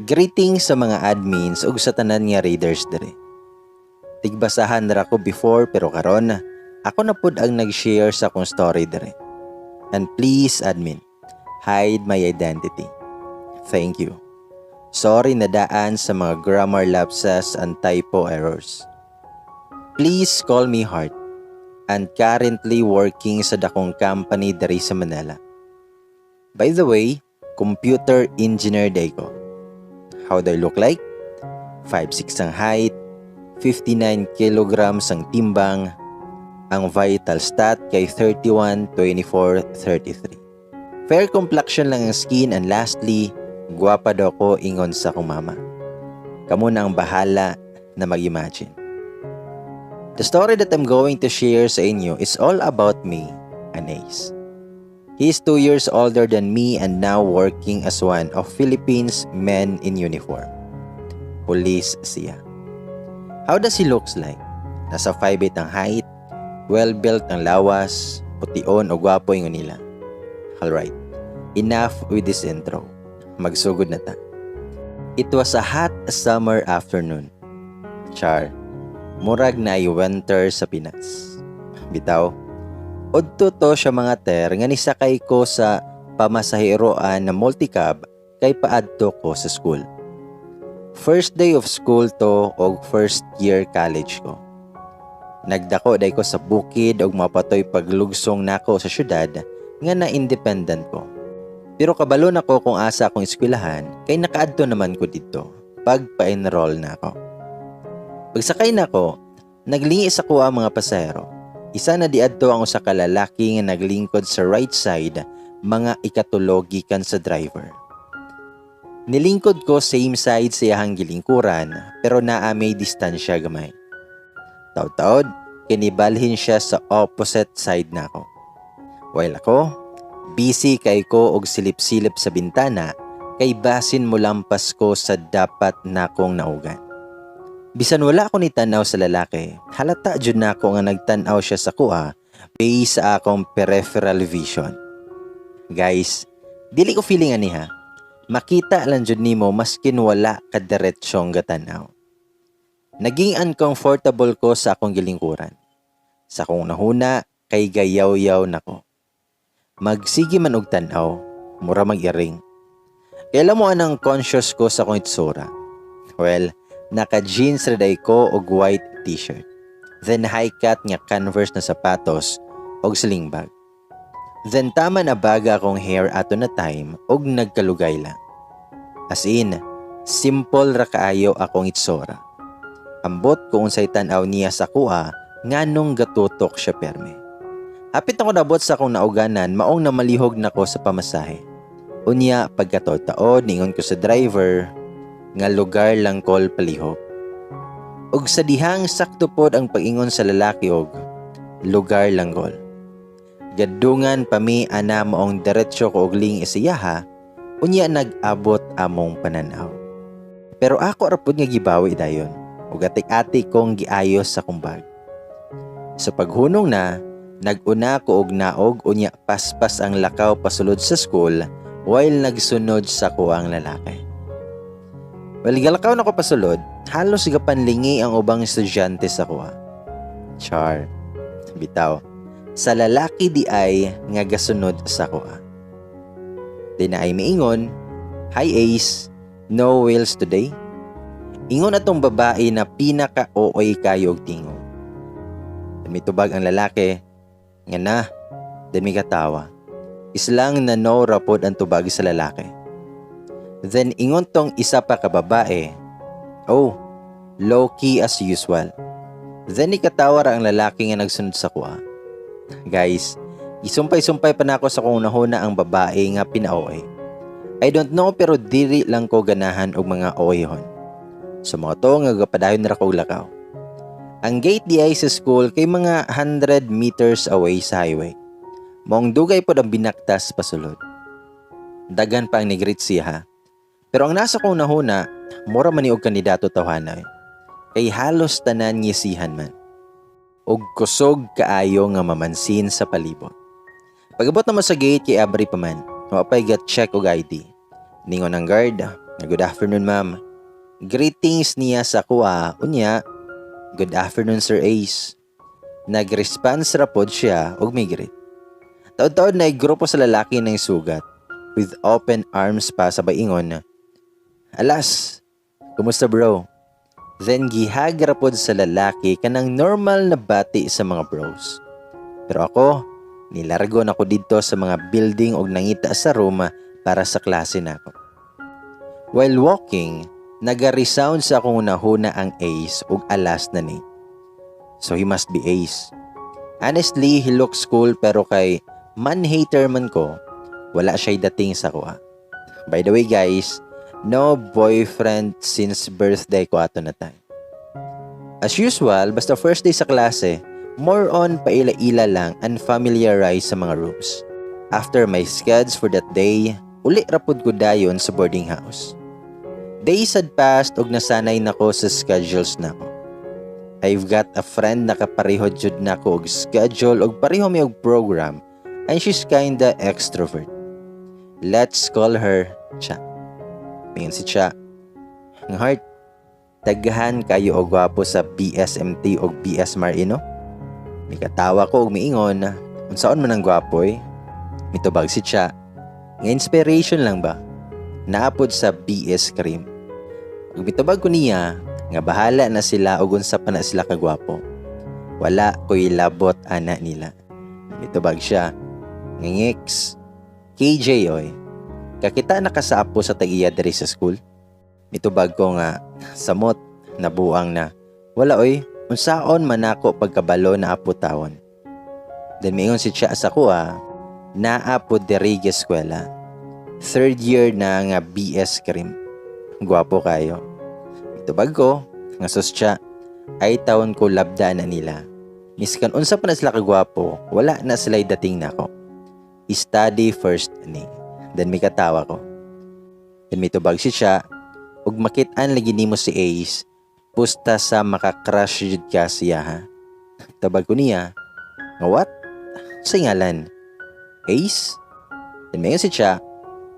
Greetings sa mga admins ug sa tanan nga readers diri. Tigbasahan ra ko before, pero karon ako na pud ang nag-share sa akong story diri. And please, admin, hide my identity. Thank you. Sorry na daan sa mga grammar lapses and typo errors. Please call me Heart and currently working sa dakong company diri sa Manila. By the way, computer engineer diay ko. How do I look like? 5'6 ang height, 59 kilograms ang timbang, ang vital stat kay 31, 24, 33. Fair complexion lang ang skin and lastly, gwapa daw ko ingon sa akong mama. Kamo na ang bahala na mag-imagine. The story that I'm going to share sa inyo is all about me and Ace. He is 2 years older than me and now working as one of Philippines men in uniform. Police siya. How does he looks like? Nasa 5'8 ang height, well-built ang lawas, pution o gwapo ingon nila. Alright, enough with this intro. Magsugod na ta. It was a hot summer afternoon. Char, murag na winter sa Pinas. Bitaw, udto to siya, mga ter, nga nisakay ko sa pamasaheroan na multicab kay paadto ko sa school. First day of school to og first year college ko. Nagdako diay ko sa bukid og mao pa to'y paglugsong nako sa syudad nga na independent ko. Pero kabalo na ko kung asa akong eskwelahan kay nakaadto naman ko didto pag pa-enroll na ako. Pagsakay nako, naglingi sa kuha ang mga pasahero. Isa na diadto ang usa ka lalaki nga naglingkod sa right side, mga ikatulo gikan sa driver. Nilingkod ko same side sa iyahang gilingkuran, pero naa may distansya gamay. Taod-taod, kinibalhin siya sa opposite side nako. While ako, busy kay ko og silip-silip sa bintana kay basin molampas ko sa dapat nakong naugan. Bisan wala ako ni tanaw sa lalaki, halata jud nako nga nagtan-aw siya sa kuha based sa akong peripheral vision. Guys, dili ko feeling ani ha. Makita lang jud nimo maskin wala ka diretsyong gatanaw. Naging uncomfortable ko sa akong gilingkuran. Sa akong nahuna kay gayaw-yaw nako. Magsige man og tan-aw, mura mag-iring. Kaya mo anang conscious ko sa akong itsura. Well, naka-jeans ra diay ko og white t-shirt. Then high cut nga Converse na sapatos og sling bag. Then tama na baga akong hair ato na time og nagkalugay lang. As in, simple ra kaayo akong itsura. Ambot kung unsay tan-aw niya sa kuha nganong gatutok siya perme. Hapit ako nabot sa akong nauganan, maong namalihog nako sa pamasahe. Unya pagkataod-taod, ningon ko sa driver nga lugar lang kol palihog. Og sa dihang sakto pod ang pag-ingon sa lalaki og lugar lang kol. Gadungan pa mi ana, maong diretso ko og lingi siyaha, unya nag-abot among pananaw. Pero ako ra pod nga gibawi dayon ug atik-atik kong giayos sa akong bag. Sa paghunong na, nag-una ko og naog, unya paspas ang lakaw pasulod sa school while nagsunod sa kuang lalaki. Well, galakaw na ko pasulod, halos gapanlingi ang ubang estudyante sa kuha. Char. Bitaw. Sa lalaki di ay nga gasunod sa kuha. Di na ay miingon, "Hi Ace, no wheels today?" Ingon atong babae na pinaka-OA kayo og tingog. Mitubag ang lalaki, nga na, then mi katawa. Islang na no rapod ang tubag sa lalaki. Then ingon tong isa pa ka babae, "Oh, low-key as usual." Then ikatawa ra ang lalaki nga nagsunod sa kuha. Guys, isumpay-sumpay pa nako sa kung nahuna ang babae nga pina-OA. I don't know, pero diri lang ko ganahan og mga OA-hon. So mao to nga gapadayon ra ko og lakaw. Ang gate di ay sa school kay mga 100 meters away sa highway. Maong dugay pod ang binaktas pasulod. Daghan pa ang nigreet siya ha. Pero ang nasa kong nahuna, mura man ni og kandidato tawhanay. Kay halos tanan ngisihan man. Og kusog kaayo nga mamansin sa palibot. Pag-abot naman sa gate kay abri pa man. Wa pay ga check og ID. Ningon ang guard, "Good afternoon, ma'am." Greetings niya sa kuha, unya, "Good afternoon, Sir Ace." Nag-response ra pod siya og mi-greet. Taod-taod na grupo sa lalaki ng sugat with open arms pa sabay ingon, "Alas, kumusta, bro?" Then gi-hug ra pod sa lalaki, kanang normal na bati sa mga bros. Pero ako, nilargo na ko didto sa mga building og nangita sa room para sa klase nako. While walking, naga-resound sa akong hunahuna ang Ace ug Alas na name. So he must be Ace. Honestly, he looks cool, pero kay man-hater man ko, wala siya'y dating sa kuha. By the way, guys, no boyfriend since birthday ko ato na time. As usual, basta first day sa klase, more on paila-ila lang and familiarize sa mga rooms. After my skeds for that day, uli ra pud ko dayon sa boarding house. Days had passed ug nasanay na ko sa schedules nako. I've got a friend na kapareho jud nako og schedule og pareho mi og program, and she's kinda extrovert. Let's call her Cha. Mingon si Cha, "Ang Heart, daghan kayo og gwapo sa BSMT og BS Marino." Mikatawa ko og miingon, "Unsaon man ang gwapo eh?" Mitubag si Cha, "Nga inspiration lang ba? Naa pod sa BS Cream." Ug mitubag ko niya nga bahala na sila og unsa pa na sila kagwapo. Wala ko'y labot ana nila. Mitubag siya, "Ngingix, KJ oy. Kakita na ka sa apo sa tag-iya diri sa school?" Mitubag ko nga, "Samot, nabuang na. Wala oy, unsaon man ako pagkabalo na apo tawon?" Then miingon si Cha sa kuha, "Naa po diri eskwela. Third year na nga BS Cream. Gwapo kayo." Mitubag ko, nga "Sus Cha, ay taon ko labda na nila. Miskan unsa pa na sila kagwapo, wala na sila'y dating nako. Study first ni." Then mikatawa ko. Then mitubag si Cha, "Ug makit-an lagi nimo si Ace, pusta sa maka-crush jud ka siya ha." Tubag ko niya, nga "What? Sa ngalan? Ace?" Then miingon si Cha,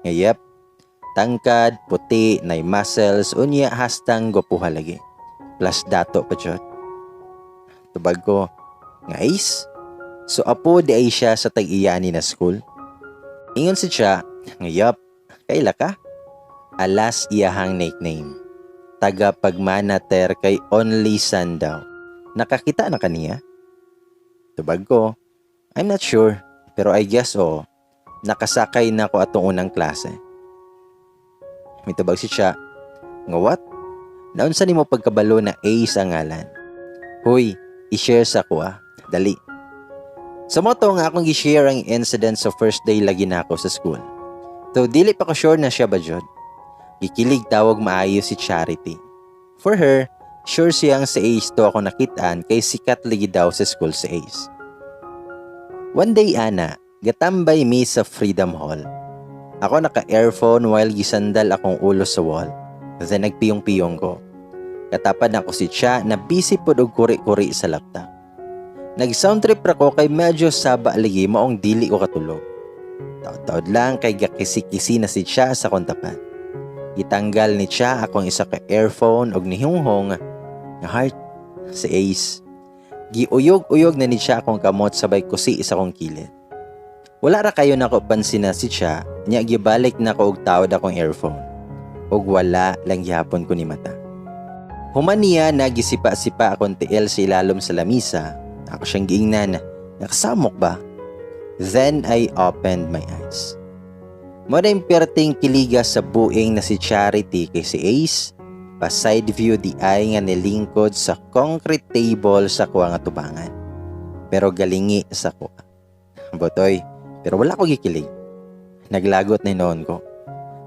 nga "Yep. Tangkad, puti, nay muscles, unya hastang gwapuha lagi. Plus dato pa jud." Tubag ko, nga "Ace? So apo di ay siya sa tag-iya ni na school?" Ingon si Cha, nga "Yup, kaila ka? Alas iyahang nickname. Taga pagmanater kay only son daw. Nakakita na kaniya?" Tubag ko, "I'm not sure, pero I guess oo. Nakasakay na ko atong unang klase." Mitubag si Cha, nga "What? Naunsa nimo pagkabalo na Ace ang ngalan? Huy, i-share sa ko ah. Dali." Sa mao to nga akong gi-share ang incident sa first day lagi na ako sa school. Though dili pa ko sure na siya ba jud. Gikilig tawag maayo si Charity. For her, sure siyang sa Ace to ako nakitaan kay sikat lagi daw sa school sa Ace. One day ana, gatambay mi sa Freedom Hall. Ako naka-earphone while gisandal akong ulo sa wall. Then nagpiyong-piyong ko. Katapad nako si Cha na busy pod og kuri-kuri sa laptop. Nag-sound trip ra ko kay medyo saba lagi, maong dili ko katulog. Taod-taod lang kay gakisi-kisi na si Cha sa akong tapat. Gitanggal ni Cha akong isa ka earphone og nihunghong nga, "Heart, si Ace." Giuyog-uyog na ni Cha akong kamot sabay kusi sa akong kilid. Wala ra kayo nako pansin na si Cha, nya gibalik nako og taod akong earphone. Ug wala lang gihapon ko ni mata. Human niya nagisipa-sipa akong tiil sa ilalom sa lamisa, ako siyang giingnan, "Nakasamok ba?" Then I opened my eyes. Mao na yung perting kiliga sa buing na si Charity kay si Ace, pa side view di ay nga nilingkod sa concrete table sa kuha nga tubangan. Pero galingi sa kuha. Botoy, pero wala ko gikilig. Naglagot na noon ko.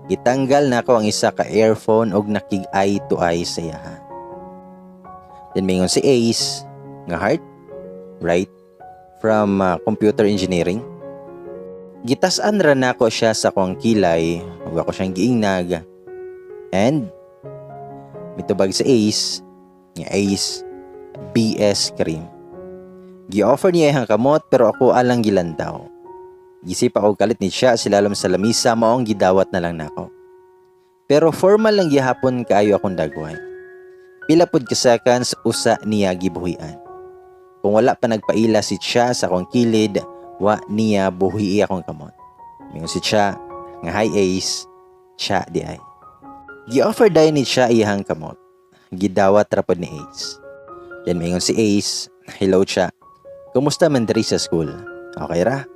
Gitanggal na ako ang isa ka earphone og nakig eye to eye sa iyaha. Then mingon si Ace, nga "Heart, right? From computer engineering." Gitasan ra nako siya sa akong kilay ug ako siyang giingnag. And mitubag sa Ace, nga "Ace, BS Cream." Gi-offer niya ang kamot pero ako alang gilantaw. Gisipa og kalit ni siya silalom sa lamisa, maong gidawat na lang nako. Pero formal lang gihapon kaayo akong dagway. Pila pud ka seconds, usa niya gibuhian. Kung wala pa nagpaila si Cha sa akong kilid, wa niya buhii akong kamot. Mingon si Cha nga, "Hi Ace, Cha diay." Gi-offer dayon ni Cha iyang kamot. Gidawat ra pod ni Ace. Then mingon si Ace, "Hello Cha. Kumusta man diri sa school? Okay ra?"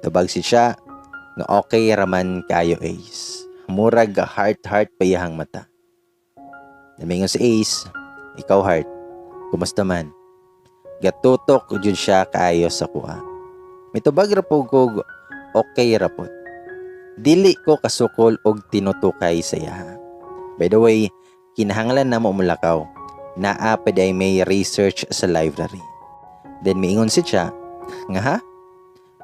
Tubag si Cha nga, "Okay raman kayo, Ace." Murag heart heart pa iyang mata. Mingon si Ace, "Ikaw, Heart, kumusta man?" Gatutok jud siya kaayo sa kuha. Mitubag ra po kog okay ra pod. Dili ko kasukol og tinutukay sa iyaha. By the way, kinahanglan na mo mulakaw. Naa pa diay may research sa library. Then miingon si Cha, nga, "Ha?"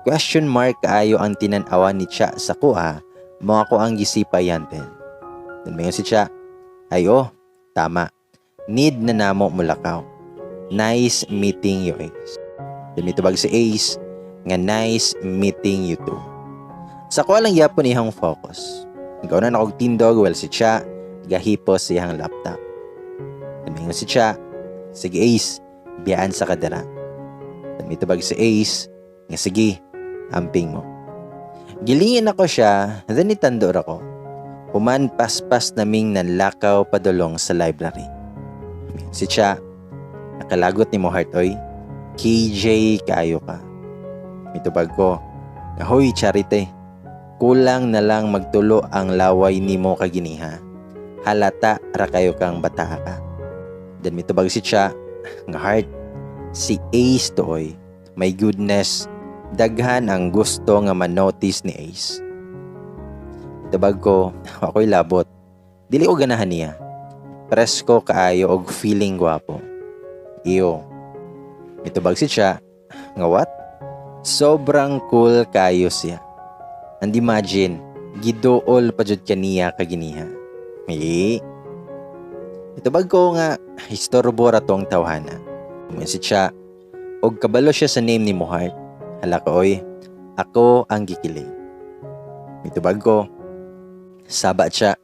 Question mark kaayo ang tinan-awan ni Cha sa kuha, mao ako ang gisipay yanten. Then miingon si Cha, "Ay oh, tama. Need na namo mulakaw. Nice meeting you, Ace." Then mitubag si Ace nga, "Nice meeting you too." Sa kuha lang yapon iyang focus. Gawa na akong tindog while si Cha gahipos sa iyang laptop. Then miingon si Cha, "Sige Ace, biyaan sa kadara." Then mitubag si Ace nga, "Sige, amping mo." Gilingin ako siya, then nitando ra ko. Human paspas naming nanlakaw padulong sa library. Si Cha, "Nakalagot nimo, Heart, oy. KJ kaayo ka." Mitubag ko, "Ahoy Charite, kulang na lang magtulo ang laway nimo kaginiha. Halata ra kayo kang bata ka." Then mitubag si Cha, nga, "Heart, si Ace to oy. My goodness, daghan ang gusto nga manotice ni Ace." Mitubag ko, "Ako'y labot. Dili ko ganahan niya. Presko kaayo og feeling gwapo. Iyo." Mitubag si Cha, nga, "What? Sobrang cool kaayo siya. And imagine, giduol pa jud kaniya kaginiha. Eh." Mitubag ko nga, "Istorbo ra tong tawhana." Mingon si Cha, "Og kabalo siya sa name nimo, Heart. Hala ka oy, ako ang gikilig." Mitubag ko, "Saba siya.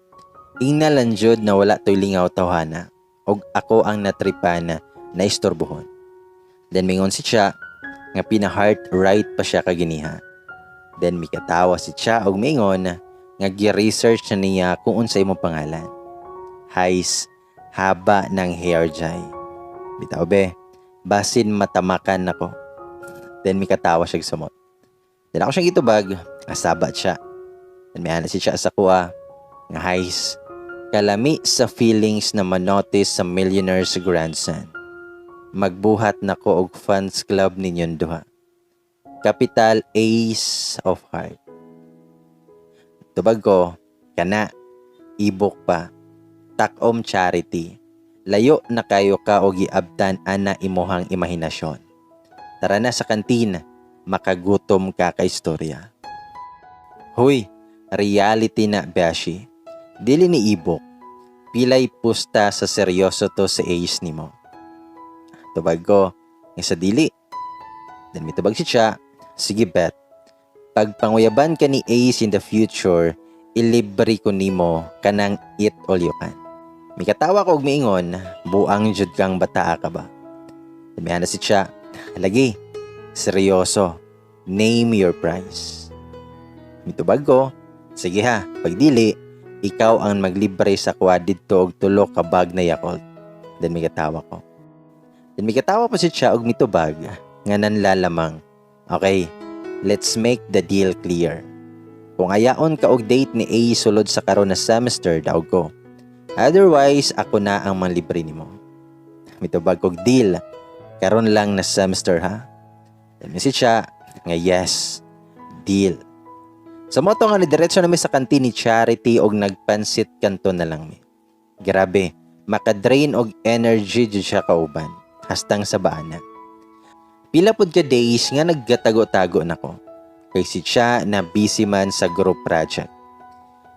Ingna lang jud na wala to'y lingaw tawhana. Og ako ang natripan na istorbohon." Then mingon si Cha, nga pina-heart right pa siya kaginiha. Then mikatawa si Cha og mingon nga gi-research na niya kung unsay imong pangalan. Hays, haba ng hair jay. Bitaw be, basin matamakan nako. Then mikatawa siya sumot. Then ako siyang gitubag, asaba siya. Then may si siya sa kuha, nga, "Hays, kalami sa feelings na manotice sa millionaire's grandson. Magbuhat nako og fans club ninyong duha. Capital Ace of Heart." Tubag ko, "Kana, ibok pa. Takom Charity. Layo na kayo ka og giabtan ana imuhang imahinasyon. Tara na sa kantin, makagutom ka ka istorya." Huy, reality na, Beshi. Dili ni ibok. Pilay pusta sa seryoso to sa Ace nimo. Tubag ko, nga sa dili. Then mitubag si Cha, "Sige, bet. Pag panguyaban ka ni Ace in the future, ilibre ko nimo kanang eat all you can." Mikatawa ko og miingon, "Buang jud kang bataa ka ba?" Then si Cha, "Lagi, seryoso, name your price." Mitubag ko, "Sige ha, pag dili, ikaw ang maglibre sa kuha didto og tulo ka bag na Yakult." Then mikatawa ko. Then mikatawa pa si Cha og mitubag nga nanlalamang, "Okay, let's make the deal clear. Kung ayaon ka og date ni A sulod sa karon na semester, daw ko. Otherwise, ako na ang manlibre nimo." Mitubag kog, "Deal. Karon lang na semester ha." Then si Cha nga, "Yes, deal." Sa mao to nga nidiretso nami sa kantin ni Charity og nagpansit kanto na lang mi. Grabe, makadrain og energy jud siya kauban hastang sa baana. Pila pod ka days nga nagkatago-tago nako. Kay si Cha na busy man sa group project.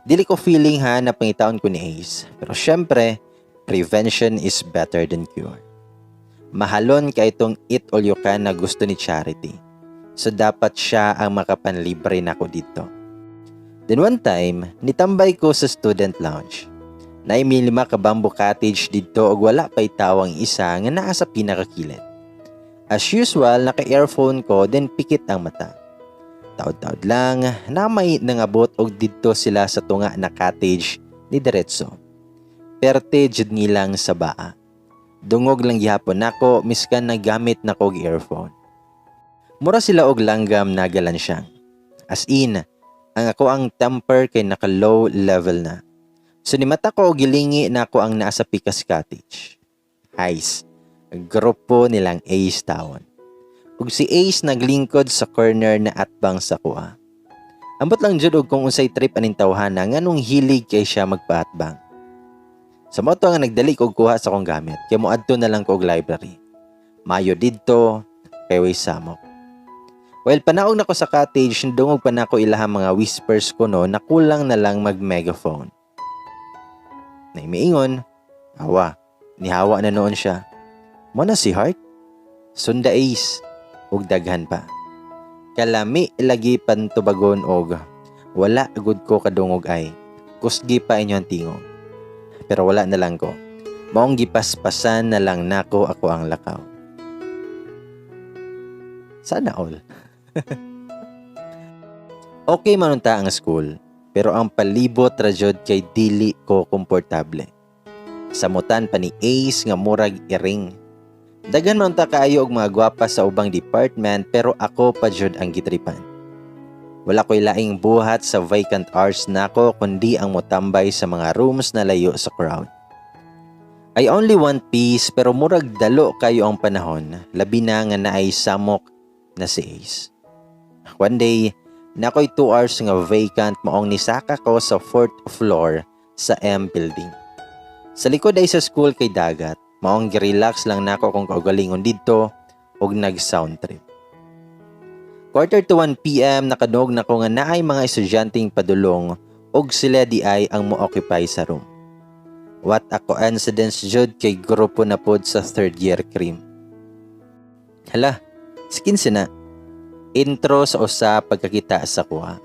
Dili ko feeling ha na pangitaon ko ni Ace. Pero syempre, prevention is better than cure. Mahalon kay itong eat all you can na gusto ni Charity. So dapat siya ang makapanlibre nako dito. Then one time, nitambay ko sa student lounge. Naay lima ka bamboo cottage didto ug wala pa'y tawang isa nga naa sa pinakakilid. As usual, naka-earphone ko, then pikit ang mata. Taod-taod lang, na may nangabot og didto sila sa tunga na cottage ni diretso. Perte jud nilang sa baa. Dungog lang gihapon nako miskan naggamit na og earphone. Mura sila og langgam na galansyang. As in, ang ako ang temper kay naka low level na. So nimata ko og gilingi na ako ang naa sa pikas cottage. Hays, grupo nilang Ace tawon. Ug si Ace naglingkod sa corner na atbang sa kuha. Ambot lang jud og kung unsay trip aning tawhana, nganong hilig kay siya magpaatbang. Sa mao to nga nagdali kog kuha sa akong gamit kay moadto na lang ko og library. Mayo didto kay way samok. While panaog nako sa cottage, nadungog pa nako ilahang mga whispers kuno na kulang na lang mag megaphone. Naay miingon, "Awa, nihawa na nuon siya. Mao na si Heart. Sunda Ace," ug daghan pa. Kalami lagi pantubagon og wala gud ko kadungog ay. Kusgi pa inyong tingog. Pero wala na lang ko. Maong gipaspasan na lang nako ako ang lakaw. Sana all. Okay man unta ang school, pero ang palibot ra jud kay dili ko komportable. Samutan pa ni Ace nga murag iring. Daghan man unta kaayo og mga gwapa sa ubang department, pero ako pa jud ang gitripan. Wala ko'y laing buhat sa vacant hours nako kundi ang motambay sa mga rooms na layo sa crowd. I only want peace, pero murag dalo kayo ang panahon, labi na nga naay samok na si Ace. One day, nakoy 2 hours nga vacant, maong nisaka ko sa fourth floor sa M building. Sa likod ay sa school kay dagat, maong girelax lang nako kung kaugalingon didto og nag-sound trip. 12:45 p.m., nakadungog nako nga naay mga estudyanteng padulong og sila di ay ang mo-occupy sa room. What a coincidence jud kay grupo na pod sa third year cream. "Hala, si kinsa na?" Intro sa usa pagkakita sa kuha.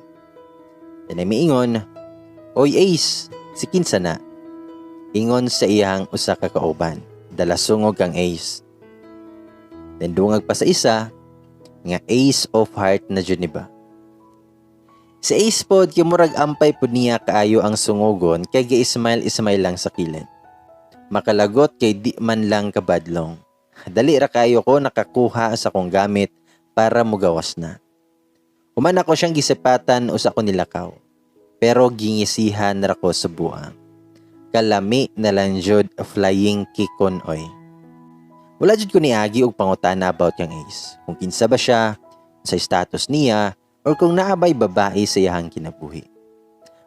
Then ay miingon, "Oy Ace, si kinsa na?" Ingon sa iyang usa ka kauban, "Dala sungog kang Ace." Then dungag pa sa isa nga, "Ace of heart na jud ni ba?" Si Ace pod kay murag ampay pod niya kaayo ang sungugon kay gi-smile smile lang sa kilid. Makalagot kay di man lang kabadlong. Dali ra kayo ko nakakuha sa akong gamit para mugawas na. Human ako siyang gisipatan, usa ko nilakaw. Pero gingisihan ra ko sa buang. Kalami na lang jud flying kickon oy. Wala jud ko niagi og pangutana about kang Ace. Kung kinsa ba siya, sa status niya, or kung naabay babae sa iyahang kinabuhi.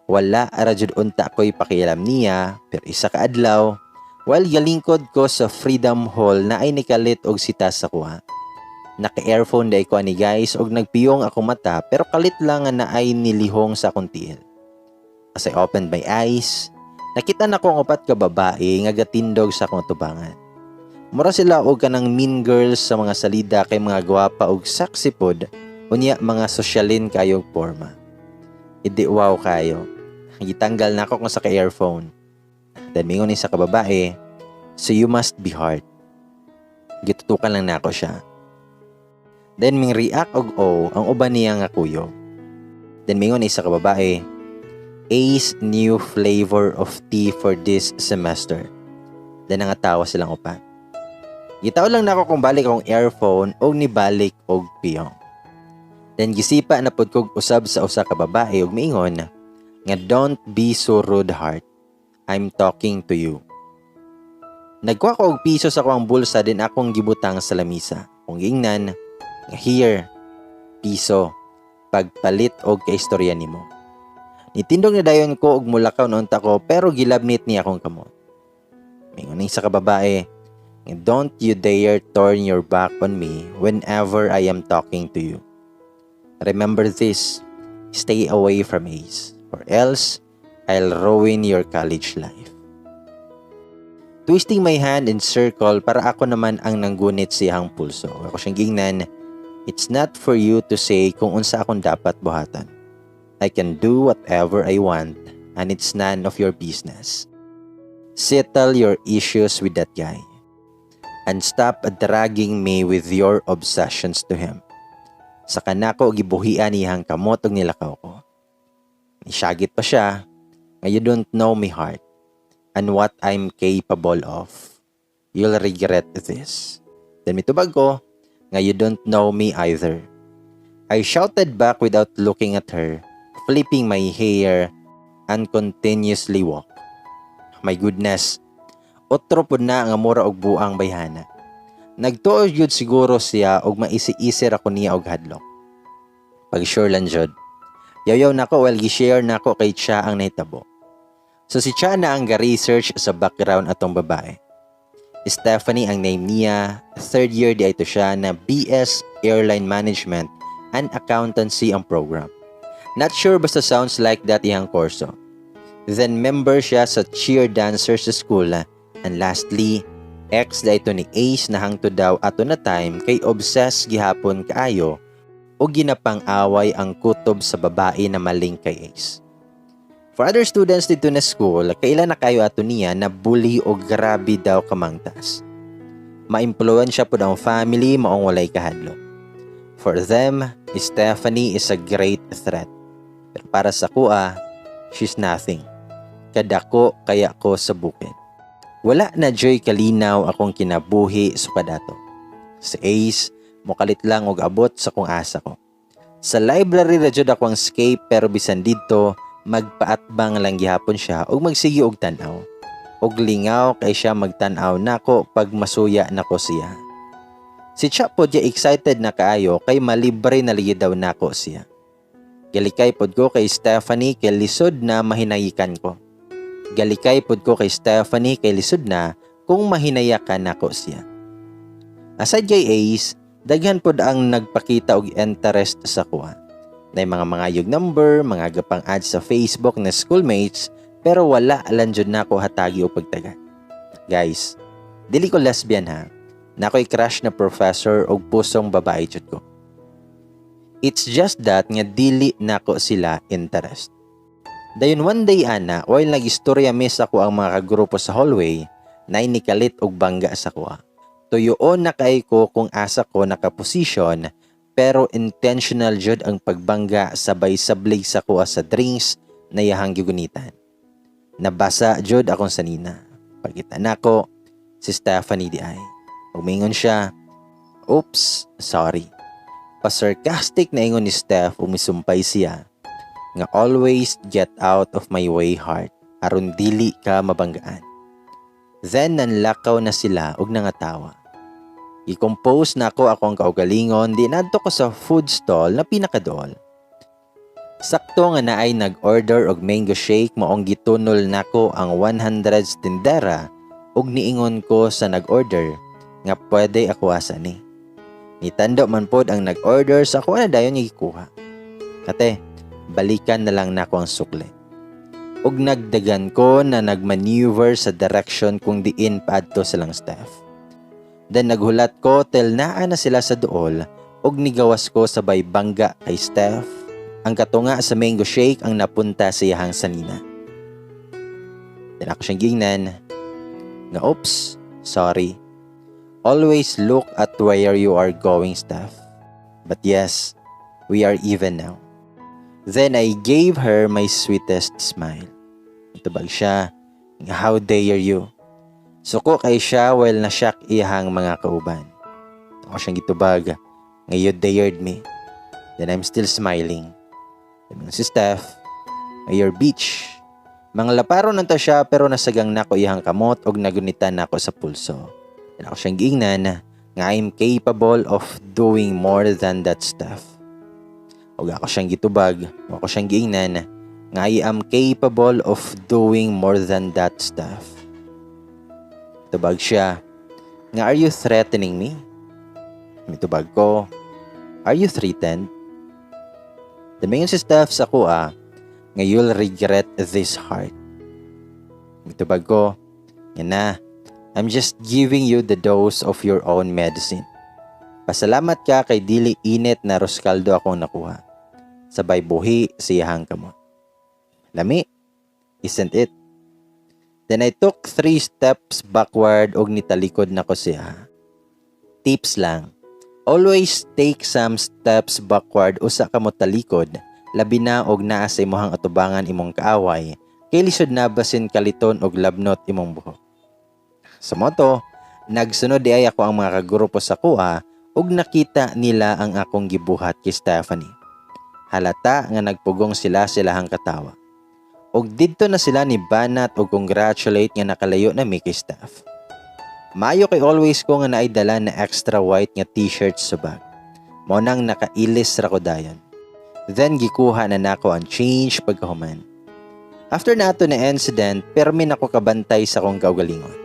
Wala ara jud unta ko'y pakialam niya, pero isa ka adlaw, while galingkod ko sa Freedom Hall, na ay nikalit og sita sa kuha. Naka-earphone day ko ani guys og nagpiyong ako mata, pero kalit lang nga naay nilihong sa akong tiil. As I opened my eyes, nakita na ko ang upat ka babae nga gatindog sa akong tubangan. Mura sila og kanang mean girls sa mga salida kay mga gwapa og sexy pod, unya mga sosyalin kayo og porma. Idi wow kayo. Gitanggal na ako kung sa ka-earphone. Then mingon ni sa kababae, "So you must be Heart." Gitutukan lang nako siya. Then ming react og "Oh" ang uban niya nga kuyog. Then mingon ni sa kababae, "Ace new flavor of tea for this semester." Then nangatawa silang upat. Gitaw lang nako kung balik akong earphone og nibalik og piyong. Then gisipa na pud kog usab sa usa ka babae og miingon nga, "Don't be so rude, Heart. I'm talking to you." Nagkuha ko og piso sa akong bulsa din akong gibutang sa lamisa. Kung giingnan nga, "Here, piso, pagpalit og kaistorya nimo." Nitindog na dayon ko og mulakaw na unta ko, pero gilabnit niya akong kamot. Mingon ni sa kababae, "Don't you dare turn your back on me whenever I am talking to you. Remember this, stay away from Ace, or else I'll ruin your college life." Twisting my hand in circle para ako naman ang nanggunit siyang pulso. Ako siyang gingnan, "It's not for you to say kung unsa akong dapat buhatan." I can do whatever I want and it's none of your business. Settle your issues with that guy. And stop dragging me with your obsessions to him. Saka nako gibuhian iyang kamot ug nilakaw ko. Nisyagit pa siya nga, "You don't know me, heart, and what I'm capable of. You'll regret this." Then mitubag ko nga, "You don't know me either." I shouted back without looking at her, flipping my hair and continuously walk. My goodness, otro pud na nga mura og buang bayhana. Nagtuo jud siguro siya og maisi-isi ra ko niya og hadlok. Pag sure lang jud. Yaw-yaw nako while gi-share nako kay Cha ang nahitabo. So si Cha na ang ga-research sa background atong babae. Stephanie ang name niya, third year diay to siya na BS Airline Management and Accountancy ang program. Not sure, basta sounds like that iyang kurso. Then member siya sa cheer dancers sa school and lastly, ex diay to ni Ace na hangtod daw ato na time kay obsessed gihapon kaayo o ginapang-away ang kutob sa babae na maling kay Ace. For other students dito na school, kaila na kayo ato niya na bully o grabe daw kamangtas. Ma-impluwensya pod ang family, maong walay kahadlok. For them, Stephanie is a great threat. Pero para sa akoa, she's nothing. Kadako kaya ko sa bukid. Wala na juy kalinaw akong kinabuhi sukad ato. Si Ace, mukalit lang og abot sa kung asa ko. Sa library ra jud ako ang escape, pero bisan didto, magpaatbang lang gihapon siya ug magsige og tan-aw. Og lingaw kay siya magtan-aw nako pag masuya nako siya. Si Cha pod ya excited na kaayo kay malibre na ligi daw nako siya. Galikay pod ko kay Stephanie kay lisod na mahinayikan ko. Galikay pod ko kay Stephanie kay lisod na kung mahinayakan nako siya. Aside kay Ace, daghan pod ang nagpakita og interest sa akoa. Nay mga mangayog number, mga gapang add sa Facebook na schoolmates, pero wala lang jud nako hatagi og pagtagat. Guys, dili ko lesbian ha. Naa ko'y crush na professor og pusong babae jud ko. It's just that nga dili nako sila interest. Dayon one day ana, while nagistorya mi sa akoang mga kagrupo sa hallway, nay nikalit og bangga sa akoa. Tuyoon na kay ko kung asa ko nakaposisyon, pero intentional jud ang pagbangga sabay sablig sa akoa sa drinks na iyahang gigunitan. Nabasa jud akong sanina. Pagkita nako, si Stephanie diay. Umingon siya, "Oops, sorry." Pa-sarcastic na ingon ni Steph, umisumpay siya nga, "Always get out of my way, heart, aron dili ka mabanggaan." Then nanlakaw na sila og nangatawa. I-compose nako akong kaugalingon, di nadto ko sa food stall na pinakadool. Sakto nga naay nag-order og mango shake, maong gitunol nako ang 100 tindera ug niingon ko sa nag-order nga pwede ako asa ni. Nitando man pod ang nag-order sa ako na dayon nga gikuha. "Ate, balikan na lang nako ang sukli." Ug nagdagan ko na nagmaneuver sa direction kung diin paadto silang staff. Then naghulat ko till naa na sila sa duol ug nigawas ko sabay bangga kay Steph. Ang katunga sa mango shake ang napunta sa iyahang sanina. Then ako siyang gingnan nga, "Oops, sorry. Always look at where you are going, Steph. But yes, we are even now." Then I gave her my sweetest smile. Tubag siya, "How dare you?" Suko kay siya while na-shock iyahang mga kauban. Ako siyang gitubag nga, "You dared me." Then I'm still smiling. Sabi si Steph, "Your bitch." Mga laparo nanta siya pero nasagang nako iyang kamot og nagunitan nako sa pulso. Then ako siyang giingnan nga, "I'm capable of doing more than that, stuff." Og ako siyang gitubag, ako siyang giingnan nga, "I am capable of doing more than that stuff." Tubag siya nga, "Are you threatening me?" Mitubag ko, "Are you threatened?" Damingon si Steph sa akoa nga, "You'll regret this, heart." Mitubag ko nga na, "I'm just giving you the dose of your own medicine. Pasalamat ka kay dili init na arroz caldo akong nakuha." Sabay buhi sa iyahang kamot. Lami, isn't it? Then I took three steps backward og nitalikod nako siya. Tips lang. Always take some steps backward usa ka motalikod, labi na og naa sa imong atubangan imong kaaway, kay lisod na basin kaliton og labnot imong buhok. Sa mao to, nagsunod diay ako ang mga kagrupo sa kuha ug nakita nila ang akong gibuhat kay Stephanie. Halata nga nagpugong sila silahang katawa. Og didto na sila ni banat og congratulate nga nakalayo na mi kay Steph. Maayo kay always ko nga naay dala na extra white nga T-shirt sa bag. Mao nang nakailis ra ko dayon. Then gikuha na nako ang change pagkahuman. After nato na incident, permi nako kabantay sa akong kaugalingon.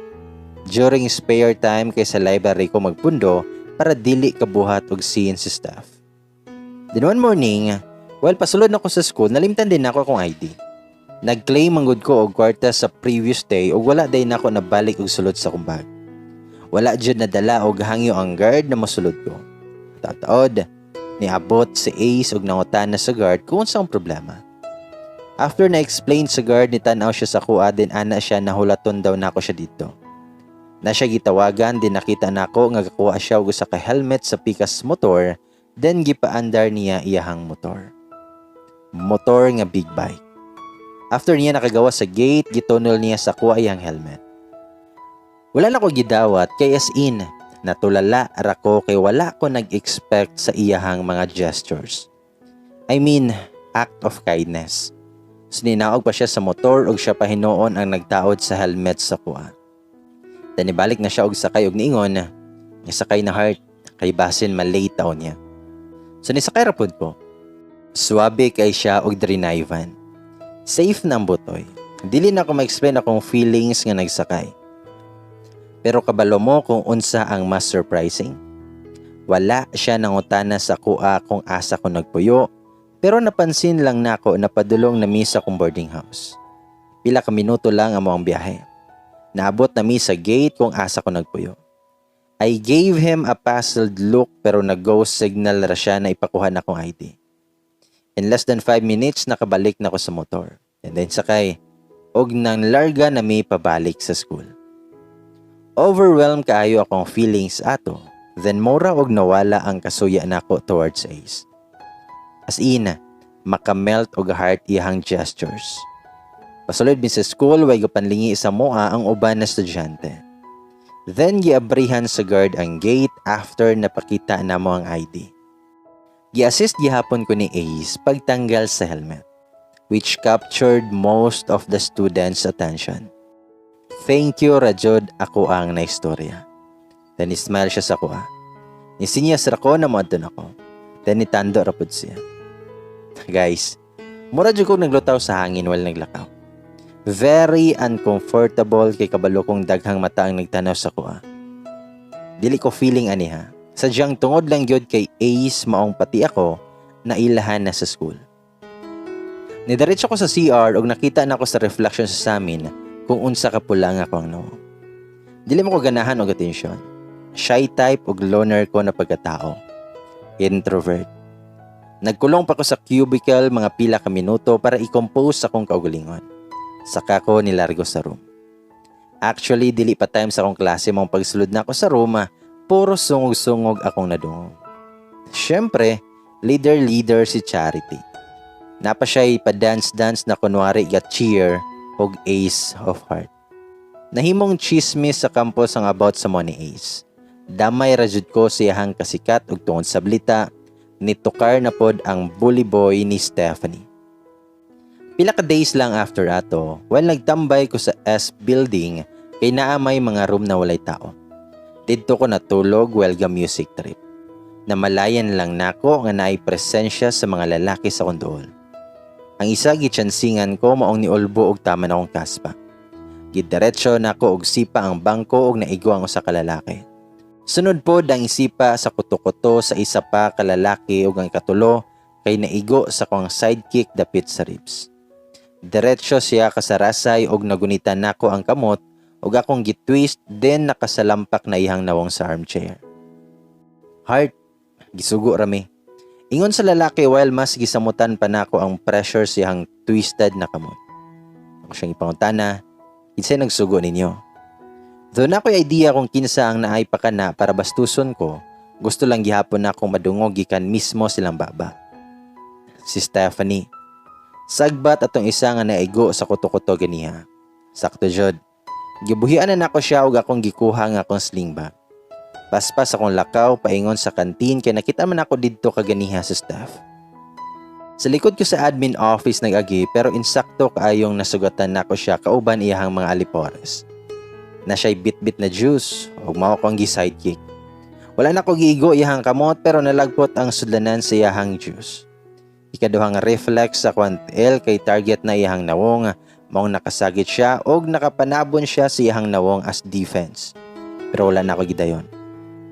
During spare time kay sa library ko magpundo para dili kabuhat og scene si Steph. Then one morning, while pasulod na ko sa school, nalimtan din nako akong ID. Nag-claim man gud ko og kwarta sa previous day ug wala day nako nabalik og sulod sa akong bag. Wala jud nadala og hangyo ang guard na mosulod ko. Taod, niabot si Ace og nangutana sa guard kung unsa ang problema. After na explain sa guard, nitanaw siya sa kuha, then ana siya nahulaton daw nako siya dito. Na siya gitawagan din, nakita nako nga gakuha siya og usa ka helmet sa pikas motor, then gipaandar niya iyahang motor. Motor nga big bike. After niya nakagawa sa gate, gitunol niya sa kuha iyang helmet. Wala na ko gidawat kay as in, natulala ra ko kay wala ko nag-expect sa iyahang mga gestures. I mean, act of kindness. So ninaog pa siya sa motor ug siya pa hinuon ang nagtaod sa helmet sa kuha. Then ibalik na siya og sakay og niingon nga sakay na, Heart, kay basin malate taon niya. So nisakay ra pud ko. Swabe kay siya og drinayvan. Safe na ang butoy. Dili na ako ma-explain akong feelings nga nagsakay. Pero kabalo mo kung unsa ang mas surprising? Wala siya nangutana sa kuha kung asa ko nagpuyo, pero napansin lang nako na padulong na mi sa akong boarding house. Pila ka minuto lang amo ang biyahe. Naabot na mi sa gate kung asa ko nagpuyo. I gave him a puzzled look pero nag-go signal ra siya na ipakuha na akong ID. In less than 5 minutes, nakabalik na ko sa motor. And then sakay, og nang larga na mi pabalik sa school. Overwhelmed kaayo akong feelings ato. Then mura og nawala ang kasuya nako towards Ace. As in, makamelt og heart iyang gestures. Pasulod mi sa school, way gapanlingi sa moa ang uban na estudyante. Then giabrihan sa guard ang gate after napakita namo ang ID. Gi-assist gihapon ko ni Ace pagtanggal sa helmet, which captured most of the students' attention. Thank you ra jud ako ang naistorya. Then smile siya sa kuha. Nisinyas ra ko na moadto nako. Then nitando ra pud siya. Guys, mura jud kog naglutaw sa hangin while naglakaw. Very uncomfortable kay kabalo kong daghang mata ang nagtanaw sa kuha. Dili ko feeling ani ha. Sadyang tungod lang gyud kay Ace maong pati ako nailahan na sa school. Nidiretso ko sa CR ug nakita na ako sa reflection sa samin kung unsa ka pula nga ako ang nawong. Dili mo ko ganahan og atensyon. Shy type ug loner ko na pagkatao. Introvert. Nagkulong pa ko sa cubicle mga pila ka minuto para i-compose akong kaugalingon. Saka ko nilargo sa room. Actually, dili pa time sa akong klase mong pagsulod na ako sa room, puro sungog-sungog akong nadungog. Siyempre, leader-leader si Charity. Napa siya'y pa-dance-dance na kunwari ga cheer og Ace of Heart. Nahimong chismis sa campus ang about sa mo ni Ace. Damay ra jud ko siyahang kasikat ug tungod sa balita, nitukar na pod ang bully boy ni Stephanie. Pila ka days lang after ato, while nagtambay ko sa S building kay naa may mga room na walay tao. Didto ko natulog while ga music trip. Namalayan lang nako nga naay presensya sa mga lalaki sa akong duol. Ang isa gitsansingan ko maong niulbo og taman akong kaspa. Gidiretso nako og sipa ang bangko og naigo ang usa ka lalaki. Sunod pod ang isipa sa kuto-kuto sa isa pa ka lalaki ug ang ikatulo kay naigo sa akong sidekick dapit sa ribs. Diretso siya kasarasay og nagunitan nako ang kamot ug akong gitwist, then nakasalampak na iyang nawong sa armchair. Heart, gisugo rami. Ingon sa lalaki while mas gisamutan pa nako ang pressure siyang twisted na kamot. Ako siyang ipangutana, "Kinsay nagsugo ninyo?" Though naa ko'y idea kung kinsa ang naay pakana para bastuson ko, gusto lang gihapon na akong madungog gikan mismo silang baba. "Si Stephanie." Sagbat atong isa nga naigo sa kuto-kuto ganiha. Sakto jud. Gibuhian na nako siya ug akong gikuha nga akong sling bag. Paspas akong lakaw paingon sa kantin kay nakita man ako didto kaganiha sa staff. Sa likod ko sa admin office nag-agi pero insakto kaayong nasugatan nako siya kauban iyahang mga alipores. Na siya'y bit-bit na juice ug mao kong gi-sidekick. Wala na ko giigo iyahang kamot pero nalagpot ang sudlanan sa iyahang juice. Ikaduhang reflex sa kwantel kay target na iyahang nawong, maong nakasagit siya og nakapanabon siya sa iyahang nawong as defense. Pero wala na ako gidayon.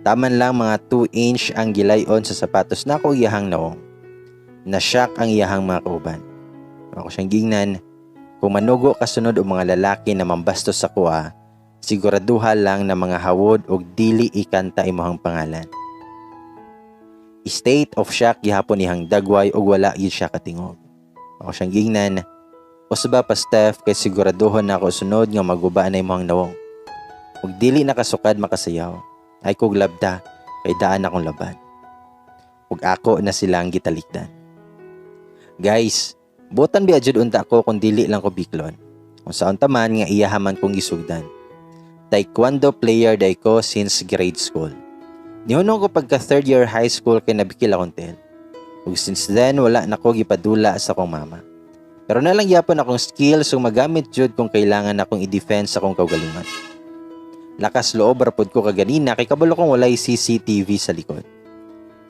Taman lang mga 2 inch ang gilayon sa sapatos nako iyahang nawong. Na-shock ang iyahang mga kauban. Ako siyang gingnan, "Kung manugo kasunod og mga lalaki na mambastos sa kuha, siguraduha lang na mga hawod og dili ikanta imong pangalan." State of shock gihapon iyang dagway og wala gyud siya katingog. Ako siyang gingnan, "Usba pa, Steph, kay siguraduhon na ako sunod nga maguba na imong nawong. Ug dili nakasukad makasayaw. Ay kog labda kay daan akong laban." Ug ako na silang gitalikdan. Guys, butan biya jud unta ko kung dili lang ko biklon. Kung saon ta man nga iyahaman kong gisugdan. Taekwondo player day ko since grade school. Nihunong ko pagka third year high school kay nabikil akong tiil. Ug since then wala na ko gipadula sa akong mama. Pero nalang gyapon akong skills ug magamit jud kung kailangan akong i-defend sa akong kaugalingon. Lakas loob ra pud ko kaganina kay kabalo kong walay CCTV sa likod.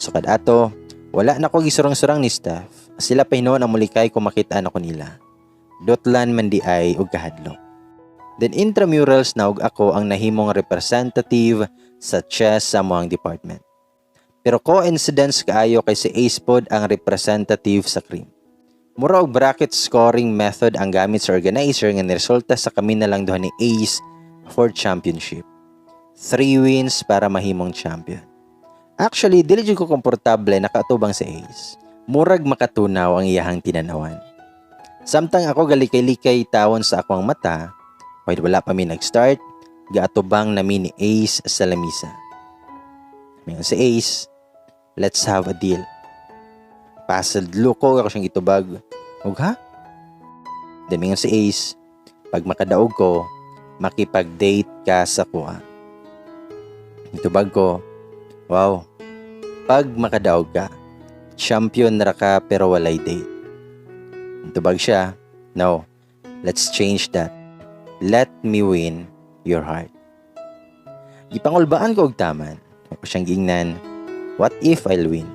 So kad ato, wala na ko gisurang-surang ni staff. Sila pa hinuon ang mulikay kung makita na ko nila. Dotlan man di ay og kahadlok. Then intramurals na og ako ang nahimong representative sa chess sa among department. Pero coincidence kaayo kay si Ace pod ang representative sa cream. Mura og bracket scoring method ang gamit sa organizer nga niresulta sa kami na lang duha ni Ace for championship. Three wins para mahimong champion. Actually, dili jud ko komportable nakaatubang si Ace. Murag makatunaw ang iyahang tinanawan. Samtang ako galikay-likay tawon sa akong mata, while wala pa mi nag-start, gaatubang nami ni Ace sa lamisa. Mingon si Ace, "Let's have a deal." Puzzled look ko, ako siyang itubag. "Ug ha?" Then mingon si Ace, "Pag makadaog ko, makipag-date ka sa kuha." Itubag ko, "Wow, pag makadaog ka, champion ra ka pero walay date." Tubag siya, "No, let's change that. Let me win your heart." Gipangulbaan ko og taman. Ako siyang gingnan, "What if I'll win?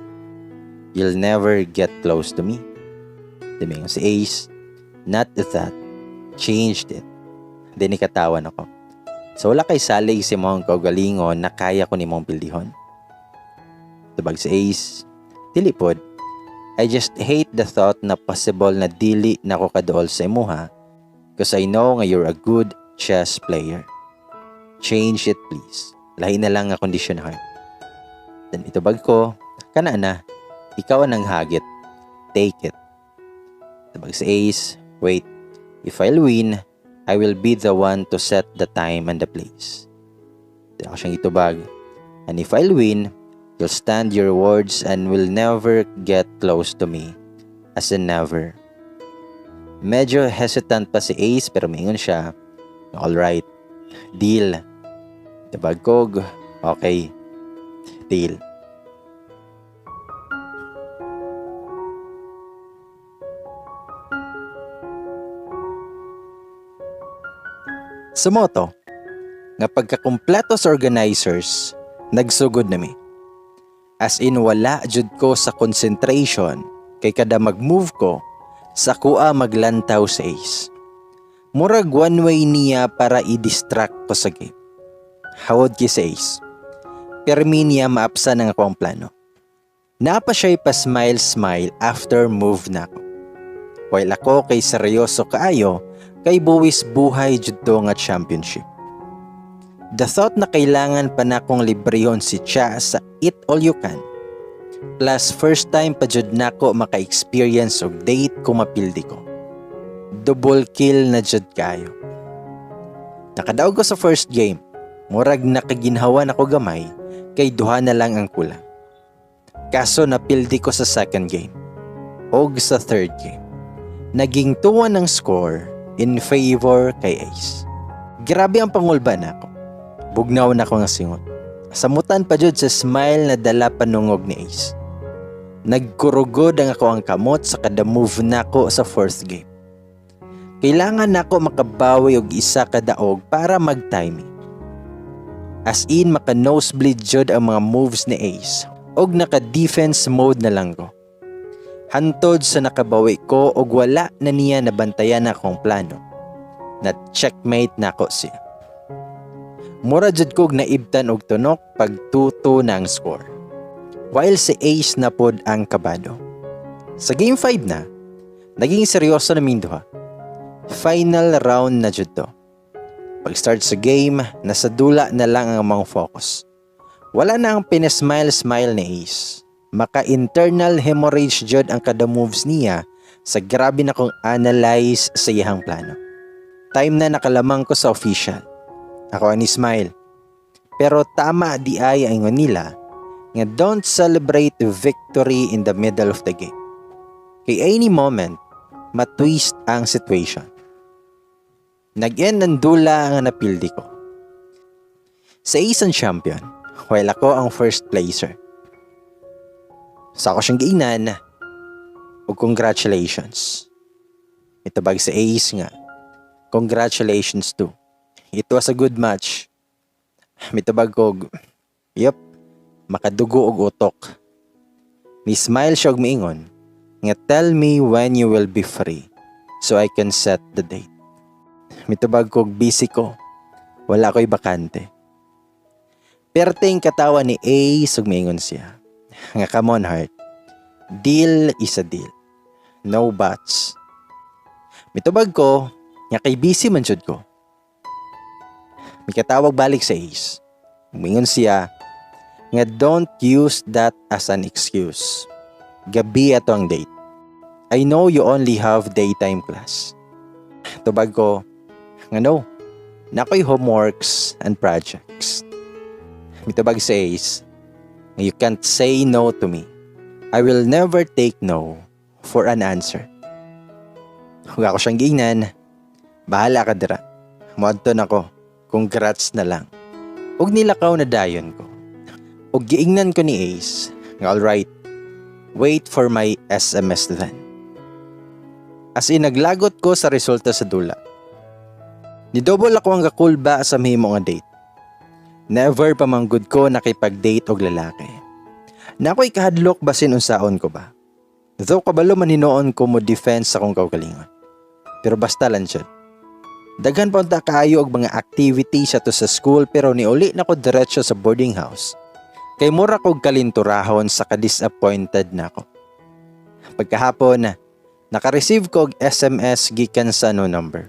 You'll never get close to me." Dumingon si Ace, "Not that. Changed it." Then ikatawan ako. "So wala kay salig sa imong kaugalingon na kaya ko nimong pildihon?" Tubag si Ace, "Dili pod. I just hate the thought na possible na dili na ko kaduol sa imuha because I know nga you're a good chess player. Change it, please. Lahi na lang nga condition, heart." Then itubag ko, "Kana na, ikaw ang nanghagit. Take it." Tubag si Ace, "Wait, if I'll win, I will be the one to set the time and the place." Then ako siyang itubag, "And if I'll win, you'll stand your words and will never get close to me. As in never." Medyo hesitant pa si Ace pero mingon siya, "Alright, deal." Tubag kog, "Okay, deal." Sumoto, nga pagkakumpleto sa organizers, nagsugod nami. As in wala jud ko sa concentration kay kada mag-move ko, sa kuha maglantaw sa Ace. Murag one way niya para i-distract ko sa game. Hawod kay sa Ace. Permi niya maapsan ang akong plano. Naa pa siya'y pa-smile-smile after move na ako. While ako kay seryoso kaayo, kay buwis buhay jud to nga championship. The thought na kailangan pa na akong librehon si Cha sa Eat All You Can. Plus first time pa jud nako maka-experience og date kung mapildi ko. Double kill na jud kayo. Nakadaog ko sa first game. Murag nakaginhawa nako gamay kay duha na lang ang kulang. Kaso napildi ko sa second game og sa third game. Naging 2-1 ang score in favor kay Ace. Grabe ang pangulba nako. Bugnaw na ko nga singot. Samutan pa jud sa smile na dala panungog ni Ace. Nagkurugod ang ako ang kamot sa kada move nako sa fourth game. Kailangan nako makabawi og isa ka daog para mag-timing. As in, maka nosebleed jud ang mga moves ni Ace og naka-defense mode na lang ko. Hantod sa nakabawi ko og wala na niya nabantayan akong plano. Na checkmate nako siya. Mura jud kog naibtan og tunok pag 2-2 na ang score. While si Ace na pod ang kabado. Sa game 5 na, naging seryoso na ming duha. Final round na jud to. Pag-start sa game, nasa dula na lang ang mga focus. Wala na ang pinasmile-smile ni Ace. Maka-internal hemorrhage jud ang kada moves niya sa grabe na kong analyze sa iyang plano. Time na nakalamang ko sa official. Ako ani smile. Pero tama di ay ingon nila nga don't celebrate victory in the middle of the game. Kay any moment, matwist ang situation. Nag-end ang dula nga napildi ko. Sa Ace ang champion, while ako ang first placer. Sa ako siyang giingnan, ug congratulations. Mitubag sa Ace nga, "Congratulations too. It was a good match." Mitubag kog, "Yup, makadugo og utok." Ni smile siya og miingon nga, "Tell me when you will be free so I can set the date." Mitubag kog, "Busy ko. Wala ko'y bakante." Perteng katawa ni Ace ug miingon siya nga, "Come on, heart. Deal is a deal. No buts." Mitubag ko nga kay busy man jud ko. Mikatawag balik sa Ace. Mingon siya nga, "Don't use that as an excuse. Gabi ato ang date. I know you only have daytime class." Tubag ko nga no, naa ko'y homeworks and projects. Mitubag sa Ace, "You can't say no to me. I will never take no for an answer." Ug ako siyang giingnan, "Bahala ka dira. Muadto na ko. Congrats na lang." Ug nilakaw na dayon ko. Ug giingnan ko ni Ace, nga, "Alright, wait for my SMS then." As in, naglagot ko sa resulta sa dula. Ni-double ako ang kakulba sa mahimo nga date. Never pa manggud ko nakipag-date og lalaki. Naa ko'y kahadlok basin unsaon ko ba. Though kabalo man hinuon ko mo defense sa akong kaugalingon. Pero basta lang siya. Daghan pa unta kaayo og mga activities ato sa school, pero niuli na ko diretso sa boarding house. Kay mura kog kalinturahon sa ka-disappointed na ako. Pagkahapon, naka-receive ko og SMS gikan sa no number.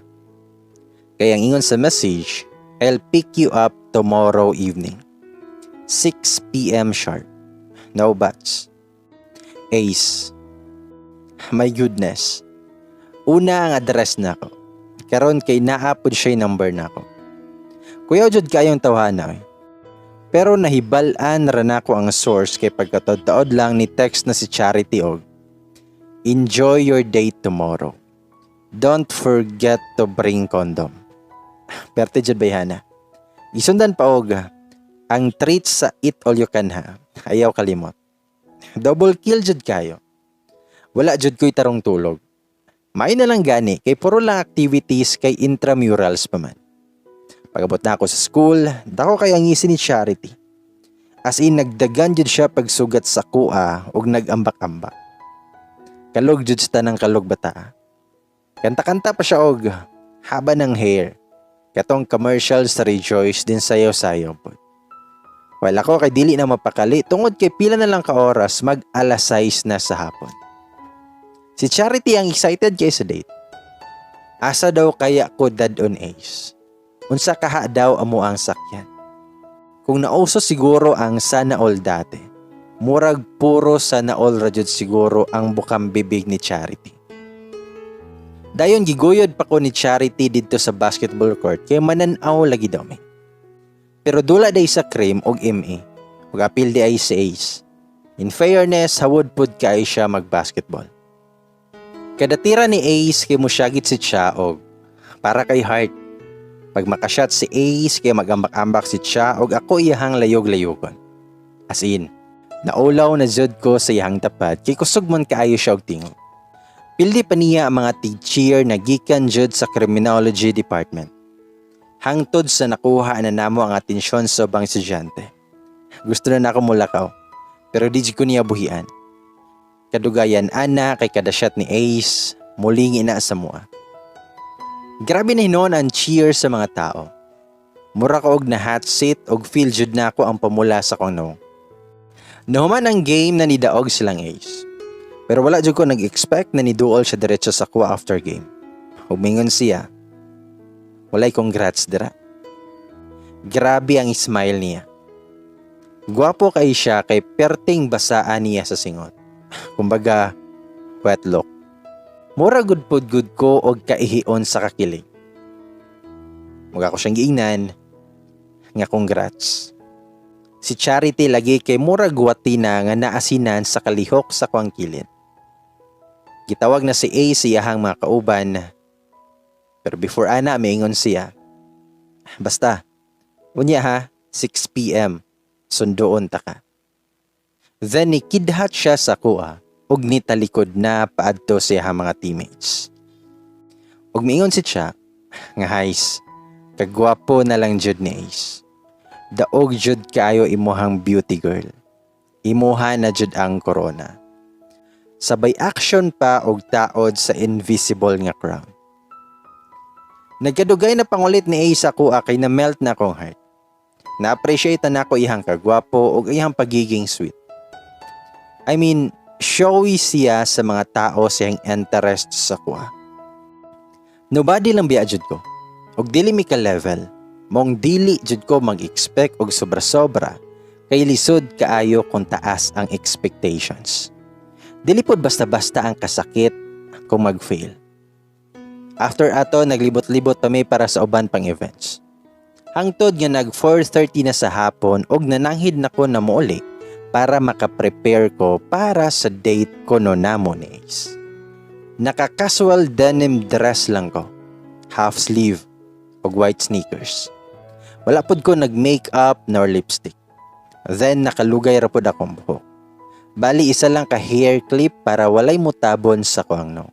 Kay ang ingon sa message, "I'll pick you up tomorrow evening. 6 p.m. sharp. No buts. Ace." My goodness. Una ang address nako. Karon kay naa pod siya number nako. Kuyaw jud kayong tawhana eh. Pero nahibal-an ra nako ang source kay pagkataod-taod lang ni text na si Charity og, "Enjoy your date tomorrow. Don't forget to bring condom." Perte jud bayhana. Isundan pa og, "Ang treat sa Eat All You Can ha. Ayaw kalimot." Double kill jud kayo. Wala jud ko'y tarong tulog. May na lang gani kay puro lang activities kay intramurals pa man. Pag-abot na ako sa school, dako kay ang ngisi ni Charity. As in, nagdagan jud siya pagsugat sa kuha ug nag-ambak-ambak. Kalog jud sa tanang kalog bata. Kanta-kanta pa siya og haba ng hair. Katong commercial sa Rejoice din, sayaw-sayaw pod. While ako kay dili na mapakali tungod kay pila na lang ka oras, mag alas 6 na sa hapon. Si Charity ang excited kay sa date. Asa daw kaya ko dad-on, Ace? Unsa kaha daw amo ang sakyan? Kung nauso siguro ang sana all dati, Murag puro sana all ra jud siguro ang bukang bibig ni Charity. Dayon giguyod pa ko ni Charity didto sa basketball court kay manan-aw lagi daw mi. Pero dula day sa Cream og MA. Ug apil di ay si Ace. In fairness, hawod pud kay siya mag-basketball. Kada tira ni Ace kay musyagit si Cha og para kay heart. Pag makashot si Ace kay magambak-ambak si Cha og ako iyahang layog-layogon. As in, naulaw na jud ko sa iyahang tapad kay kusog man kaayo siya og tingog. Pildi pa niya ang mga tig-cheer na gikan jud sa criminology department. Hangtod sa nakuha na namo ang atensyon sa ubang estudyante. Gusto na nako mulakaw, pero di jud ko niya buhian. Kadugayan ana kay kada shot ni Ace, mulingi na sa mua. Grabe na hinuon ang cheer sa mga tao. Mura ko og na hot seat og feel jud nako ang pamula sa akong nawong. Nahuman ang game na nidaog silang Ace. Pero wala jud ko nag-expect na niduol siya diretso sa kuha after game. Ug mingon siya, "Walay congrats dira." Grabe ang smile niya. Gwapo kay siya kay perting basaan niya sa singot. Kumbaga, wet look. Mura gud pod gud ko og kaihion sa kakilig. Mura ko siyang giingnan nga congrats. Si Charity lagi kay murag guwatina nga naasinan sa kalihok sa kuang kilid. Gitawag na si Ace sa iyahang mga kauban. Pero before ana, miingon siya, "Basta, unya ha, 6 p.m. Sunduon ta ka." Then nikidhat siya sa kuha ug nitalikod na paadto sa iyahang mga teammates. Ug miingon si Cha nga hays, kagwapo na lang jud ni Ace. Daog jud kaayo imuhang beauty girl. Imuha na jud ang corona. Sabay action pa og taod sa invisible nga crown. Nagkadugay na pangulit ni Ace ako kay na melt na akong heart. Na-appreciate na nako iyang kagwapo ug iyang pagiging sweet. I mean, showy siya sa mga tao sa iyang interest sa kuha. Nobody lang biya jud ko. Og dili mi ka level. Mong dili jud ko mag-expect og sobra-sobra kay lisod kaayo kung taas ang expectations. Dili pod basta-basta ang kasakit kung mag-fail. After ato, naglibot-libot pa mi para sa uban pang events. Hangtod nga nag 4:30 na sa hapon og nananghid na ko na mouli para maka-prepare ko para sa date ko no namo ni Ace. Naka-casual denim dress lang ko, half sleeve ug white sneakers. Wala pod ko nag-makeup nor lipstick. Then nakalugay ra pod akong buhok. Bali isa lang ka hair clip para walay mutabon sa kuang nawong.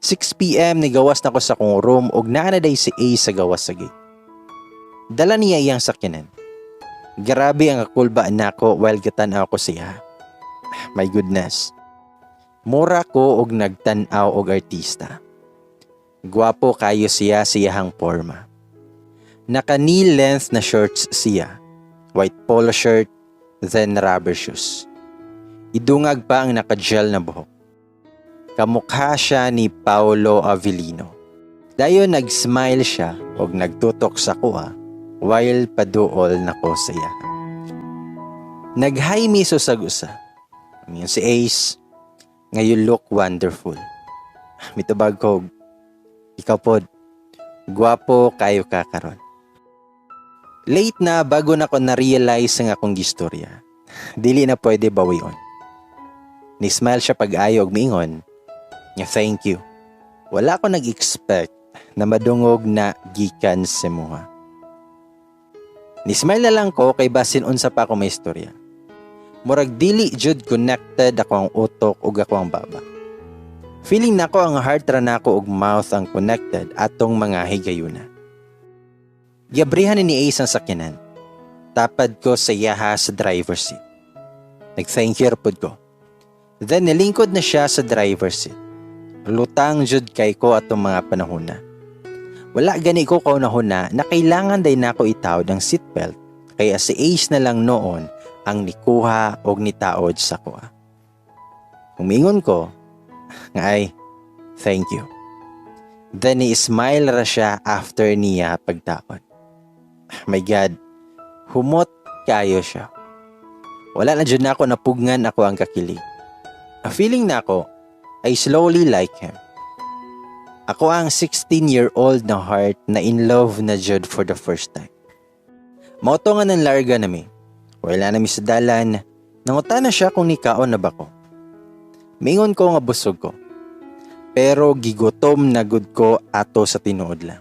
6 p.m. nigawas na ko sa akong room ug naa na day si Ace sa gawas sa gate. Dala niya iyang sakyanan. Grabe ang kakulba nako while gatan-aw ko siya. My goodness. Mura ko og nagtan-aw og artista. Gwapo kayo siya sa iyahang porma. Naka knee length na shorts siya. White polo shirt, then rubber shoes. Idungag pa ang naka-gel na buhok. Kamukha siya ni Paulo Avelino. Dayon nag-smile siya og nagtutok sa kuha while paduol nako sa iya. Nag-hi mi sa usag usa. Ingon si Ace nga "You look wonderful." Mitubag ko, "Ikaw pod, gwapo kayo ka karon." Late na bago na ko na-realize ang akong gistorya. Dili na pwede bawion. Ni-smile siya pag-ayo og miingon nga "Thank you. Wala ko nag-expect na madungog na gikan sa imuha." Ni-smile na lang ko kay basin unsa pa ako may istorya. Murag dili jud connected ako ang utok ug ako ang baba. Feeling nako ang heart ra nako ug mouth ang connected atong mga higayuna. Giabrihan ni Ace ang sakyanan. Tapad ko sa iyaha sa driver's seat. Nag-thank you pod ko. Then nilingkod na siya sa driver's seat. Lutang jud kay ko atong mga panahon na. Wala gani ko kaunahuna na kailangan day nako itawd ang seatbelt kaya si Ace na lang noon ang nikuha og nitaod sa kuha. Umingon ko nga ay "Thank you." Then ni-smile ra siya after niya pagtaod. My God, humot kayo siya. Wala na jud nako napugngan akoang kakilig. A feeling nako, I slowly like him. Akoang 16-year-old na heart na in love na jud for the first time. Mao to nga nanlarga na mi. Wala na mi sa dalan, nangutana siya kung nikaon na ba ko. Mingon ko nga busog ko. Pero gigutom na gud ko ato sa tinuod lang.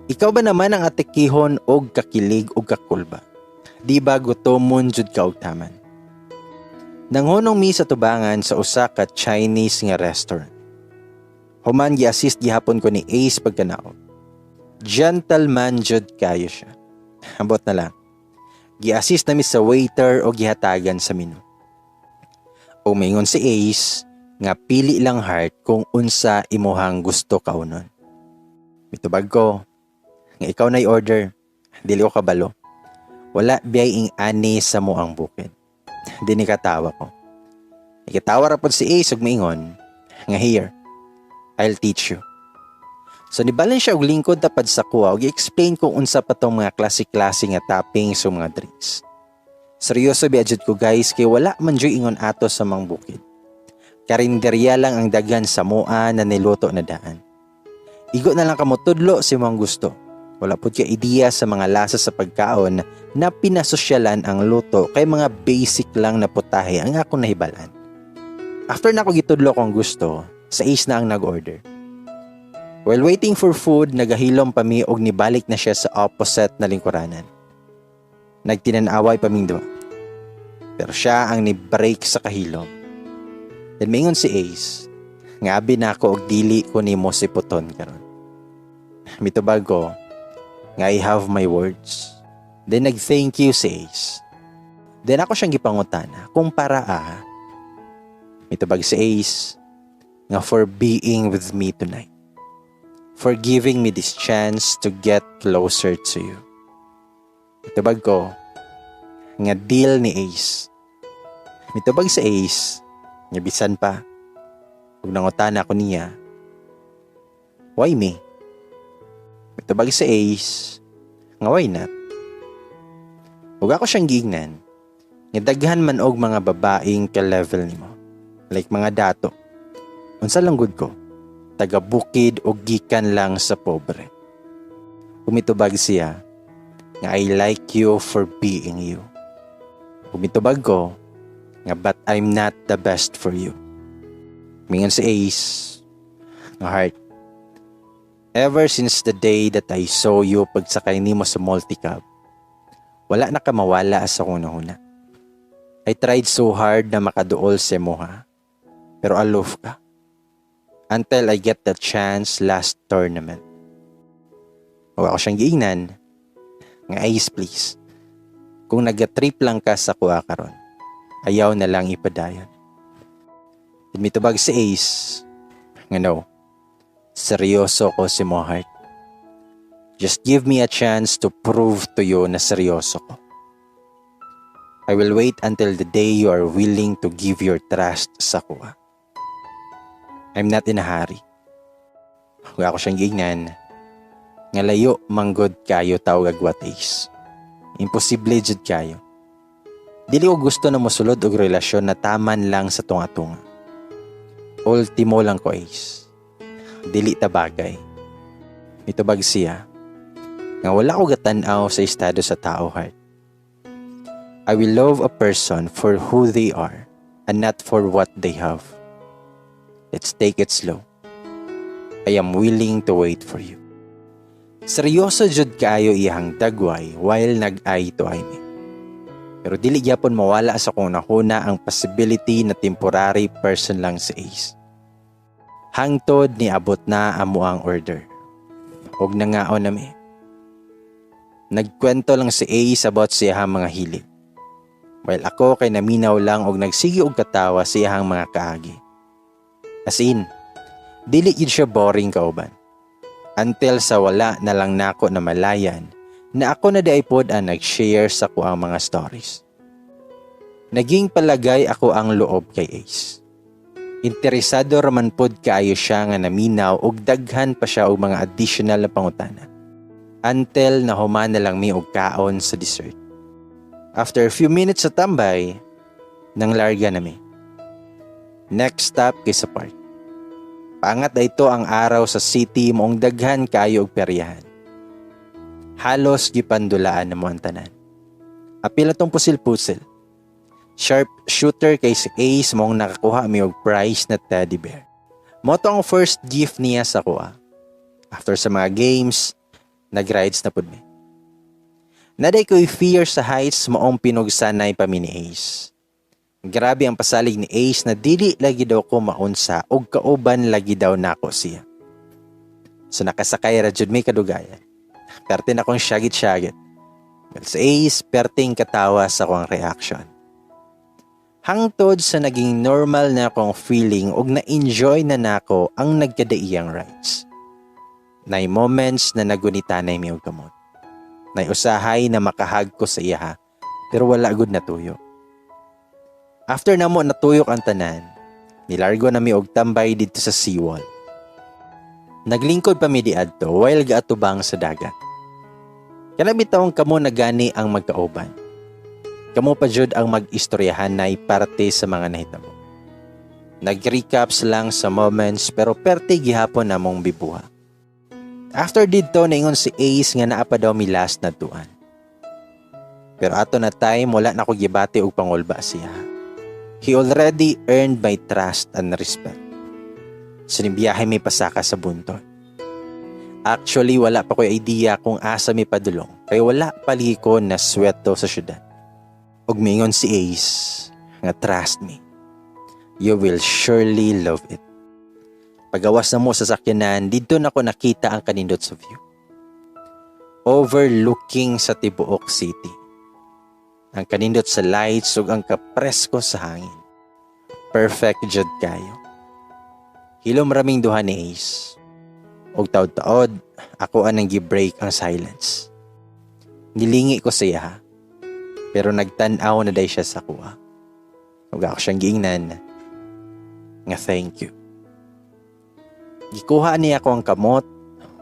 Ikaw ba naman ang atakihon og kakilig og kakulba? Di ba gutomon jud ka og taman? Nanghunong mi sa tubangan sa usa ka Chinese nga restaurant. Human, gi-assist gihapon ko ni Ace pagkanaog. Gentleman jud kayo siya. Ambot na lang. Gi-assist nami sa waiter o gihatagan sa menu. O mingon si Ace nga pili lang, heart, kung unsa imuhang gusto kaunon. Mitubag ko nga ikaw na order, dili ko kabalo. Wala biyay ing ani sa amoang bukid. Di ni katawa ko. Ikatawa ra pod si Ace ug miingon nga, "Here, I'll teach you." So nibalin siya og lingkod tapad sa kuha ug i-explain kung unsa pa tong mga klase-klase nga toppings o mga drinks. Seryoso biya jud ko, guys, kay wala man jud ingon ato sa mang bukid. Karinderya lang ang daghan sa mua na niluto na daan. Igo na lang kamo tudlo sa imong gusto. Wala pud ka ideya sa mga lasa sa pagkaon na pinasosyalan ang luto kay mga basic lang na putahe ang akong nahibalan. After na ako gitudlo kong gusto, sa Ace na ang nag-order. While waiting for food, nagahilom pa mi og nibalik na siya sa opposite na lingkuranan. Nagtinan-away pa ming duha. Pero siya ang ni-break sa kahilom. Then mingon si Ace, nga abi na ako og dili ko nimo siputon karon. Mitubag ko nga I have my words. Then nag-thank you si Ace. Then ako siyang gipangutana kung para ah. Mitubag si Ace nga for being with me tonight. For giving me this chance to get closer to you. Mitubag ko nga deal ni Ace. Mitubag si Ace nga bisan pa. Ug nangutana ko niya, "Why me?" Mitubag si Ace nga why not? Ug ako siyang giingnan nga daghan man og mga babaeng ka-level nimo. Like mga dato. Unsa lang gud ko? Taga bukid o gikan lang sa pobre. Umitubag siya nga I like you for being you. Umitubag ko nga but I'm not the best for you. Mingon si Ace nga, "Heart, ever since the day that I saw you pagsakay nimo sa multicab, wala na ka mawala sa akong hunahuna. I tried so hard na makaduol sa imo ha, pero aloof ka. Until I get the chance last tournament." O ako siyang giingnan nga, "Ace, please. Kung nag-trip lang ka sa kuha karon, ayaw na lang ipadayon." Mitubag si Ace nga no, seryoso ko sa imo, heart. Just give me a chance to prove to you na seryoso ko. I will wait until the day you are willing to give your trust sa kuha. I'm not in a hurry. Ug ako siyang giingnan nga layo manggod kayo tawag agwat, Ace. Imposible jud kayo. Dili ko gusto na mosulod og relasyon na taman lang sa tunga-tunga. Ultimo lang ko, Ace. Dili ta bagay. Mitubag siya nga wala ko gatan-aw sa estado sa tao, heart. I will love a person for who they are and not for what they have. Let's take it slow. I am willing to wait for you. Seryoso jud kaayo iyang dagway while nag-eye to eye mi. Pero dili gyapon mawala sa akong hunahuna ang possibility na temporary person lang si Ace. Hangtod niabot na amo ang order. Og nangaon nami. Nagkwento lang si Ace about sa iyang mga hilig. While ako kay naminaw lang og nagsige og katawa sa iyang mga kaagi. As in, dili yun siya boring kauban. Until sa wala na lang nako na malayan na ako na diay pod ang nag-share sa kuang mga stories. Naging palagay akoang loob kay Ace. Interesado raman pod kaayo siya nga naminaw og daghan pa siya og mga additional na pangutana. Until nahuman na lang mi og kaon sa dessert. After a few minutes sa tambay, nang larga nami. Next stop kay sa park. Paangat na ito ang araw sa city, maong daghan kayo og peryahan. Halos gipandulaan namo ang tanan. Apil atong pusil-pusil. Sharp shooter kay si Ace, maong nakakuha mi og prize na teddy bear. Mao to ang first gift niya sa akoa. After sa mga games, nag-rides na pud mi. Naa diay ko'y fear sa heights, maong pinugsanay pa mi ni Ace. Grabe ang pasalig ni Ace na dili lagi daw ko maunsa og kauban lagi daw nako siya. So nakasakay ra jud mi kadugayan. Perte na akong syagit-syagit. Well, si Ace, perting katawa sa akong reaction. Hangtod sa naging normal na akong feeling og na-enjoy na nako ang nagkadaiyang rides. Nay moments na nagunitanay mi og kamot. Nay usahay na maka-hug ko sa iyaha pero wala gud natuyo. After namo natuyok ang tanan, nilargo na mi og tambay didto sa seawall. Naglingkod pa mi diadto while gaatubang sa dagat. Kana bitawng kamo na gani ang magkauban. Kamo pa jud ang mag-istoryahan nay parte sa mga nahitabo. Nag-recaps lang sa moments pero perte gihapon namong bibuha. After didto, naingon si Ace nga naa pa daw mi last na tuan. Pero ato na time, wala na ko gibati og pangulba siya. He already earned my trust and respect. So nibiyahe mi pasaka sa buntod. Actually, wala pa ko'y idea kung asa mi padulong kay wala pa ko na sweto sa syudad. Ug miingon si Ace nga, "Trust me, you will surely love it." Pagawas na mo sa sakyanan, didto na ko nakita ang kanindot sa view. Overlooking sa tibuok city. Ang kanindot sa lights ug ang kapresko sa hangin. Perfect jud kayo. Hilom raming duha ni Ace. Og taod-taod, ako anang gi-break ang silence. Nilingi ko siya ha. Pero nagtan-aw na day siya sa akoa. Ug ako siyang giingnan nga thank you. Gikuha niya ako ang kamot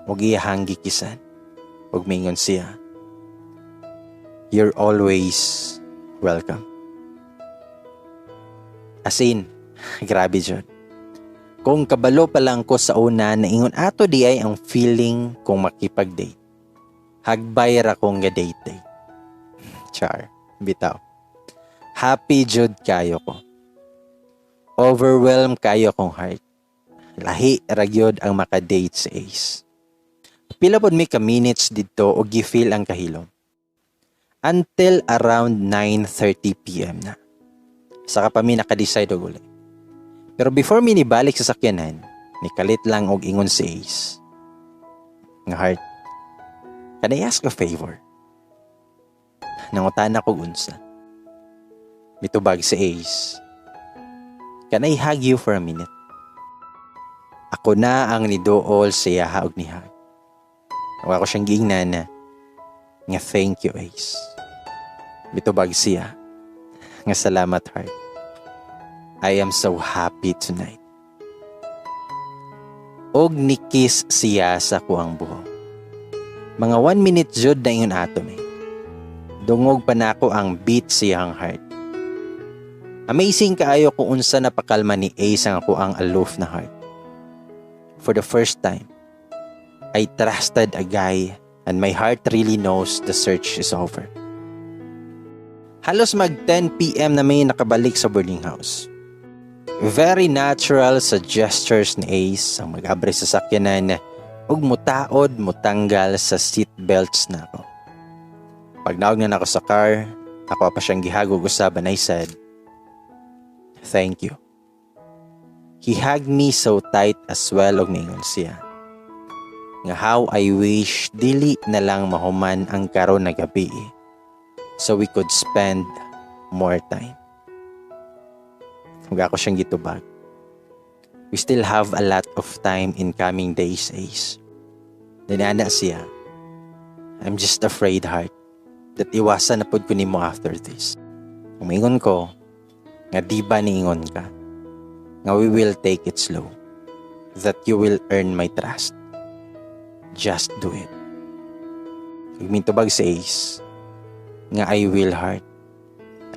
ug iyahang gikisan. Ug mingon siya, "You're always welcome." As in, grabe jud. Kung kabalo pa lang ko sa una na ingon ato di ay ang feeling kung makipag-date. Hagbay ra kong ga date date. Char, bitaw. Happy jud kayo ko. Overwhelmed kayo kong heart. Lahi ra gyud ang makadate sa Ace. Pila pod mi ka minutes didto og gi-feel ang kahilom. Until around 9:30 p.m. na. Saka pa mi naka-decide og uli. Pero before mi nibalik sa sakyanan, nikalit lang og ingon si Ace nga, "Heart, can I ask a favor?" Nangutana kog unsa. Mitubag si Ace, "Can I hug you for a minute?" Ako na ang niduol sa iyaha og ni-hug. Ug ako siyang giingnan na nga thank you, Ace. Mitubag siya nga salamat, heart. I am so happy tonight. Og ni-kiss siya sa akoang buhok. Mga 1 minute jud na ingon ato mi. Dungog pa nako ang beat siyang heart. Amazing kaayo kung unsa napakalma ni Ace ang akoang aloof na heart. For the first time, I trusted a guy and my heart really knows the search is over. Halos mag 10 p.m. na mi nakabalik sa boarding house. Very natural sa gestures ni Ace ang mag-abre sa sakyanan ug mutaod mutanggal sa seat belts nako. Pag naog na nako sa car, ako pa siyang gi-hug og usab and I said, "Thank you." He hugged me so tight as well ug niingon siya nga how I wish dili na lang mahuman ang karon na gabi so we could spend more time. Ug ako siyang gitubag, "We still have a lot of time in coming days, Ace." Niana siya, "I'm just afraid, heart, that iwasan na pud ko nimo after this." Umingon ko, nga di ba niingon ka nga we will take it slow, that you will earn my trust. Just do it. Ug mitubag si Ace, nga I will, heart.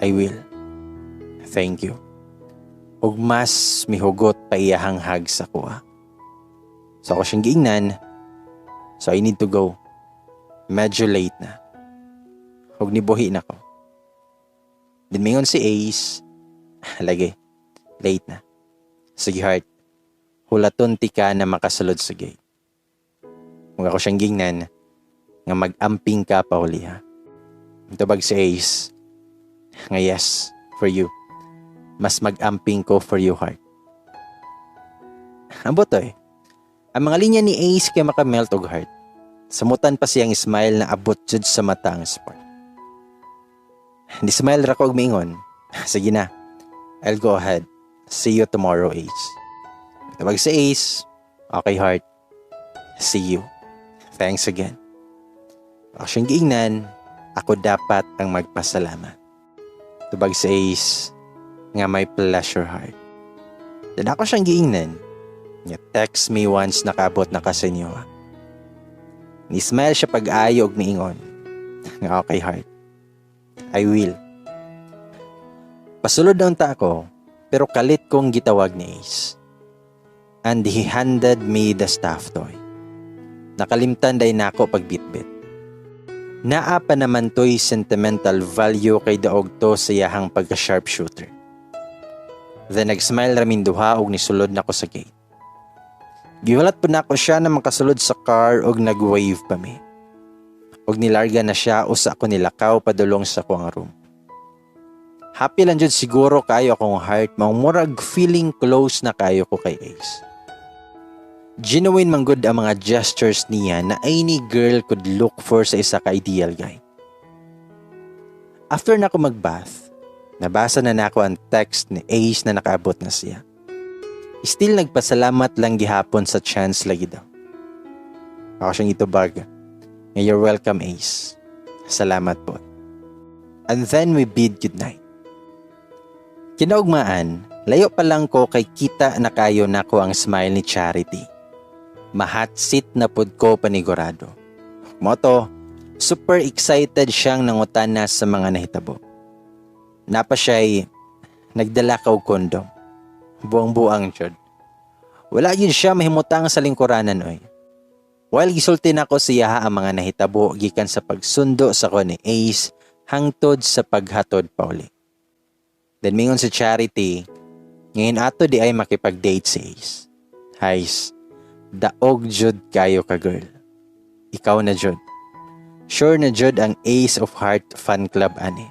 I will. Thank you. Ug mas mihugot pa iyahang hug sa akoa. So ako siyang giingnan, "So I need to go. Medyo late na." Ug nibuhi na ko. Then mingon si Ace, "Lagi, late na. Sige, heart, hulaton tika na makasulod sa gate." Ug ako siyang gingnan nga mag-amping ka pa uli ha. Tubag si Ace nga yes, for you. Mas mag-amping ko for you, heart. Ambot eh. Ang mga linya ni Ace kay makamelt og heart. Samutan pa siyang smile na abot jud sa mata ang spark. Ni smile ra ko og miingon, "Sige na. I'll go ahead. See you tomorrow, Ace." Tawag si Ace, "Okay, heart. See you. Thanks again." Ako siyang giingnan, ako dapat ang magpasalamat. Tubag si Ace, nga my pleasure, heart. Then ako siyang giingnan, nga text me once nakaabot na ka sa inyo ha. Ni-smile siya pag-ayo og miingon, nga okay, heart. I will. Pasulod na unta ako, pero kalit kong gitawag ni Ace. And he handed me the stuffed toy. Nakalimtan day nako pagbitbit. Naa pa naman to'y sentimental value kay daog to sa iyahang pagka-sharpshooter. Then nag-smile ramin duha og nisulod nako sa gate. Gihulat po nako siya na makasulod sa car og nag-wave pa mi. Og nilarga na siya usa ako nilakaw padulong sa akong room. Happy lang jud siguro kayo akong heart, maong murag feeling close na kayo ko kay Ace. Genuine man gud ang mga gestures niya na any girl could look for sa isa ka ideal guy. After na ako mag-bath, nabasa na nako ang text ni Ace na nakaabot na siya. Still nagpasalamat lang gihapon sa chance lagi daw. Ako siyang itubag nga you're welcome, Ace. Salamat po. And then we bid goodnight. Kinaugmaan, layo pa lang ko kay kita na kayo nako ang smile ni Charity. Ma-hot seat na pud ko panigurado. Mao to, super excited siyang nangutana sa mga nahitabo. Napa siya'y nagdala ka og kondom. Buang-buang jud. Wala yun siya mahimutang sa lingkuranan oy. While gisulti nako siya ang mga nahitabo gikan sa pagsundo sa ko ni Ace hangtod sa paghatod pauli. Then mingon si Charity, ngayon ato di ay makipag-date si Ace. Hays, daog jud kayo ka, girl. Ikaw na jud. Sure na jud ang Ace of Heart fan club ani.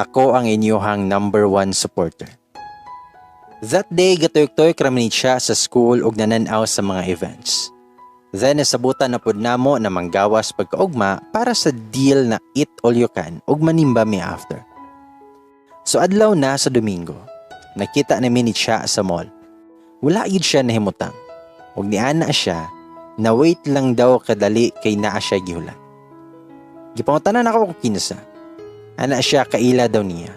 Ako ang inyuhang number one supporter. That day, gatuyok-tuyok ra mi siya sa school ug nananaw sa mga events. Then nasabutan na pud namo na manggawas pagkaugma para sa deal na eat all you can ug manimba mi after. So adlaw na sa Domingo, nakita namin ni siya sa mall. Wala yun siya nahimutang. Ug niana siya na wait lang daw kadali kay naa siya gihulat. Gipangutanan ako kung kinsa. Ana siya, kaila daw niya.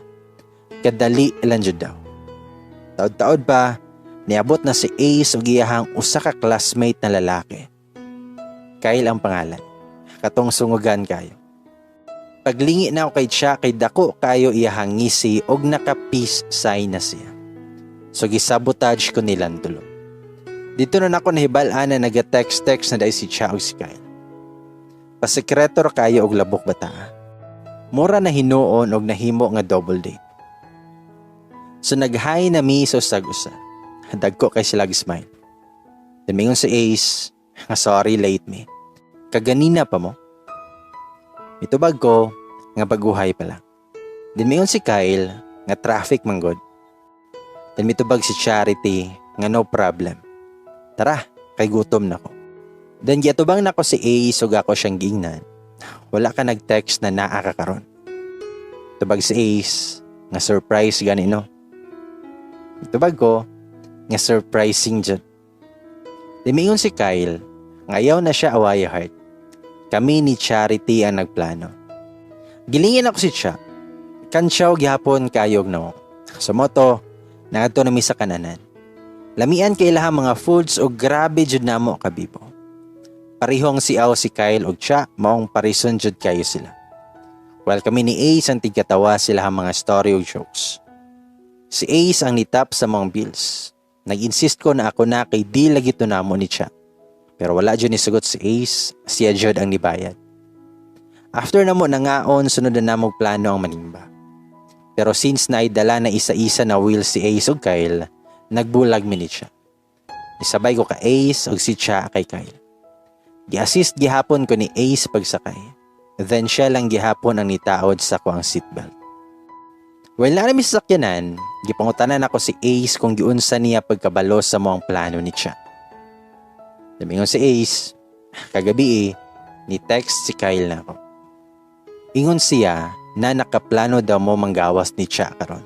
Kadali lang jud daw. Taod-taod pa, niabot na si Ace ug iyahang usa ka classmate na lalaki. Kyle ang pangalan. Katong sungugan kayo. Paglingi na ako kay siya kay dako kayo iyahang ngisi og naka-peace sign na siya. So gisabotage ko nilang tulo. Dito na nako nahibal-an na naga-text-text na dahil si Cha ug si Kyle. Pasekreto ra kayo og labok bata. Mura na hinuon og nahimo nga double date. So nag-hi na mi sa usag usa. Dagko kay sila smile. Then mingon si Ace nga sorry, late me. Kaganina pa mo. Mitubag ko nga baguhay pa lang. Then mingon si Kyle nga traffic man gud. Then mitubag si Charity nga no problem. Tara, kay gutom na ko. Then giatubang nako si Ace ug ako siyang giingnan. Wala ka nag-text na naa ka karon. Tubag si Ace nga surprise gani no. Tubag ko nga surprising jud. Miingon si Kyle nga ayaw na siya away, heart. Kami ni Charity ang nagplano. Gilingin ako si Cha. Kantsaw gihapon kayog no. Sa moto, naadto nami sa kananan. Lamian kay ilahang mga foods ug grabe jud namo kabibo. Parihong siaw si Kyle ug Cha, maong parison jud kayo sila. While kami ni Ace ang tigkatawa sila ang mga story ug jokes. Si Ace ang nitap sa mga bills. Nag-insist ko na ako na kay di lagi to namo ni siya. Pero wala jud ni sugot si Ace, siya jud ang nibayad. After namo nangaon, sunod na namog plano ang manimba. Pero since naidala na isa-isa na wheel si Ace ug Kyle, nagbulag mi ni siya. Isabay ko ka Ace ug si Cha kay Kyle. Gi-assist gihapon ko ni Ace pagsakay. Then siya lang gihapon ang nitaod sa ko ang seatbelt. While naa mi sa sakyanan, gipangutanan ako si Ace kung giunsa niya pagkabalo sa moang plano ni Cha. Miingon si Ace, kagabi eh, ni text si Kyle na ako. Ingon siya na nakaplano daw mo manggawas ni Cha karon.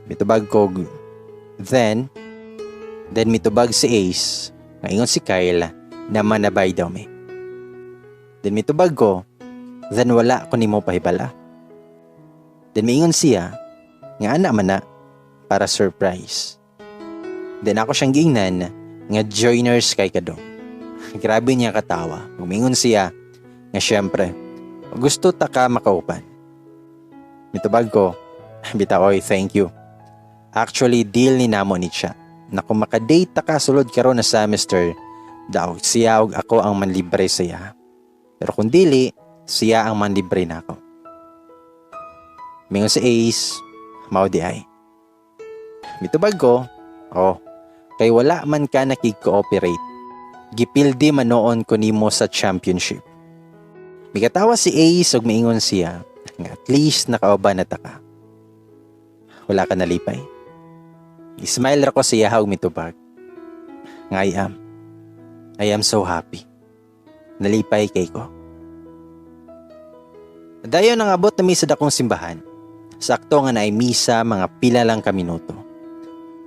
Mitubag ko, then mitubag si Ace, nga ingon si Kyle na manabay daw mi. Then mitubag ko, then wala ko nimo pahibala. Then miingon siya, nga ana man na, para surprise. Then ako siyang giingnan, nga joiners kay kadong. Grabe niya katawa. Umingon siya, nga syempre, gusto ta ka makaupan. Mitubag ko, bitaw oy, thank you. Actually, deal ni namo ni siya, na kung makadate ta ka sulod karon na semester, daw siya og ako ang manlibre sa iya. Pero kung dili, siya ang manlibre na ako. Mingon si Ace, mao di ay. Mitubag ko, oh, kay wala man ka nakig-cooperate. Gipildi man noon ko nimo sa championship. Mikatawa si Ace ug miingon siya nga at least nakauban na ta ka. Wala ka nalipay? Smile ra ko siya ug mitubag nga I am. I am so happy. Nalipay kay ko. Dayon nangabot na mi sa dakong simbahan. Sakto nga naay misa, mga pila lang ka minuto.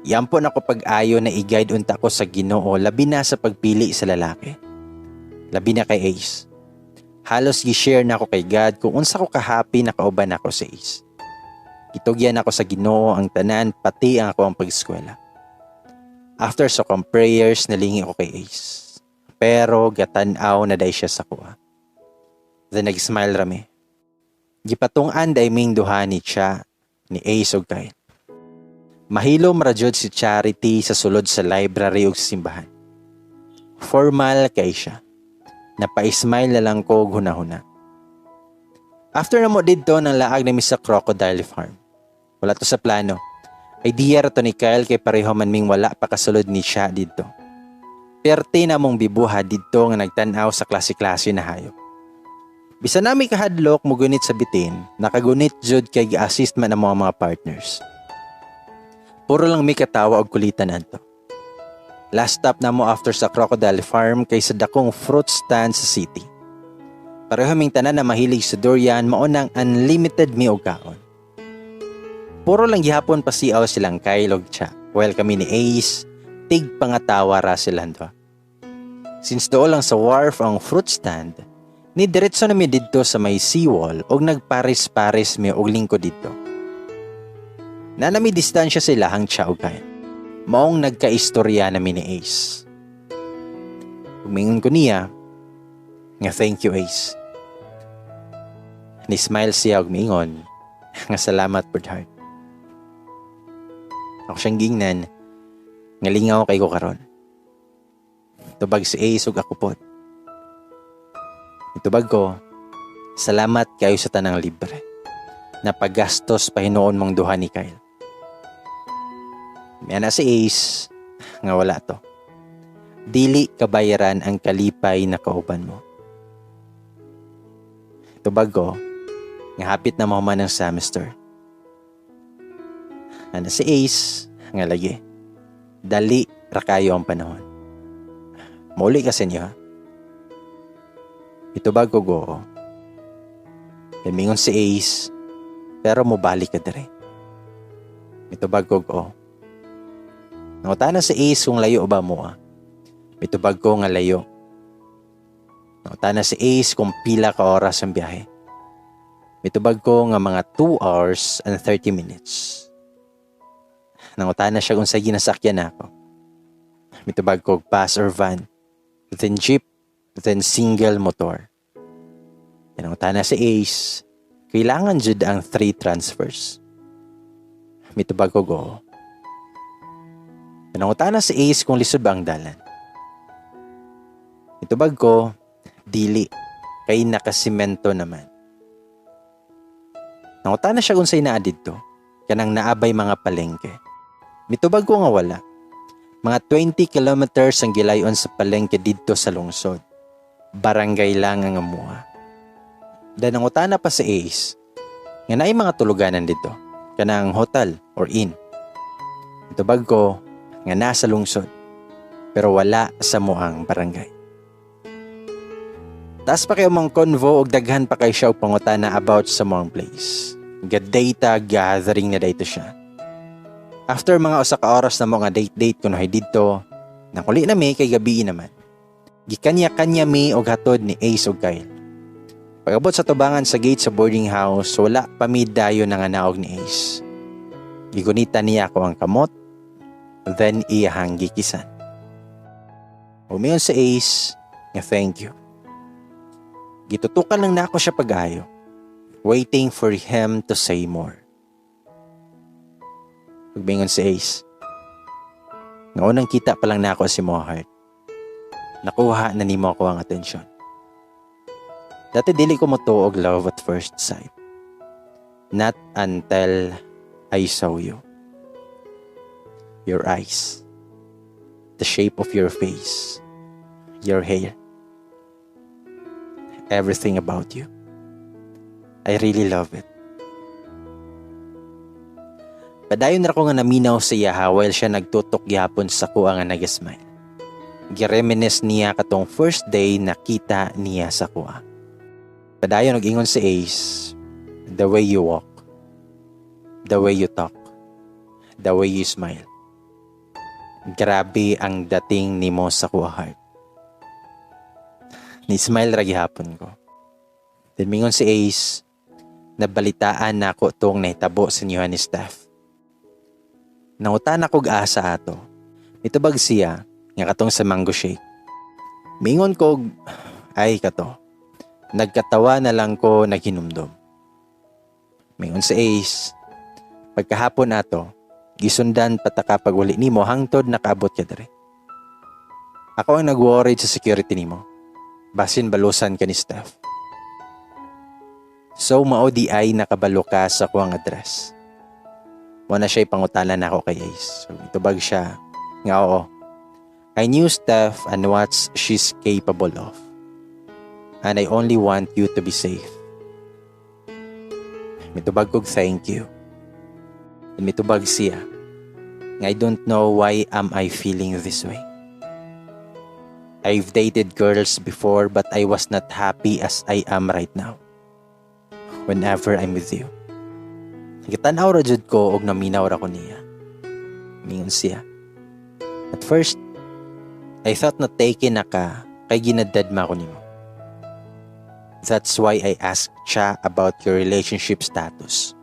Yampo na ko pag-ayo na i-guide unta ko sa Ginoo, labi na sa pagpili sa lalaki. Labi na kay Ace. Halos gi-share na ako kay God kung unsa ko ka-happy na kauban ako sa Ace. Gitugyan ako sa Ginoo ang tanan, pati ang ako ang pag-eskwela. After sa akong prayers, nalingi ako kay Ace. Pero gatan-aw na day siya sa kuha. Then nag-smile rami. Gipatung-an day ming duha ni siya ni Ace ug Kyle. Mahilom ra jud si Charity sa sulod sa library ug sa simbahan. Formal kay siya. Napa-smile na lang ko og hunahuna. After na mo didto, nang laag nami sa Crocodile Farm. Wala to sa plano. Idea ra to ni Kyle kay pareho man ming wala pa kasulod ni siya didto. Perte na mong bibuha didto nga nagtan-aw sa klase-klase na hayop. Bisan nami kahadlok mugunit sa bitin, nakagunit jud kay gi-assist man ang mga partners. Puro lang mi katawa og kulitan adto. Last stop na mo after sa Crocodile Farm kay sa dakong fruit stand sa city. Pareho ming tanan na mahilig sa durian, mao nang unlimited mi og kaon. Puro lang gihapon pasiaw silang Kyle og Cha. While kami ni Ace, tig pangatawa ra silang duha. Since doon lang sa wharf ang fruit stand, ni diretso na mi didto sa may seawall og nagpares-pares mi og lingkod didto. Naa na mi distansya sila hang Cha og Kyle. Maong nagkaistorya nami ni Ace. Umingon ko niya nga thank you, Ace. Ni smile siya og miingon nga salamat pod, heart. Ako siyang gingnan nga lingaw kay ko karon. Tubag si Ace ug ako pod. Itubag ko, salamat kayo sa tanang libre. Napagastos pa hinuon mong duha ni Kyle. Miana si Ace nga wala to. Dili kabayaran ang kalipay na kauban mo. Tubag ko nga hapit na mahuman ang semester. Ana si Ace nga lagi. Dali ra kayo ang panahon. Mauli kasi niyo ha. Itubag ko go. Mingon si Ace, pero mobalik ka dire. Mitubag ko go. Nangutana si Ace kung layo ba mo ah. Mitubag ko nga layo. Nangutana si Ace kung pila ka oras ang biyahe. Mitubag ko nga mga 2 hours and 30 minutes. Nangutana siya kung sa ginasakyan na ako. Mitubag ko bus or van, then jeep, then single motor. Nangutana si Ace Kailangan jud ang three transfers. Mitubag ko, "Oo." Nangutana si Ace kung lisod ba ang dalan. Mitubag ko, "Dili, kay nakasimento naman." Nangutana siya kung unsay naa didto, kanang naa bay mga palengke. Mitubag ko nga wala. Mga 20 kilometers ang gilayon sa palengke didto sa lungsod. Barangay lang ang amuha. Dan nangutana pa si Ace, nga naay mga tuluganan didto, kanang hotel or inn. Mitubag ko nga nasa lungsod, pero wala sa amuang barangay. Taas pa kaayo among convo ug daghan pa kay siya og pangutana about sa among place. Ga-data gathering na dito siya. After mga usa ka oras na mo nga date-date kunohay didto, nakuli na mi kay gabii naman. Gikanya-kanya mi og hatod ni Ace ug Kyle. Pag-abot sa tubangan sa gate sa boarding house, wala pa mi dayon nga naog ni Ace. Gigunita niya ako ang kamot, then iyahang gikisan. Umiyon sa Ace nga thank you. Gitutukan lang nako siya pag-ayo, waiting for him to say more. Pagmingon si Ace, nga unang kita pa lang nako sa imo, heart, nakuha na nimo ako ang atensyon. Dati dili ko motuo og love at first sight. Not until I saw you. Your eyes. The shape of your face. Your hair. Everything about you. I really love it. Padayon ra ko nga naminaw sa iyaha while siya nagtutok gihapon sa kuha nga nag-smile. Gireminisce niya katong first day nakita niya sa kuha. Padayon og ingon si Ace, "The way you walk, the way you talk, the way you smile. Grabe ang dating nimo sa kuha, heart." Ni-smile ra gihapon ko. Then mingon si Ace, "Nabalitaan nako tong nahitabo sa inyo ni Steph." Nangutana kog asa ato. Mitubag siya nga katong sa mango shake. Mingon kog, "Ay, kato." Nagkatawa na lang ko naghinumdom. Mingon si Ace, "Pagkahapon ato, gisundan pa ta ka pag uli nimo hangtod nakaabot ka diri. Ako ang nag-worried sa security nimo. Basin balusan ka ni Steph. So mao diay nakabalo ka sa kuang address?" Mo na siya pangutana nako kay Ace. So itubag siya nga oo. "I knew Steph and what she's capable of. And I only want you to be safe." Mitubag kog thank you. And mitubag siya nga, "I don't know why am I feeling this way. I've dated girls before, but I was not happy as I am right now. Whenever I'm with you." Gitanaw ra jud ko og naminaw ra ko niya. Mingon siya, "At first, I thought na taken na ka kay ginadadma ko nimo. That's why I asked siya about your relationship status.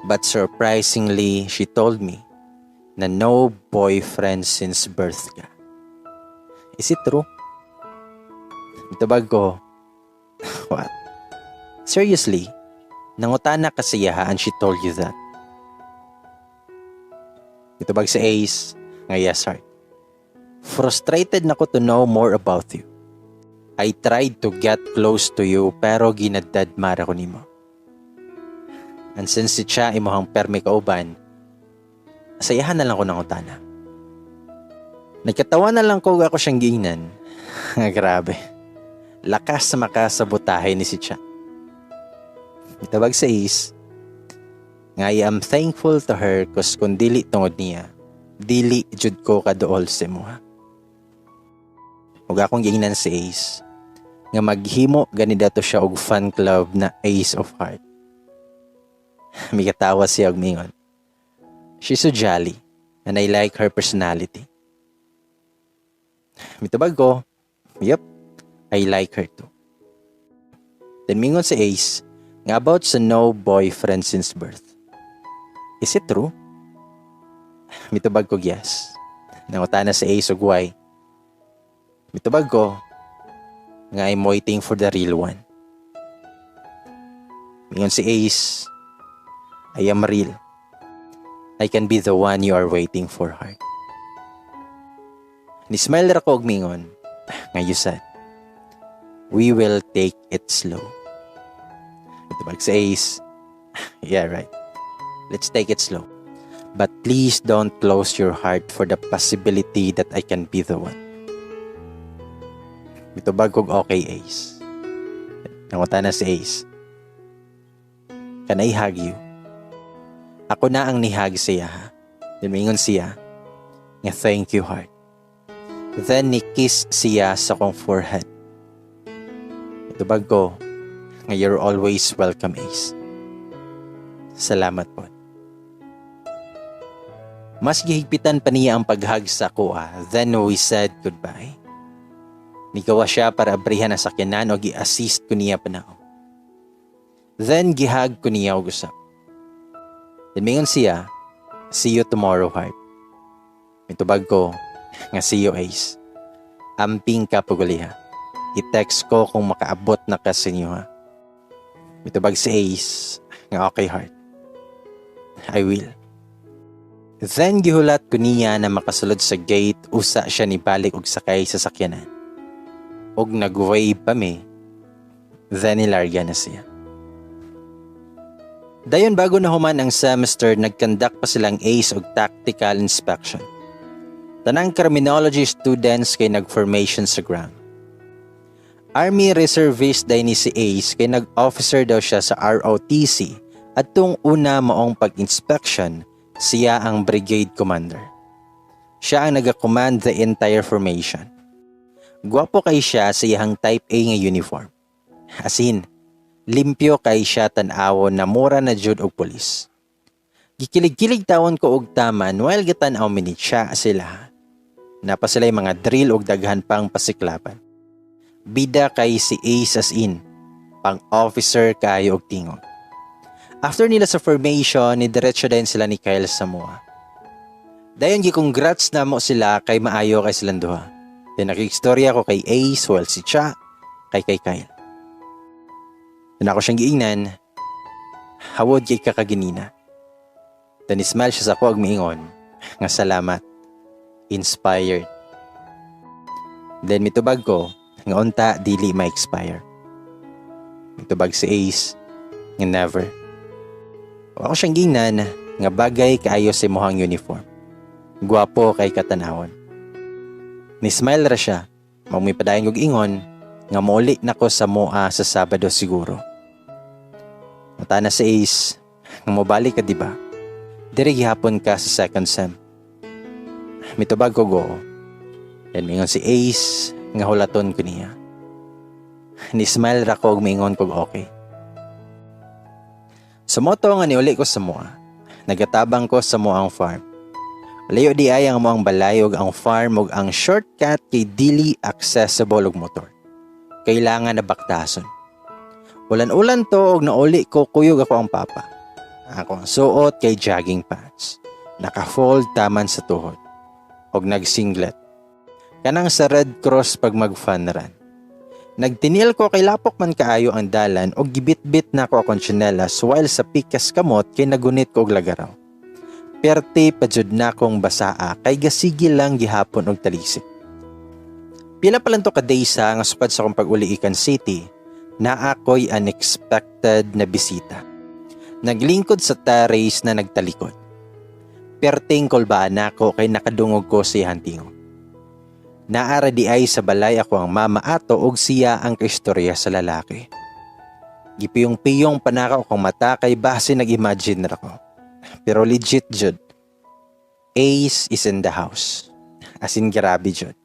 But surprisingly, she told me na no boyfriend since birth ka. Is it true?" Mitubag ko, "What? Seriously? Nangutana ka sa iyaha and she told you that?" Mitubag sa Ace, nga yes, heart. "Frustrated na ko to know more about you. I tried to get close to you pero ginadadma ra ko nimo. And since si Cha imuhang permi kauban, sayahan na lang ko nangutana." Nagkatawa na lang ko ako siyang giingnan. Grabe. Lakas sa makasabotahe ni si Cha. Mitubag sa Ace, nga I am thankful to her cause kung dili tungod niya, dili jud ko kaduol sa imuha. Ug akong giingnan si Ace, nga maghimo gani dato siya og fan club na Ace of Heart. Mikatawa siya og mingon, "She's so jolly and I like her personality." Mitubag ko, "Yep, I like her too." Then mingon si Ace, nga about sa no boyfriend since birth. Is it true? Mitubag ko, "Yes." Nangutana si Ace og why. Mitubag ko, nga I'm waiting for the real one. Mingon si Ace, "I am real. I can be the one you are waiting for, heart." Ni-smile ra ko og mingon nga, "You said, we will take it slow." Mitubag si Ace, "Yeah, right. Let's take it slow. But please don't close your heart for the possibility that I can be the one." Mitubag kog, "Okay, Ace." Nangutana si Ace, "Can I hug you?" Ako na ang ni-hug siya, ha. Then mingon siya nga, "Thank you, heart." Then ni-kiss siya sa akong forehead. Mitubag ko nga, "You're always welcome, Ace. Salamat po." Mas gihigpitan pa niya ang pag-hug sa akoa. Then we said goodbye. Nigawa siya para abrihan ang sakyanan o gi-assist ko niya panaog. Then gi-hug ko niya og usap. Then mingon siya, "See you tomorrow, heart." Mitubag ko nga, "See you, Ace. Amping ka pag-uli ha. I-text ko kung makaabot na ka sa inyo ha." Mitubag si Ace nga, "Okay, heart. I will." Then gihulat ko niya na makasulod sa gate usa siya ni balik og sakay sa sakyanan. Og nag-wave pa mi. Then nilarga na siya. Dayon bago na human ang semester, nag-conduct pa silang Ace og tactical inspection. Tanang criminology students kay nag-formation sa ground. Army reservist diay ni si Ace kay nag-officer daw siya sa ROTC at tung una maong pag-inspection, siya ang brigade commander. Siya ang nag-command the entire formation. Gwapo kay siya sa iyang type A nga uniform. As in, limpyo kay siya tan-awon na mura na jud og pulis. Gikilig-kilig tawon ko og taman while gatan-aw mi ni siya sila. Naa pa sila mga drill og daghan pang pasiklaban. Bida kay si Ace, as in, pang officer kayo og tingog. After nila sa formation, ni diretso din sila ni Kyle sa mua. Dayon gi-congrats namo sila kay maayo kay silang duha. Then nakigstorya ko kay Ace while si Cha kay Kyle. Then ako siyang giingnan, "Hawod kay kakaginina." Then smile siya sa ako ug miingon nga, "Salamat. Inspired." Then mitubag ko nga unta dili ma-expire. Mitubag si Ace nga, "Never." Ako siyang gingnan nga, "Bagay kaayo sa imong uniform. Gwapo kay katanawon." Ni-smile ra siya. Magmipadayon kog ingon nga mouli na ko sa moa sa Sabado siguro. Mata na si Ace nga, "Mobalik ka, di ba? Diri gihapon ka sa second sem." Mitubag ko go. Then mingon si Ace nga hulaton ko niya. Ni-smile ra ko ug miingon kog okay. Sa mao to nga niuli ko sa moa. Nagatabang ko sa moang farm. Layo di ay ang moang balay ug ang farm ug ang shortcut kay dili accessible og motor. Kailangan na baktason. Ulan-ulan to og nauli ko kuyog ako ang papa. Ako ang suot kay jogging pants. Naka-fold taman sa tuhod. Og nag-singlet. Kanang sa Red Cross pag mag-fun run. Nagtinil ko kay lapok man kaayo ang dalan og gibitbit na ko akong tsinelas while sa pikas kamot kay nagunit ko og lagaraw. Perte pa jud na akong basaa kay gasigi lang gihapon og talisik. Pila pa lang to ka days ha nga sukad sa akong pag-uli ikan City, naa ko'y unexpected na bisita. Naglingkod sa terrace na nagtalikod. Perting kulbaan nako kay nakadungog ko sa iyang tingog. Naa ra di ay sa balay ako ang mama ato og siya ang kaistorya sa lalaki. Gipiyong-piyong pa nako akong mata kay base nag-imagine ra ko. Pero legit jud. Ace is in the house. As in, grabe jud.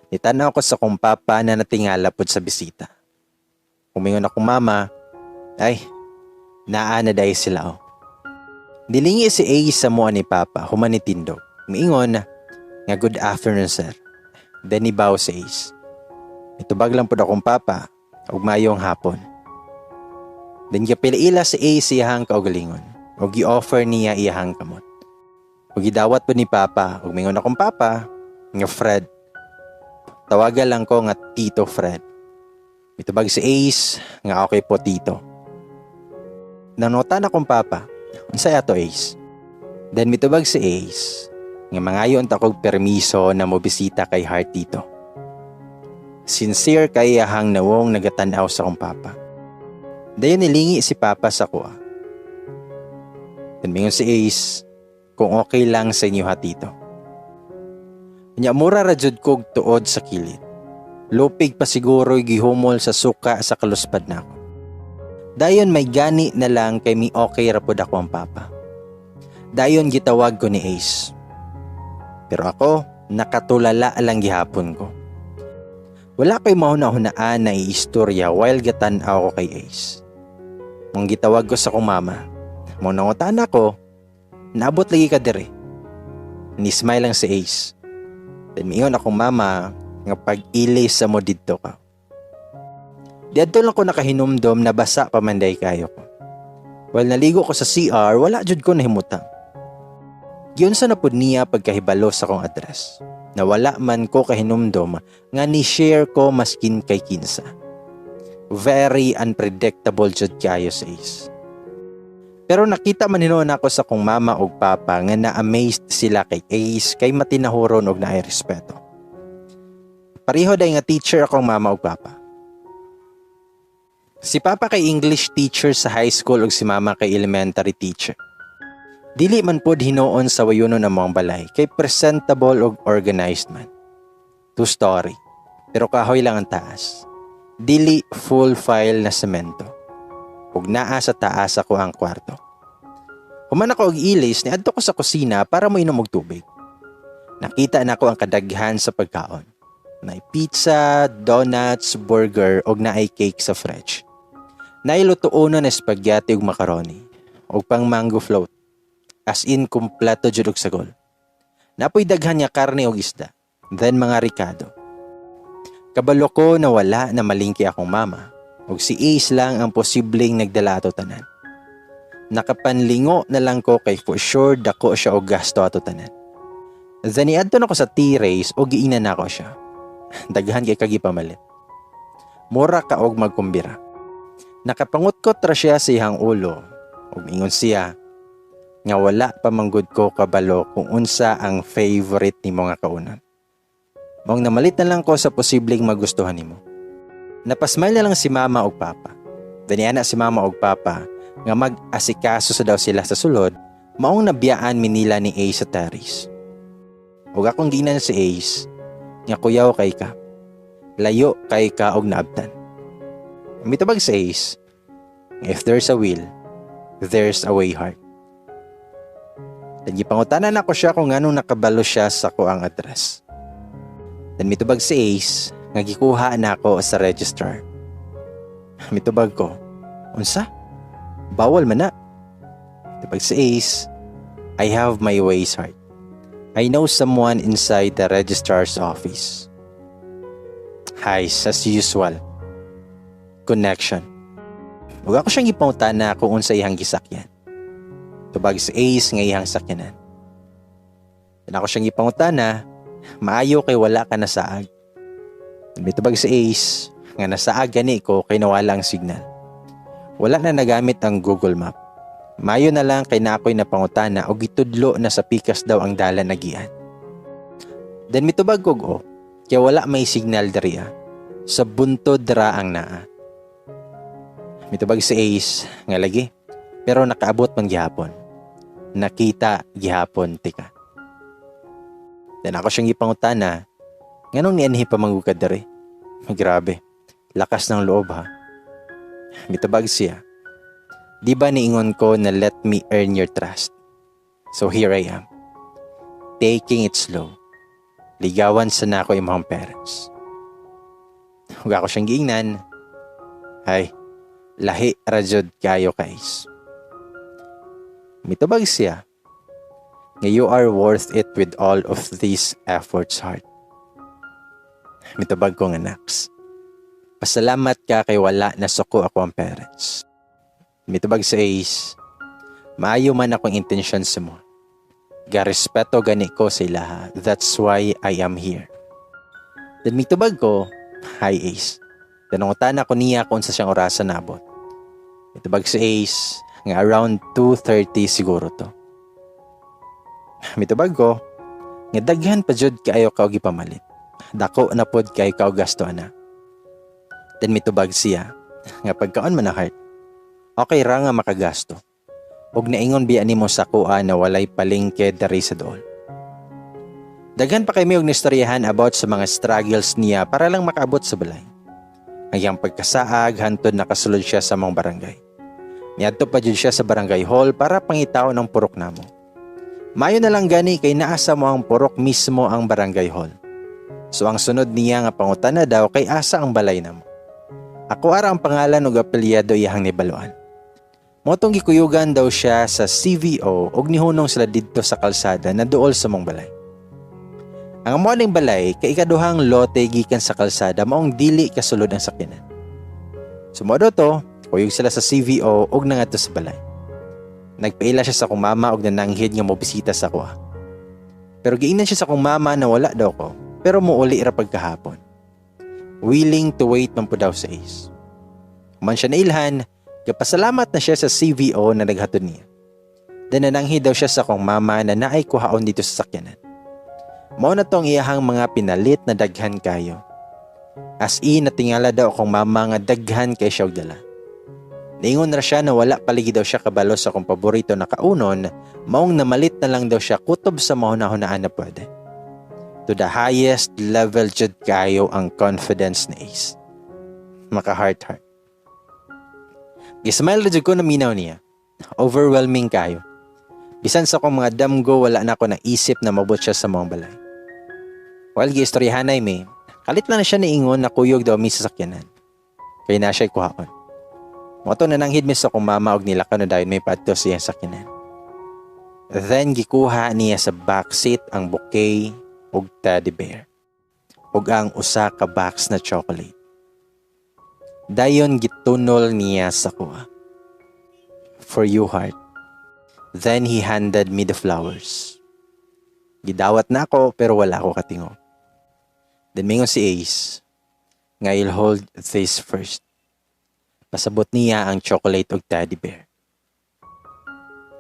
Nitanaw ko sa kong papa na natingala pod sa bisita. Umingon akong mama, "Ay, naa na diay sila oh." Nilingi si Ace sa mua ni Papa, human ni tindog. Miingon nga, "Good afternoon, sir." Then ni-bow si Ace. Itubag lang pod akong papa, ug mayong hapon. Then gipila si Ace iyahang kaugalingon, ug gi-offer niya iyahang kamot. Ug gidawat po ni Papa, ug mingon akong papa, nga, "Fred. Tawagan lang ko nga Tito Fred." Mitubag si Ace nga, "Okay po, Tito." Nangutana akong papa, "Unsay ato, Ace?" Then mitubag si Ace, nga mangayo unta kog permiso na mobisita kay Heart dito. Sincere kay iyahang nawong nagatanaw sa akong papa. Dayon nilingi si Papa sa akoa. Then mingon si Ace, "Kung okay lang sa inyo ha, Tito." Nya mura ra jud kog tuod sa kilid. Lupig pa siguro gihumol sa suka sa kaluspad nako. Dayon may gani na lang kay mi okay ra pud ako ang papa. Dayon gitawag ko ni Ace. Pero ako, nakatulala lang gihapon ko. Wala ko'y mahuna-hunaan na iistorya while gatan-aw ko kay Ace. Maong gitawag ko sa akong mama. Maong nangutana ko, "Naabot lagi ka dire?" Ni-smile lang si Ace. Then miingon akong mama nga pag-ilis sa mo didto ka. Diadto lang ko nakahinumdom na basa pa man diay kayo ko. While naligo ko sa CR, wala jud ko nahimutang. Giunsa na pud niya pagkahibalo sa akong address, na wala man ko kahinumdom nga ni-share ko maskin kay kinsa. Very unpredictable jud kayo sa Ace. Pero nakita man hinuon ako sa akong mama ug papa nga na-amazed sila kay Ace kay matinahuron og naay respeto. Pareho diay nga teacher akong mama ug papa. Si Papa kay English teacher sa high school ug si Mama kay elementary teacher. Dili man pod hinuon sa wayunon ang mga balay kay presentable ug organized man. Two story, pero kahoy lang ang taas. Dili full file na semento. Ug naa sa taas ako ang kwarto. Human ako og ilis, niadto ko sa kusina para moinom og tubig. Nakita nako ang kadaghan sa pagkaon. Naay pizza, donuts, burger ug naay cake sa fridge. Naay lutuonon na spaghetti ug macaroni ug pang mango float. As in, kumpleto jud og sagol. Naa poy daghan nga karne ug isda. Then mga rikado. Kabalo ko na wala namalingki akong mama ug si Ace lang ang posibleng nagdala ato tanan. Nakapanlingo na lang ko kay for sure dako siya og gasto ato tanan. Then niadto na ko sa terrace ug giingnan nako siya. Daghan kay kag gipamalit. Mura ka og magkumbira. Nakapangutkot ra siya sa iyang ulo ug ingon siya nga wala pa manggod ko kabalo kung unsa ang favorite nimo nga kaunan. Maong namalit na lang ko sa posibleng magustuhan nimo. Napasmile na lang si Mama ug Papa. Dani ana si Mama ug Papa nga mag-asikaso sa daw sila sa sulod, maong nabiyaan mi nila ni Ace sa terrace. Ug akong giingnan si Ace nga kuyaw kay ka. Layo kay ka og naabtan. Mitubag si Ace, "If there's a will, there's a way, Heart." Then gipangutanan nako siya kung nganong nakabalo siya sa akoang address. Then mitubag si Ace nga gikuha na ako sa registrar. Mitubag ko, "Unsa? Bawal man na." Mitubag si Ace, "I have my ways, Heart. I know someone inside the registrar's office." Hi, as usual. Connection. Ug ako siyang gipangutana kung unsa iyang gisakyan. Tubag si Ace nga iyang sakyanan. Then ako siyang gipangutana, "Maayo kay wala ka nasaag." Mitubag si Ace nga nasaag gani ko kay nawala ang signal. Wala na nagamit ang Google Map. Maayo na lang kay naa ko'y napangutana o gitudlo na sa pikas daw ang dalan agian. Then mitubag kog o, kaya wala may signal diri ah. Sa buntod ra ang naa. Mitubag si Ace nga lagi, pero nakaabot man gihapon. Nakita gihapon tika. Then ako siyang gipangutana, "Nganong nianhi pa man ka diri? Grabe, lakas ng loob ha." Mitubag siya, "Di ba niingon ko na let me earn your trust? So here I am. Taking it slow. Ligawan sa nako imong parents." Ug ako siyang giingnan, "Ay, lahi ra jud kayo guys." Mitubag siya nga you are worth it with all of these efforts, Heart. Mitubag ko nga naks. Pasalamat ka kay wala na suko ako ang parents. Mitubag sa Ace, maayo man akong intensyon sa mo. Garespeto gani ko sa ilaha. That's why I am here. Then mitubag ko, "Hi, Ace." Then nangutana ko niya kung unsa siyang orasan naabot. Mitubag si Ace, Nga around 2:30 siguro to. Mitubag ko nga daghan pa jud kaayo ka og gipamalit. Dako na pod kay ka og gasto ana. Then mitubag siya nga pagkaon man na, heart. Okay ra nga makagasto. Og naingon biya nimo sa kuha na walay palengke diri sa dool. Daghan pa kay mi og nistoryahan about sa mga struggles niya para lang makaabot sa balay. Ang iyang pagkasaag hantod nakasulod siya sa among barangay. Niadto pa jud siya sa barangay hall para pangitaon ang purok namo. Mayo na lang gani kay naa sa among purok mismo ang barangay hall. So ang sunod niya nga pangutana daw kay asa ang balay namo. Ako ara ang pangalan ug apelyido iyahang nibaluan. Mao tong gikuyugan daw siya sa CVO ug nihunong sila didto sa kalsada na duol sa among balay. Ang amo ning balay kay ikaduhang lote gikan sa kalsada, maong dili kasulod ang sakyanan. So mao to, kuyog sila sa CVO ug nangadto sa balay. Nagpaila siya sa akong mama og nananghid nga mobisita sa akoa. Pero giingnan siya sa akong mama na wala daw ko, pero muuli ra pagkahapon. Willing to wait man po daw sa Ace. Human siya nailhan, gapasalamat na siya sa CVO na naghatod niya. Then nananghid daw siya sa akong mama na naay kuhaon dito sa sakyanan. Mao na tong iyahang mga pinalit na daghan kayo. As in, natingala daw akong mama nga daghan kay siya og dala. Niingon ra siya na wala paligi daw siya kabalo sa akong paborito na kaunon, maong namalit na lang daw siya kutob sa mahuna-hunaan na pwede. To the highest level jud kayo ang confidence ni Ace. Maka heart heart. Gismile ra jud ko naminaw niya. Overwhelming kayo. Bisan sa akong mga damgo, wala na ako naisip na mabot siya sa among balay. While giistoryahanay mi, kalit lang na siya niingon na kuyog daw mi sa sakyanan. Kay na siya kuhaon. Mao to nananghid mi sa akong mama og nilakaw na dayon mi padto sa iyang sakyanan. Then gikuha niya sa backseat ang bouquet ug teddy bear ug ang usa ka box na chocolate. Dayon gitunol niya sa kuha. "For you, heart." Then he handed me the flowers. Gidawat na ako pero wala ako katingog. Then mingon si Ace nga I'll hold this first. Pasabot niya ang chocolate ug teddy bear.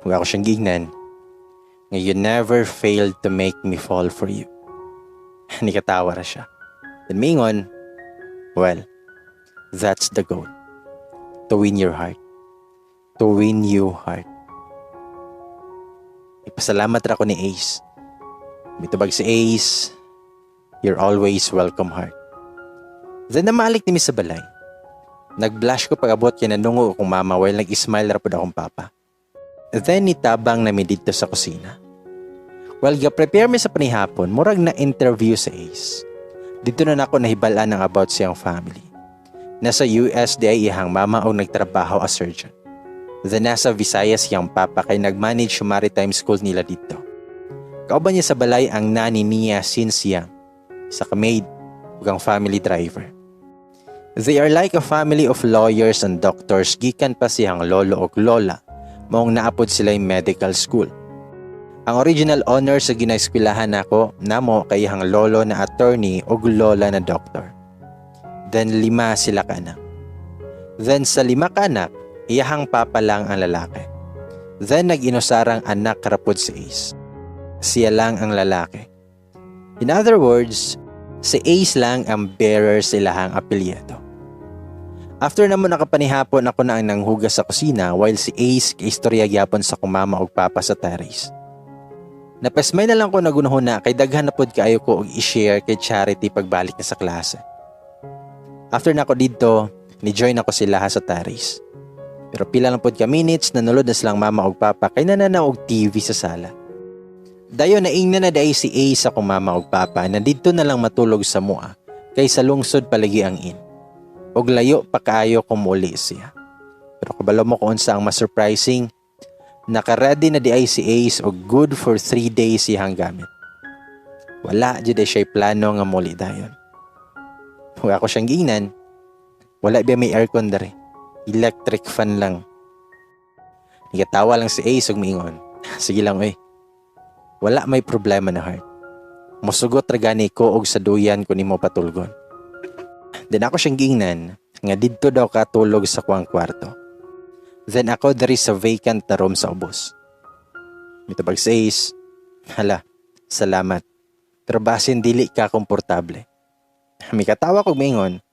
Ug ako siyang giingnan nga you never failed to make me fall for you. Nikatawa ra siya. Then mingon, "Well, that's the goal. To win your heart. To win you, heart." Ipasalamat ra ko ni Ace. Mitubag si Ace, "You're always welcome, heart." Then namalik ni mi sa balay. Nag-blush ko pag-abot kay nanungo akong mama while nag-smile ra pud akong papa. Then nitabang na mi didto sa kusina. While ga-prepare mi sa panihapon, murag na interview sa Ace. Dito na nako nahibal-an ang about siyang family. Nasa US di ay iyang mama og nagtrabaho as surgeon. Then nasa Visayas siyang papa kay nag-manage yung maritime school nila dito. Kauban niya sa balay ang nanny niya since young, sa ka-maid ug ang family driver. They are like a family of lawyers and doctors gikan pa siyang lolo ug lola, maong naapod sila yung medical school. Ang original owner sa ginaeskwelahan nako namo kay iyang lolo na attorney ug lola na doctor. Then lima sila ka anak. Then sa lima ka anak, iyahang papa lang ang lalaki. Then nag-inusarang anak ra pud si Ace. Siya lang ang lalaki. In other words, si Ace lang ang bearer sa ilahang apelyido. After namo nakapanihapon, ako na ang nanghugas sa kusina while si Ace kaistorya gyapon sa akong mama ug papa sa terrace. Napasmay na lang ko nagunahuna kay daghan na pod kaayo ko og i-share kay Charity pagbalik na sa klase. After na ako didto, ni-join ako sila sa terrace. Pero pila lang pod ka minutes, nanulod na silang mama ug papa kay nananaw og TV sa sala. Dayon naingnan na diay si Ace sa akong mama ug papa na didto na lang matulog sa mua kay sa lungsod palagi ang inn. Og layo pa kaayo kung muli siya. Pero kabalo mo kung unsa ang mas surprising, naka-ready na di ay si Ace og good for 3 days iyang gamit. Wala jud ay siya plano nga muli dayon. Ug ako siyang giingnan, wala ba may aircon dere? Electric fan lang. Nigatawa lang si Ace ug miingon, "Sige lang oy. Wala may problema na, heart. Musugot ra gani ko og sa duyan ko nimo patulgon." Then ako siyang giingnan nga didto daw katulog sa kuang kwarto. Then ako diri sa vacant na room sa ubos. Mitubag si Ace, "Hala, salamat. Pero basin dili ka komportable." Mikatawa kog mingon,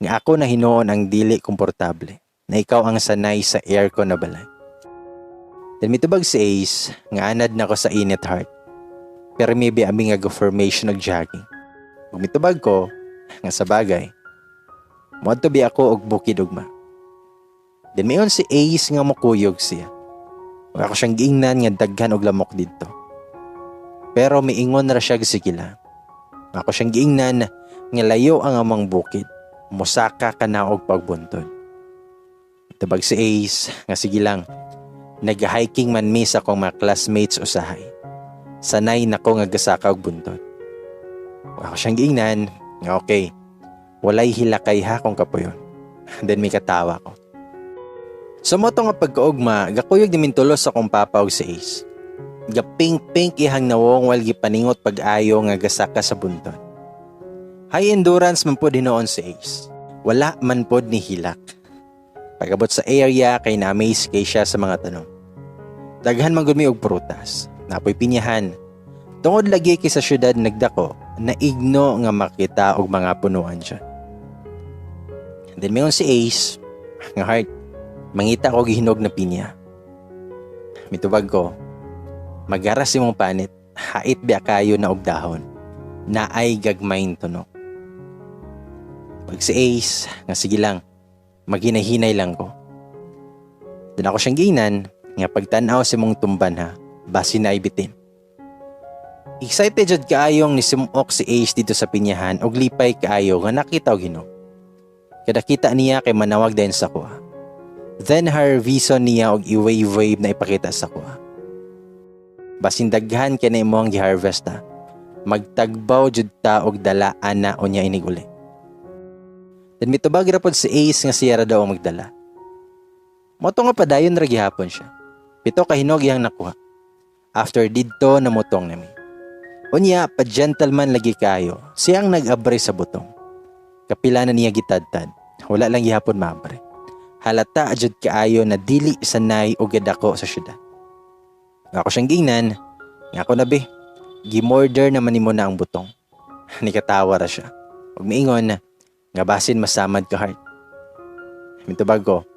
nga ako na hinuon ang dili komportable, na ikaw ang sanay sa aircon na balay. Then mitubag si Ace, nga anad na ko sa init, heart. Pero maybe ami nga go-formation og jogging. Ug mitubag ko, nga sa bagay. Moadto bi ako og bukid ugma. Then miingon si Ace nga mokuyog siya. Ug ako siyang giingnan nga daghan og lamok didto. Pero miingon ra siya, sige lang. Ako siyang giingnan nga layo ang among bukid. Musaka ka na og pagbuntod. Tubag si Ace nga sige lang. Nag-hiking man mi sa akong mga classmates usahay. Sanay na ko nga gasaka og buntod. Ug ako siyang giingnan nga okay. Walay hilakay ha kung kapuyon. Then may katawa ko. Sa mao to nga pagkaugma, gakuyog ni mintulos sa akong papa og si Ace. Gapink-pink ihang nawong while gipaningot pag-ayo nga gasaka sa buntod. High endurance man pod hinuon si Ace. Wala man pod ni hilak. Pag-abot sa area kay na-amaze kay siya sa mga tanom. Daghan man gud mi og prutas. Naa poy pinyahan. Tungod lagi kay sa syudad nagdako, naigno nga makita og mga punuan siya. Then mayon si Ace, nga, "Heart, mangita ko gihinog na pinya." Mitubag ko, "Magaras imong panit, hait biya kayo na og dahon. Naay gagmayn tunok." Pag si Ace, nga sige lang, maghinay-hinay lang ko. Then ako siyang giingnan, nga pagtanaw sa imong tumban ha, basin naay bitin. Excited jud kaayong nisimok si Ace didto sa pinyahan og lipay kaayo nga nakita og hinog. Kada kita niya kay manawag din sa kuha. Then harvison niya og i-wave-wave na ipakita sa kuha. "Basin daghan kay na imong gi-harvest ha. Magtagbaw jud ta og dala ana unya inig uli." Then mitubag ra pod si Ace nga siya ra daw ang magdala. Mao to nga padayon ra gihapon siya. 7 ka hinog iyang nakuha. After didto namutong nami. Unya pa gentleman lagi kayo. Siyang nag-abre sa butong. Kapila na niya gitadtad. Wala lang gihapon maabre. Halata jud kaayo na dili sanay og gadako sa syudad. Ako siyang giingnan, nga ako na be, gimorder naman nimo na ang butong. Nikatawa ra siya. Ug miingon nga basin masamad ka, heart. Mitubag ko,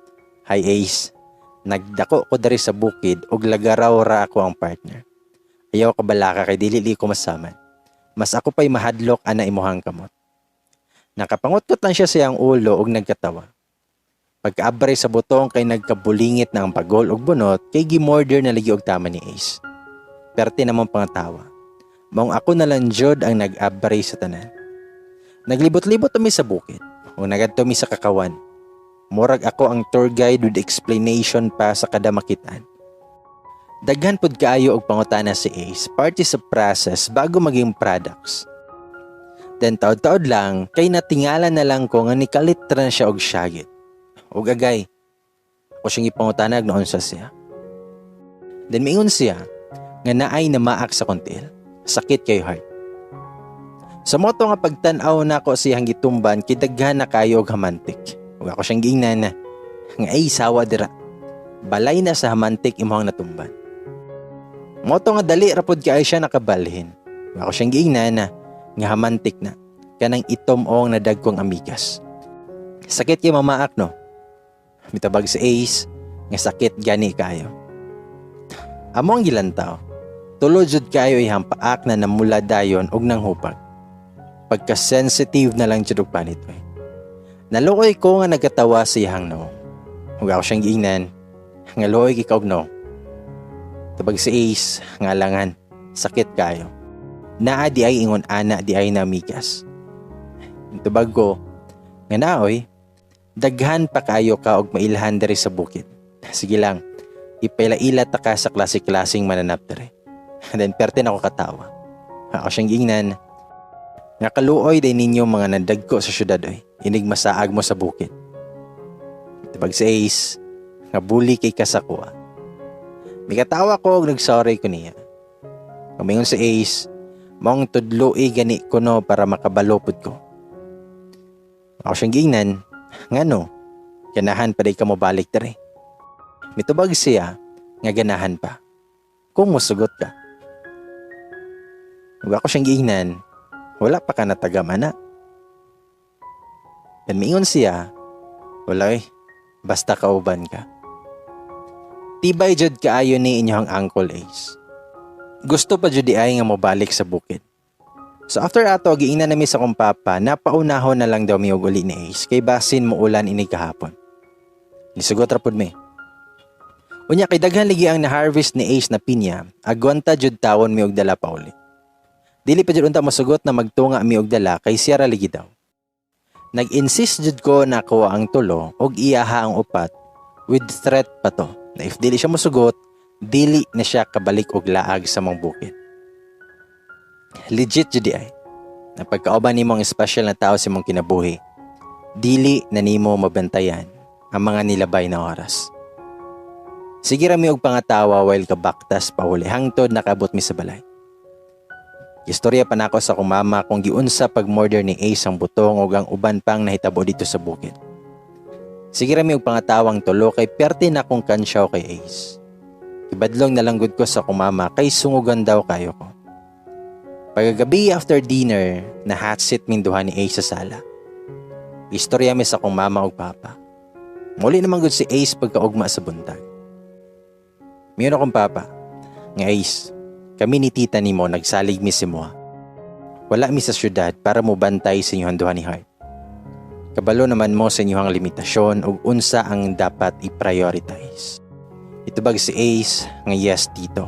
"Hi Ace, nagdako ko dari sa bukid ug lagaraw ra ako ang partner. Ayaw ka balaka kay dili li ko masamad. Mas ako pa'y mahadlok ana imuhang kamot." Nakapangutkot lang siya sa iyang ulo ug nagkatawa. Pagkaabre sa butong kay nagkabulingit na ang pagol ug bunot kay gimorder na lagi og tama ni Ace. Perte namang pangatawa. Maong ako na lang jud ang nag-abre sa tanan. Naglibot-libot mi sa bukid ug nagadto mi sa kakawan. Murag ako ang tour guide with explanation pa sa kada makitaan. Daghan pud kaayo og pangutana si Ace, parte sa process bago maging products. Then taod-taod lang kay natingala na lang ko nga nikalit ra na siya og syagit. Og agay, ako siyang ipangutanag noon sa siya. Then miingon siya nga naay namaak sa kong tiil. Sakit kay, heart. Sa mao to nga pagtan-aw nako siyang gitumban kay daghan na kayo og hamantik. Ug ako siyang giingnan nga ay sawa dira. Balay na sa hamantik imong natumban. Mao to nga dali ra pod kaayo siya nakabalhin. Ug ako siyang giingnan nga hamantik na kanang itom ong nadagkong amigas. Sakit kay mamaak, no? Mitabag si Ace nga sakit gani kayo. Amo ang gilantaw. Tulo jud kayo ihang paak na namula dayon og nanghupag. Pagka-sensitive na lang jud og panit oy. Naluoy ko nga nagkatawa sa iyang no. Ug ako siyang giingnan nga luoy ikaw no. Tabag si Ace nga alangan sakit kayo. Naa di ay ingon ana di ay namigas. Tubag ko nga naoy daghan pa kayo ka og mailhan diri sa bukid. Sige lang, ipaila-ila ta ka sa klase-klaseng mananap diri. Then perte na ako katawa. Ako siyang giingnan nga kaluoy day ninyo mga nandagko sa syudad oy. Inig masaag mo sa bukid. Tibag si Ace nga bully kay kasakuha. Mikatawa ko og nagsorry ko niya. Umingon si Ace, maong tudloi gani ko no para makabalo pud ko. Ako siyang giingnan, ngano, ganahan pa day ka mobalik dere. Mitubag siya nga ganahan pa kung musugot ka. Ug ako siyang giingnan, "Wala pa ka natagam ana?" Then miingon siya, "Wala eh, basta kauban ka." Tibay jud kaayo ni inyong Uncle Ace. Gusto pa jud ay nga mobalik sa bukid. So after ato, giingnan nami sa akong papa na paunahon na lang daw mi og uli ni Ace kay basin mo ulan inig kahapon. Nisugot ra pud mi. Unya kay daghan lagi ang na-harvest ni Ace na pinya, agwanta jud tawon mi og dala pauli. Dili pa jud unta mosugot na magtunga mi og dala kay siya ra lagi daw. Nag-insist jud ko na ako ang tulo og iyaha ang upat, with threat pa to na if dili siya mosugot, dili na siya kabalik og laag sa among bukid. Legit jud ay na pagkauban nimo ang special na tao sa imong kinabuhi, dili na nimo mabantayan ang mga nilabay na oras. Sige ra mi og pangatawa while kabaktas pauli hangtod nakabot mi sa balay. Istorya pa nako sa akong mama kung giunsa pag-murder ni Ace ang butong ug ang uban pang nahitabo dito sa bukid. Sige ra mi og pangatawang tulo kay perte na akong kansyaw kay Ace. Ibadlong nalanggod ko sa akong mama kay sungugan daw kayo ko. Pagkagabi after dinner, na hot seat ming duha ni Ace sa sala. Istorya mi sa akong mama ug papa. Muli naman gud si Ace pagkaugma sa buntag. Miingon akong papa, nga "Ace, kami ni tita nimo nagsalig mi sa imoha. Wala mi sa syudad para mo bantay sa inyong duha ni Heart. Kabalo naman mo sa inyong limitasyon ug unsa ang dapat i-prioritize." Itubag si Ace nga, "Yes, tito."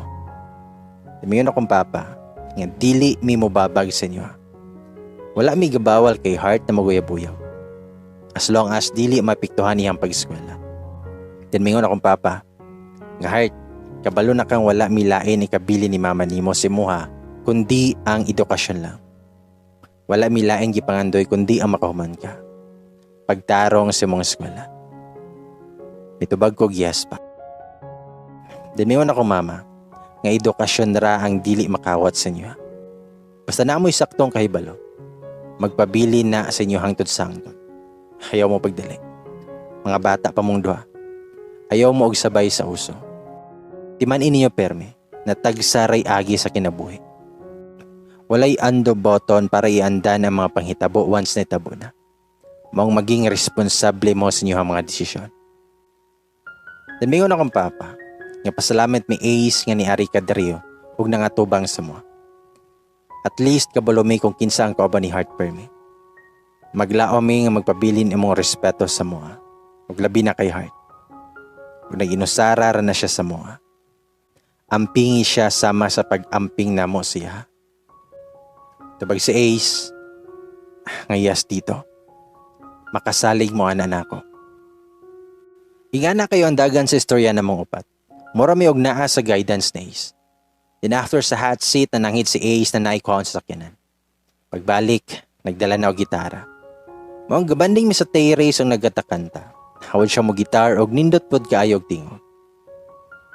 Miingon akong papa nga dili mi mobabag sa inyo. Wala mi gabawal kay Heart na maguyab-uyab, as long as dili mapiktuhan niyang pag-eskwela. Then mingon akong papa nga, "Heart, kabalo na kang wala mi lain ikabili ni mama nimo sa imuha kundi ang edukasyon lang. Wala mi lain gipangandoy kundi ang makahuman ka. Pagtarong sa imong eskwela." Mitubag ko, "Yes pa." Then mingon ako mama nga edukasyon ra ang dili makawat sa inyo. Basta na mo'y saktong kahibalo, magpabili na sa inyo hangtod sa hangtod. Ayaw mo pagdali. Mga bata pa mong duha. Ayaw mo og sabay sa uso. Timan-i ninyo perme na tagsaray agi sa kinabuhi. Walay undo button para iandan ang mga panghitabo once na itabo na. Maong maging responsable mo sa inyong mga desisyon. Then mingon akong papa, nga pasalamat mi Ace nga niari ka diri ug nangatubang sa mo. At least kabalo mi kung kinsa ang kauban ni Heart permi. Maglaom mi nga magpabilin imong respeto sa moa ug labi na kay Heart. Ug nag-inusara ra na siya sa moa. Ampingi siya sama sa pag-amping namo siya. Tubag si Ace, nga, "Yes, tito. Makasalig mo ana nako." Ingana kayo ang dagan sa istorya namong upat. Mura mi og naa sa guidance ni Ace. Then after sa hot seat, nananghid si Ace na naay kuhaon sa sakyanan. Pagbalik, nagdala na og gitara. Maong gabanding mi sa terrace ang nagatakanta. Hawod siya mo gitar og nindot pod kaayo og tingog.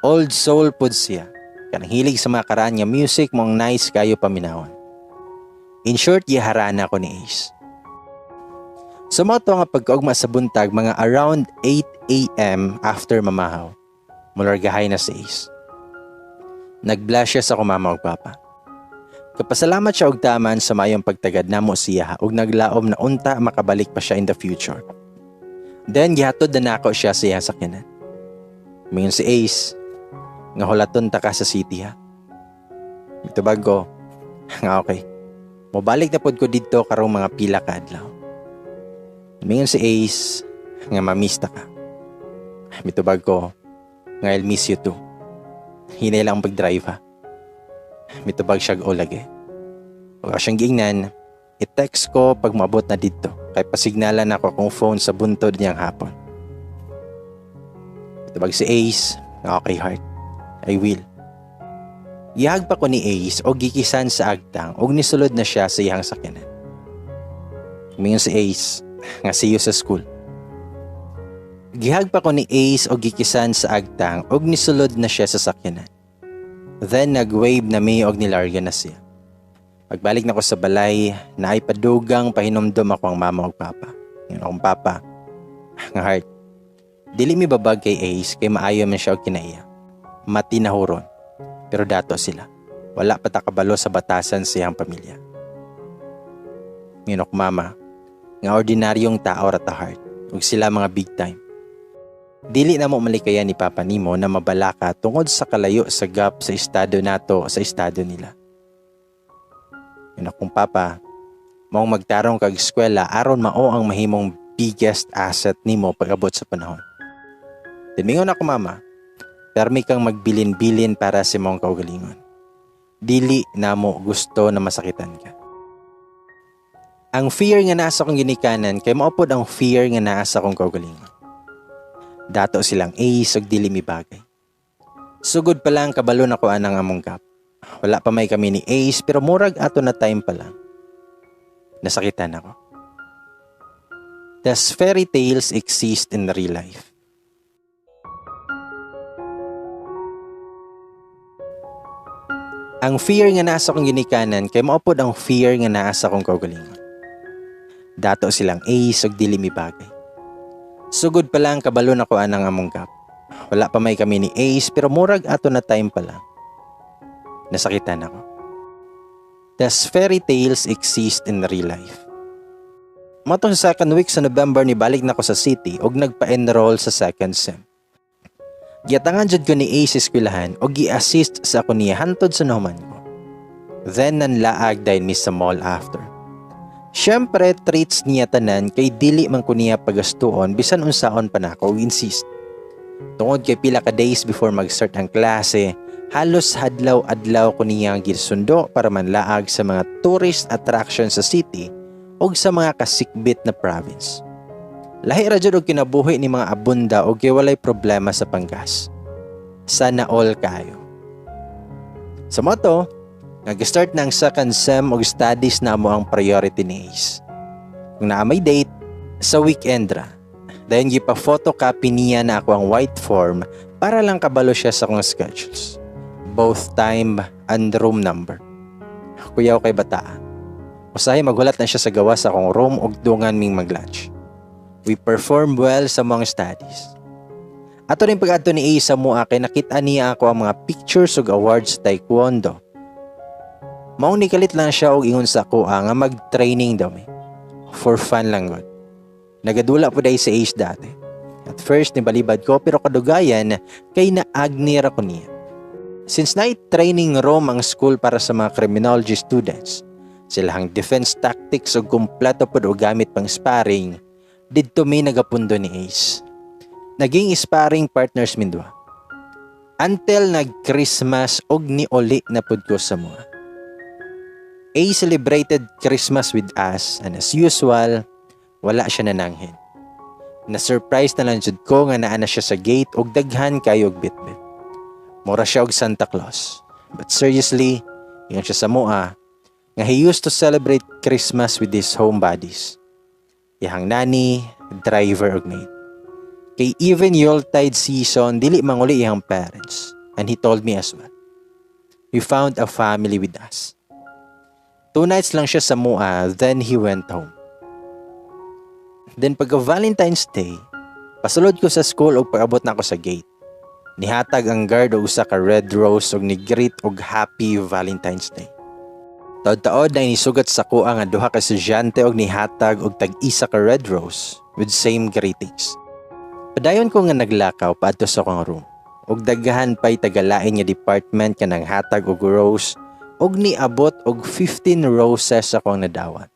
Old soul pod siya. Kanang hilig sa mga karaan nga music, mong nice kayo paminawon. In short, giharana ko ni Ace. So mao to nga pagkaugma sa buntag, mga around 8 a.m. after mamahaw, mulargahay na si Ace. Nag-bless siya sa akong mama ug papa. Kapasalamat siya og taman sa mayong pagtagad namo siya ug naglaom na unta makabalik pa siya in the future. Then gihatod na nako siya sa iyang sakyanan. Mingon si Ace nga, "Hulaton ta ka sa city ha." Mitubag ko nga okay. Mobalik na pod ko didto karong mga pila ka adlaw. Mingon si Ace nga, "Mamiss ta ka." Mitubag ko nga, "I'll miss you too. Hinay lang ang pag-drive ha." Mitubag siya og lagi. Ug siyang giingnan, i-text ko pag maabot na didto kay pasignalan ako akong phone sa buntod niyang hapon. Mitubag si Ace nga, "Okay, Heart, I will." Gihag pa ko ni Ace og gikisan sa agtang og nisulod na siya sa iyang sakyanan. Mingon si Ace nga, "See you sa school." Gihag pa ko ni Ace og gikisan sa agtang og nisulod na siya sa sakyanan. Then nag-wave na mi og nilarga na siya. Pagbalik na ko sa balay, naay padugang pahinumdum ako ang mama ug papa. Ingon akong papa, nga, "Heart, Dili mi babag kay Ace kay maayo man siya og kinaiya. Matinahuron. Pero dato sila. Wala pa ta kabalo sa batasan sa iyang pamilya. Minok mama, nga ordinaryong tao ra ta heart, ug sila mga big time. Dili na mo malikayan ni Papa nimo na mabalaka tungod sa kalayo sa gap sa estado nato sa estado nila. Yun akong papa, maong magtarong kag eskwela aron mao ang mahimong biggest asset nimo pag-abot sa panahon. Timingon ako, mama, permi kang magbilin-bilin para sa imong kaugalingon. Dili namo gusto na masakitan ka. Ang fear nga naa sa akong ginikanan kay mao pod ang fear nga naa sa akong kaugalingon. Dato silang Ace ug dili mi bagay. Sugod pa lang kabalo na ko anang among gap. Wala pa may kami ni Ace pero murag ato na time pa lang. Nasakitan ako. Does fairy tales exist in real life? Ang fear nga naa sa akong ginikanan kay mao pod ang fear nga naa sa akong kaugalingon. Dato silang Ace ug dili mi bagay. Sugod pa lang kabalo na ko anang among gap. Wala pa may kami ni Ace pero murag ato na time pa lang. Nasakitan ako. Does fairy tales exist in real life? Mao sa second week sa November ni balik na ko sa city og nagpa-enroll sa second sem. Giatangan jud ko ni Ace sa eskwelahan og gi-assist sa ako niya hantod sa nahuman ko. Then nanlaag dahil mi sa mall after. Siyempre treats niya tanan kay dili man ko niya pagastuon bisan unsaon pa nako og insist. Tungod kay pila ka days before mag-start ang klase, halos hadlaw-adlaw ko niya gisundo para manlaag sa mga tourist attraction sa city og sa mga kasikbit na province. Lahi ra jud og kinabuhi ni mga abunda og kay walay problema sa panggas. Sana all kayo. Sa moto, nag-start na ang second sem og studies na mo ang priority ni Ace. Kung naa may date, sa weekend ra. Dayon gipa-photocopy niya na ako ang white form para lang kabalo siya sa akong schedules. Both time and room number. Kuyaw kay bataa. Usahay maghulat na siya sa gawas sa akong room og dungan ming mag-lunch. We perform well sa mga studies. Ato rin pag-adto ni Ace sa mua kay nakita niya ako ang mga pictures ug awards sa taekwondo. Maong nikalit lang siya og ingon sa ako nga mag-training daw mi. For fun lang gud. Nagadula po dahil sa Ace dati. At first nibalibad ko pero kadugayan kay naagni ra ko niya. Since night training room ang school para sa mga criminology students, silahang defense tactics ug kumpleto pod og gamit pang sparring, didto mi nagapundo ni Ace. Naging sparring partners mindwa. Until nag-Christmas og niuli na pud ko sa mga. Ace celebrated Christmas with us and as usual, wala siya nananghin. Na-surprise na lang jud ko nga naa na siya sa gate og daghan kayo og bitbit. Mura siya og Santa Claus. But seriously, ingon siya sa mua nga he used to celebrate Christmas with his home buddies. Iyang nani, driver og maid. Kay even Yuletide season, dili manguli iyang parents. And he told me as well. We found a family with us. 2 nights lang siya sa mua, then he went home. Then pagka Valentine's Day, pasulod ko sa school og pag-abot na ako sa gate. Nihatag ang guard og usa ka red rose og ni-greet og Happy Valentine's Day. Taod-taod na inisugat sa kuha nga duha ka estudyante og nihatag og tag-isa ka red rose with same greetings. Padayon ko nga naglakaw paadto sa akong room og daghan pay tagalain nga department nga nanghatag og rose og niabot og 15 roses akong nadawat.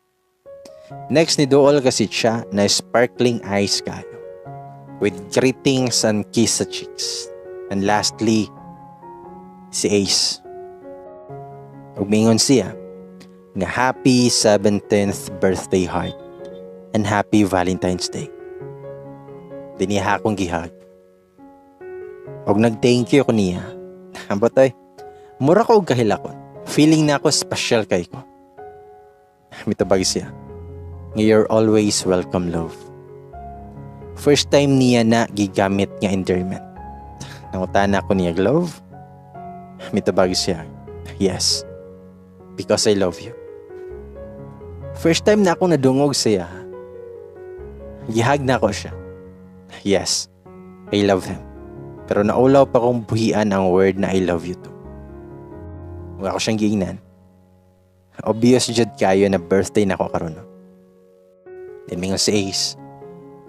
Next ni duol kasi siya na sparkling eyes kayo with greetings and kiss sa cheeks. And lastly, si Ace. Ug mingon siya nga happy 17th birthday heart and happy Valentine's Day. Diniha akong gihag. Og nag-thank you ko niya. Ambot ay, mura ko og kahilakon. Feeling na ako special kay ko. Mitubag siya. You're always welcome, love. First time niya na gigamit nga endearment. Nangutana ko niya, love? Mitubag siya. Yes. Because I love you. First time na akong nadungog siya. Gihag na ako siya. Yes. I love him. Pero naulaw pa kong buhian ang word na "I love you too." Ug ako siyang giingnan, "Obvious jud kayo na birthday nako karon, no?" Then mingon si Ace,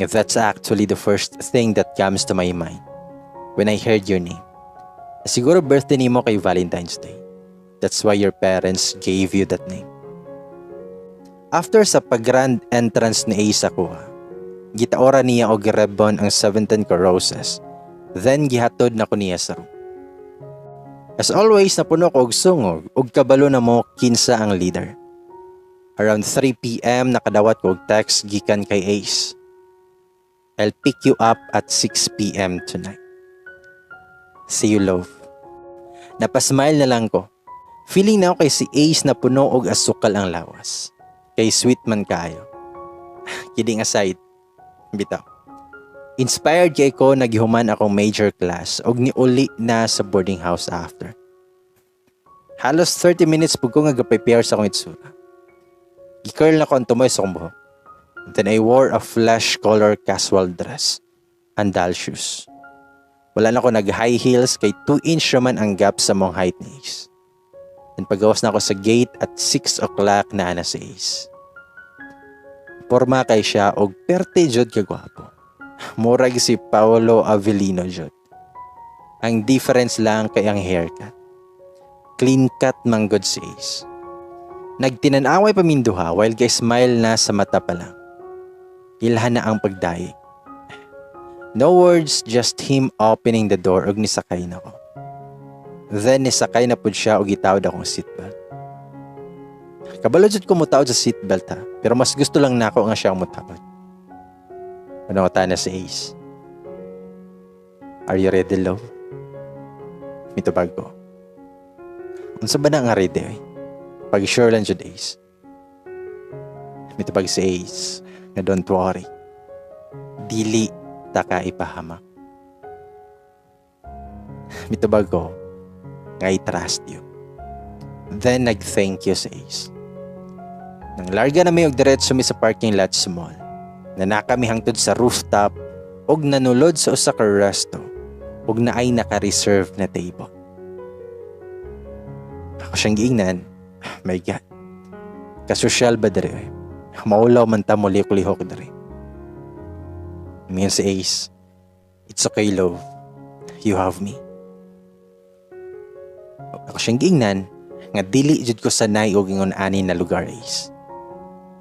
"If that's actually the first thing that comes to my mind when I heard your name. Siguro birthday nimo kay Valentine's Day. That's why your parents gave you that name." After sa pag-grand entrance ni Ace akoa, gitaora niya og ribbon ang 17 ka roses. Then gihatod na ko niya sa room. As always, napuno ko og sungog ug kabalo na mo kinsa ang leader. Around 3 p.m. nakadawat ko og text gikan kay Ace. "I'll pick you up at 6 p.m. tonight. See you, love." Napasmile na lang ko. Feeling na ako kay si Ace na puno og asukal ang lawas. Kay sweet man kaayo. Kidding aside, bitaw. Inspired kay ko, nagihuman akong major class og niuli na sa boarding house after. Halos 30 minutes pud ko nga prepare sa akong itsura. Gi-curl nako ang tumoy sa akong buhok. Then I wore a flesh color casual dress and doll shoes. Wala na ko nag high heels kay 2 inch raman ang gap sa among height ni Ace. Then pagawas na ako sa gate at 6 o'clock, naa na si Ace. Porma kay siya og perte jud kagwapo. Murag si Paulo Avelino jud. Ang difference lang kay ang haircut. Clean cut man gud si Ace. Nagtinanaway pa ming duha while kay smile na sa mata pa lang. Ilhan na ang pagdayeg. No words, just him opening the door og nisakay na ko. Then nisakay na pud siya og gitawd akong seatbelt. Kabalo jud ko mutaod sa seatbelt ha, pero mas gusto lang nako nga siya ang mutaod. Ano na si Ace. "Are you ready, love?" Mitubag ko, "Unsa ba na nga ready ay? Pag sure lang jud, Ace." Mitubag si Ace nga don't worry. Dili ta ka ipahamak. Mitubag ko nga I trust you. Then nag-thank you si Ace. Nang larga na mi og diretso mi sa parking lot sa mall. Nanaka mi hangtod sa rooftop og nanulod sa usa ka resto ug naay naka-reserve na table. Ako siyang giingnan, "My God. Kasosyal ba diri eh? Maulaw man ta mo lihok-lihok diri." Mingon si Ace, "It's okay, love. You have me." Ako siyang giingnan nga dili jud ko sanay og ingon ani na lugar, Ace.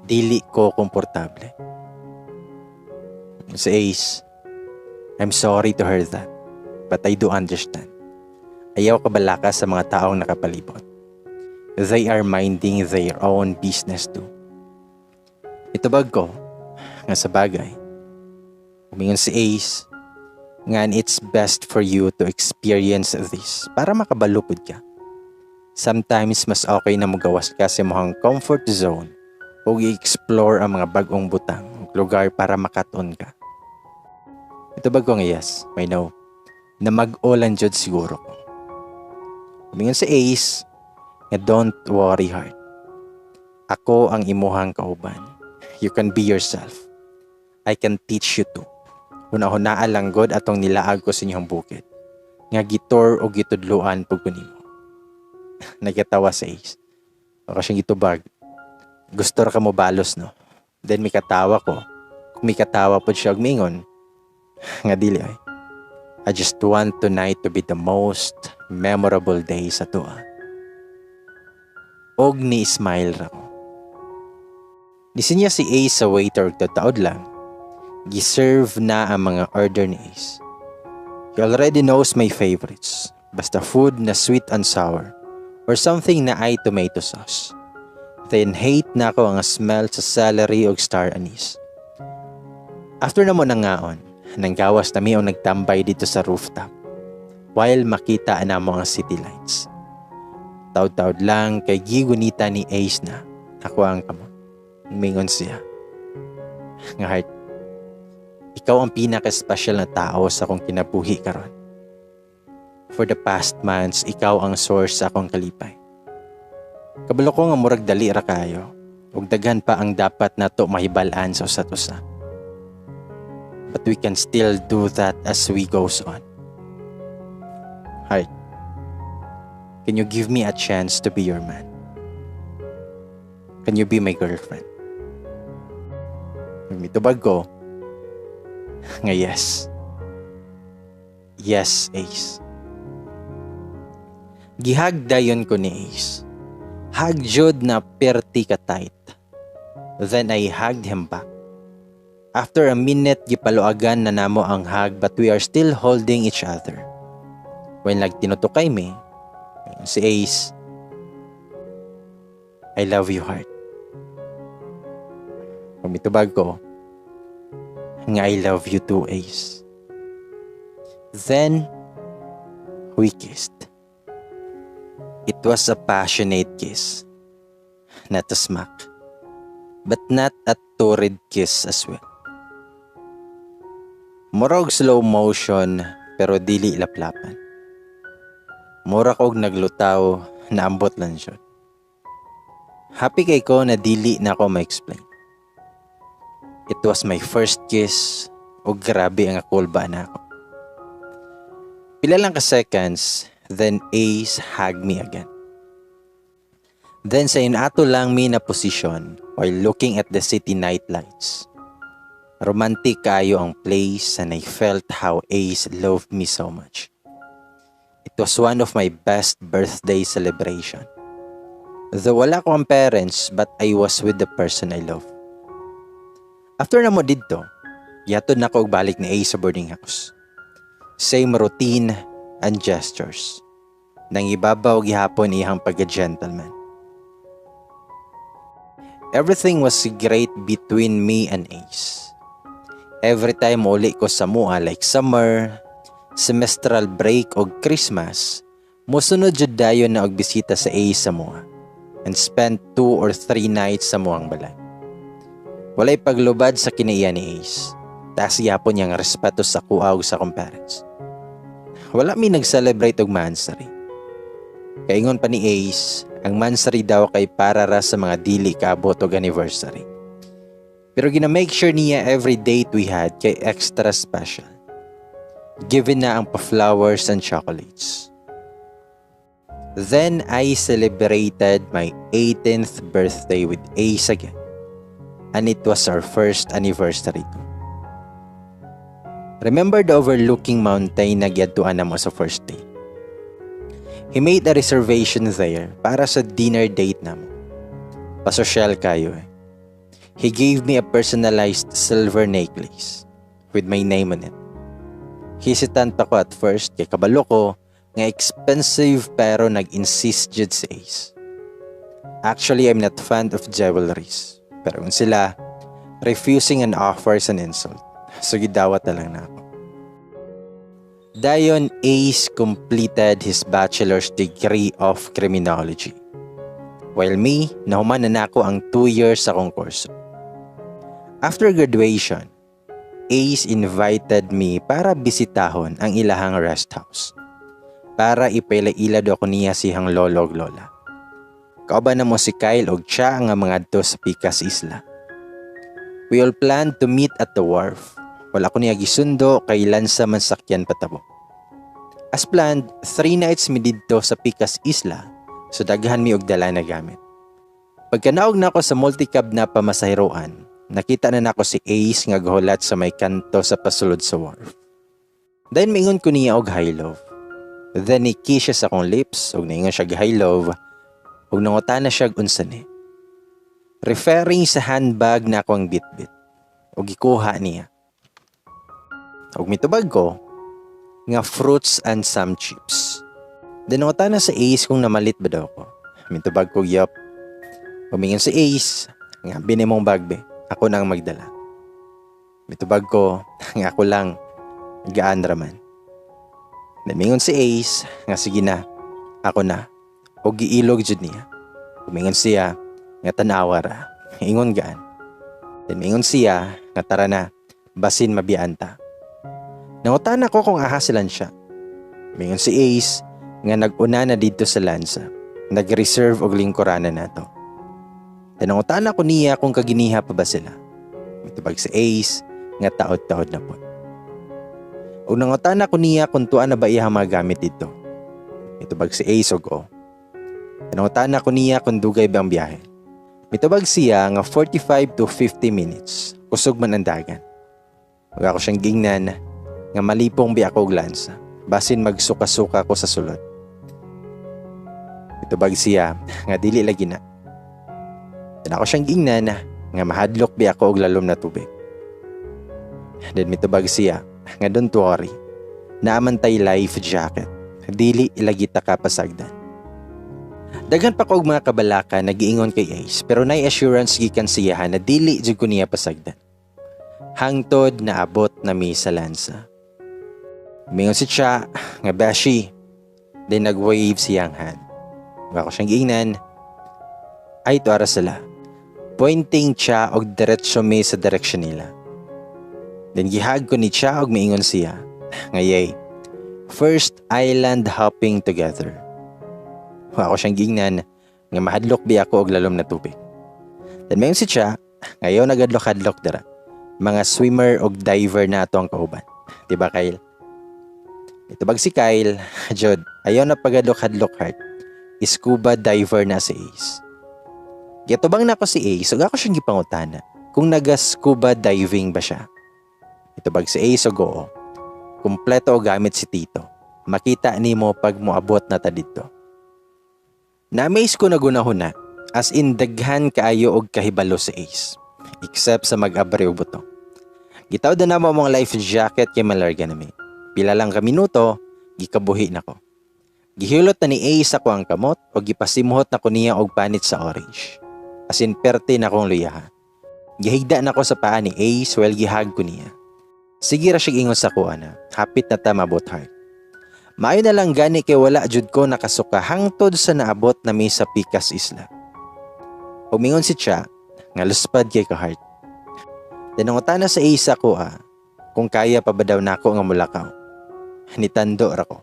Dili ko komportable. Si Ace, "I'm sorry to hear that, but I do understand. Ayaw ka balaka sa mga taong nakapalibot. They are minding their own business too." Itubag ko nga sa bagay. Umingon si Ace nga it's best for you to experience this para makabalo pud ka. Sometimes mas okay na mugawas ka sa imong comfort zone ug i-explore ang mga bag-ong butang ug lugar para makaton ka. Itubag ko nga yes, I know. Na mag-ulan jud siguro ko. Umingon si Ace nga don't worry, heart. Ako ang imuhang kauban. You can be yourself. I can teach you too. Huna-hunaa lang god atong nilaag ko sa inyong bukid. Nga gi-tour o gitudluan pud ko nimo. Nagatawa si Ace. Ako siyang gitubag, "Gusto ra ka mo balos, no?" Then mikatawa ko. Kung mikatawa pod siya og mingon nga dili ay. I just want tonight to be the most memorable day sa atoa. Og ni smile ra ko. Nisinya si Ace sa waiter og taod lang. Giserve na ang mga order ni Ace. He already knows my favorites. Basta food na sweet and sour or something naay tomato sauce. Then hate nako ang smell sa celery og star anise. After namo nangaon, nanggawas na mi og nagtambay didto sa rooftop while makita namo ang city lights. Taod-taod lang kay gigunita ni Ace na ako ang kamot. Mingon siya nga, "Heart, ikaw ang pinaka-special na tao sa akong kinabuhi karon. For the past months, ikaw ang source sa akong kalipay. Kabalo ko nga murag dali ra kayo ug daghan pa ang dapat nato mahibal-an sa usa't usa. But we can still do that as we goes on. Heart, can you give me a chance to be your man? Can you be my girlfriend? Mitubag ko nga yes. Yes, Ace. Gi-hug dayon ko ni Ace. Hug jud na perti ka tight. Then I hugged him back. After a minute, gipaluagan na namo ang hug, but we are still holding each other. When nagtinutukay mi, si Ace, "I love you, heart." Mitubag ko nga I love you too, Ace. Then, we kissed. It was a passionate kiss. Not a smack. But not a torrid kiss as well. Murag slow motion pero dili laplapan. Mura kog naglutaw na ambot lang siya. Happy kay ko na dili na ako ma-explain. It was my first kiss o grabe ang akulba na ako. Pila lang ka seconds, then Ace hugged me again. Then sa inato lang mi na posisyon while looking at the city night lights. Romantic kayo ang place and I felt how Ace loved me so much. It was one of my best birthday celebration. Though wala ko ang parents, but I was with the person I love. After na mo didto, gihatod na ko og balik ni Ace sa boarding house. Same routine and gestures. Nang ibabaw gihapon iyang pagka-gentleman. Everything was great between me and Ace. Every time uli ko sa mua like summer, semestral break o Christmas, musunod jud dayon na og bisita sa Ace sa mua and spent 2 or 3 nights sa muang balay. Walay paglubad sa kinaiya ni Ace. Taas gihapon niyang respeto sa kuha ug sa akong parents. Wala mi nag-celebrate og monthsary. Kaingon pa ni Ace, ang monthsary daw kay para ra sa mga dili kaabot og anniversary. Pero gina-make sure niya every date we had kay extra special. Given na ang pa-flowers and chocolates. Then I celebrated my 18th birthday with Ace again. And it was our first anniversary too. Remember the overlooking mountain na giadtuan namo sa first date? He made a reservation there para sa dinner date namo. Pasosyal kayo eh. He gave me a personalized silver necklace with my name on it. Hesitant pa ko at first kay kabalo ko nga expensive, pero nag-insist jud si Ace. Actually, I'm not fond of jewelries. Pero kung sila, refusing an offer is an insult. So gidawat na lang na ako. Dayon, Ace completed his bachelor's degree of criminology. While me, nahuman na nako ang 2 years sa akong kurso. After graduation, Ace invited me para bisitahon ang ilahang rest house. Para ipaila-ila do ko niya siyang lolo ug lola. Kauban na mo si Kyle og siya nga mga adto sa Picas Isla. We all planned to meet at the wharf. Wala ko niya gisundo kay lansa man sakyan patabo. As planned, 3 nights mi didto sa Picas Isla, so daghan mi og dala na gamit. Pagkanaog nako sa multicab na pamasahiroan, nakita na nako si Ace nga gahulat sa may kanto sa pasulod sa wharf. Then mingon ko niya og "Hi, love." Then ni-kiss siya sa akong lips ug niingon siya "Hi, love," ug nangutana siya unsa ni. Referring sa handbag na akong bitbit ug gikuha niya. Ug mitubag ko nga fruits and some chips. Then nangutana sa Ace kung namalit ba daw ko. Mitubag ko yup. Umingon si Ace nga bini mong bag be, ako nang magdala. Mitubag ko nga ako lang, gaan raman. Namingon si Ace nga sige na, ako na. O giilog jud niya. Umingon siya nga tanawa ra. Ingon gaan. Then mingon siya nga tara na, basin mabiyaan ta. Nangutana ko kung aha silan siya. Mingon si Ace nga nag-una na dito sa Lansa. Nag-reserve og lingkuranan nato. Then nangutana ko niya kung kaginiha pa ba sila. Mitubag si Ace Nga taod-taod na pod. Ug nangutana ko niya kung tuwa na ba iyang mga gamit dito. Mitubag si Ace og oo. Nangutana ko niya kung dugay ba ang biyahe. Mitubag siya nga 45 to 50 minutes. Kusog man ang dagan. Ug ako siyang gingnan nga malipong bi ako og lansa. Basin magsuka-suka ko sa sulod. Mitubag siya nga dili lagi na. Then ako siyang gingnan nga mahadlok bi ako og lalom na tubig. Then mitubag siya nga don't worry. Naa man tay life jacket. Dili lagi ta ka pasagdan. Daghan pa ko og mga kabalaka nagiingon kay Ace, pero nay assurance gikan siya na dili jud ko niya pasagdan. Hangtod naabot na mi sa lansa. Mingon si Cha nga beshi. Then nag-wave siyang hand. Ug ako siyang giingnan. Ay, tuara sila. Pointing siya og diretso mi sa direksyon nila. Then gi-hug ko ni Cha og miingon siya nga yay. First island hopping together. Ug ako siyang giingnan nga mahadlok bi ako og lalom na tubig. Then mayon si Cha, ngayon nagadlok-hadlok dira. Mga swimmer og diver na ato ang kauban. Di ba, Kyle? Itubag si Kyle, Jod, ayaw na pagadlok-hadlok, heart. Scuba diver na si Ace. Giatubang na ako si Ace, ug ako siyang gipangutana kung naga-scuba diving ba siya. Itubag si Ace og oo. Kumpleto og gamit si Tito. Makita nimo pag moabot na ta didto. Na-amaze ko na gunahuna, as in daghan kaayo og kahibalo si Ace. Except sa mag-abri og butong. Gitawd na namo among life jacket kay malarga nami. Pila lang ka minuto, gikabuhi na ko. Gihilot na ni Ace ako ang kamot o gipasimuhot na ko niya og panit sa orange. As in perte na akong luyaha. Gihigda na ko sa paa ni Ace while gi-hug ko niya. Sige ra siya ingon sa kuha na, hapit na ta mabot, heart. Maayo na lang gani kay wala jud ko nakasuka hangtod sa naabot na mi sa Pikas Isla. Umingon si Cha nga luspad kay ka, heart. Nangutana sa Ace ako kung kaya pa ba daw nako nga mulakaw. Nitando ra ko.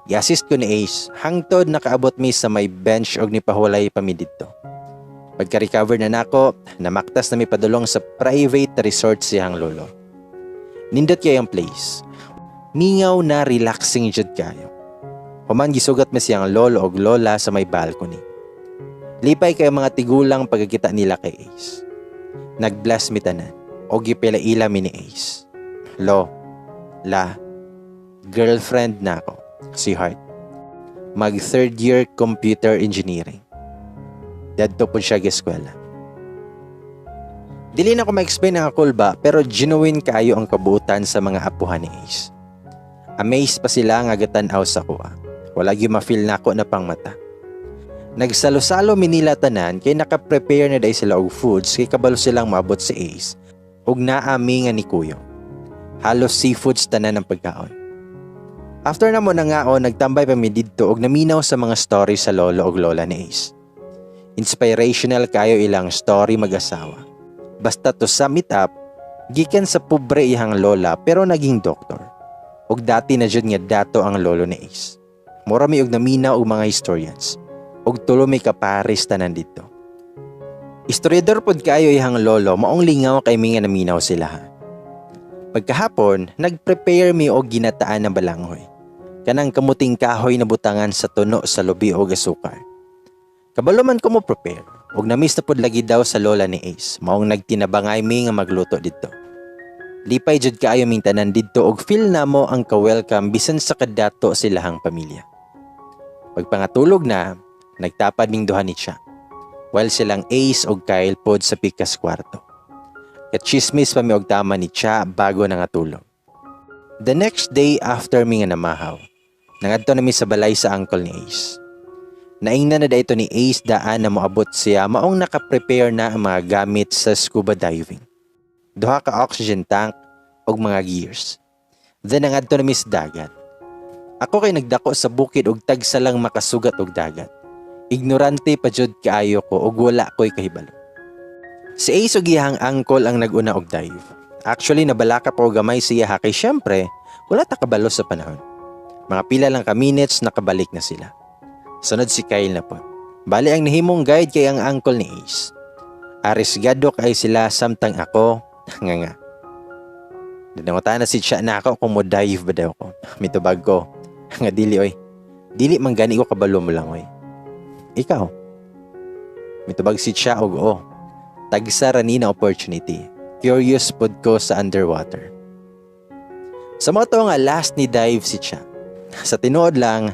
Gi-assist ko ni Ace hangtod nakaabot mi sa may bench og nipahuwalay pa mi didto. Pagka-recover na nako, namaktas na mi padulong sa private resort siyang lolo. Nindot kay ang place. Mingaw na relaxing jud kayo. Human gisugat mi siyang lolo og lola sa may balcony. Lipay kay mga tigulang pagkakita nila kay Ace. Nag-bless mi tanan og gipila-ila mi ni Ace. Lo, la, girlfriend na ako, si Heart. Mag third year computer engineering. Dadto po siya eskwela. Dili na ko ma-explain ang akol ba, pero genuine kaayo ang kabuutan sa mga apuhan ni Ace. Amazed pa sila nga gatan-aw sa kuha. Wala gyud ma-feel nako na pangmata. Nagsalo-salo mi nila tanan kay naka-prepare na day sila og foods kay kabalo silang maabot si Ace ug naa mi nga ni kuyo. Halos seafoods tanan ang pagkaon. After na mo nangaon, nagtambay pa mi didto og naminaw sa mga story sa lolo og lola ni Ace. Inspirational kayo ilang story mag-asawa. Basta to sum it up, gikan sa pobre ihang lola pero naging doktor. Og dati na jud nga dato ang lolo ni Ace. Mura mi og naminaw og mga historians. Og tulo mi ka pares tanan didto. Istoryador pod kayo ihang lolo, maong lingaw kay mi nga naminaw sila ha. Pagkahapon, nagprepare mi og ginataan na balanghoy. Kanang kamuting kahoy na butangan sa tuno sa lubi og asukar. Kabalo man ko mo prepare, og namiss na pod lagi daw sa lola ni Ace, maong nagtinabangay mi nga magluto didto. Lipay jud kaayo ming tanan didto og feel namo ang ka-welcome bisan sa kadato silahang pamilya. Pagpangatulog na, nagtapad ming duha ni Cha, while silang Ace og Kyle pod sa pikas kwarto. Kachismis pa mi og tama ni Cha bago nangatulog. The next day after mi nga namahaw, nangadto na mi sa balay sa uncle ni Ace. Naingnan na dayto ni Ace daan na moabot siya, maong naka-prepare na ang mga gamit sa scuba diving. Duha ka oxygen tank og mga gears. Then nangadto na mi sa dagat. Ako kay nagdako sa bukid og tagsa lang makasugat og dagat. Ignorante pa jud kaayo ko og wala ko'y kahibalo. Si Ace og iyang uncle ang nag-una og dive. Actually, nabalaka pa og gamay siya ha kay syempre wala ta kabalo sa panahon. Mga pila lang ka minutes, nakabalik na sila. Sunod si Kyle na po. Bali ang nahimong guide kay ang uncle ni Ace. Arisgado kay sila samtang ako, nga nga. Nangutana si Cha nako kung mo dive ba daw ko. Mitubag ko nga dili oy. Dili man gani ko kabalo mo lang oy. Ikaw? Mitubag si Cha og oo. Tagsa ra ni na opportunity. Curious pod ko sa underwater. Sa mao to nga last ni dive si Cha. Sa tinuod lang,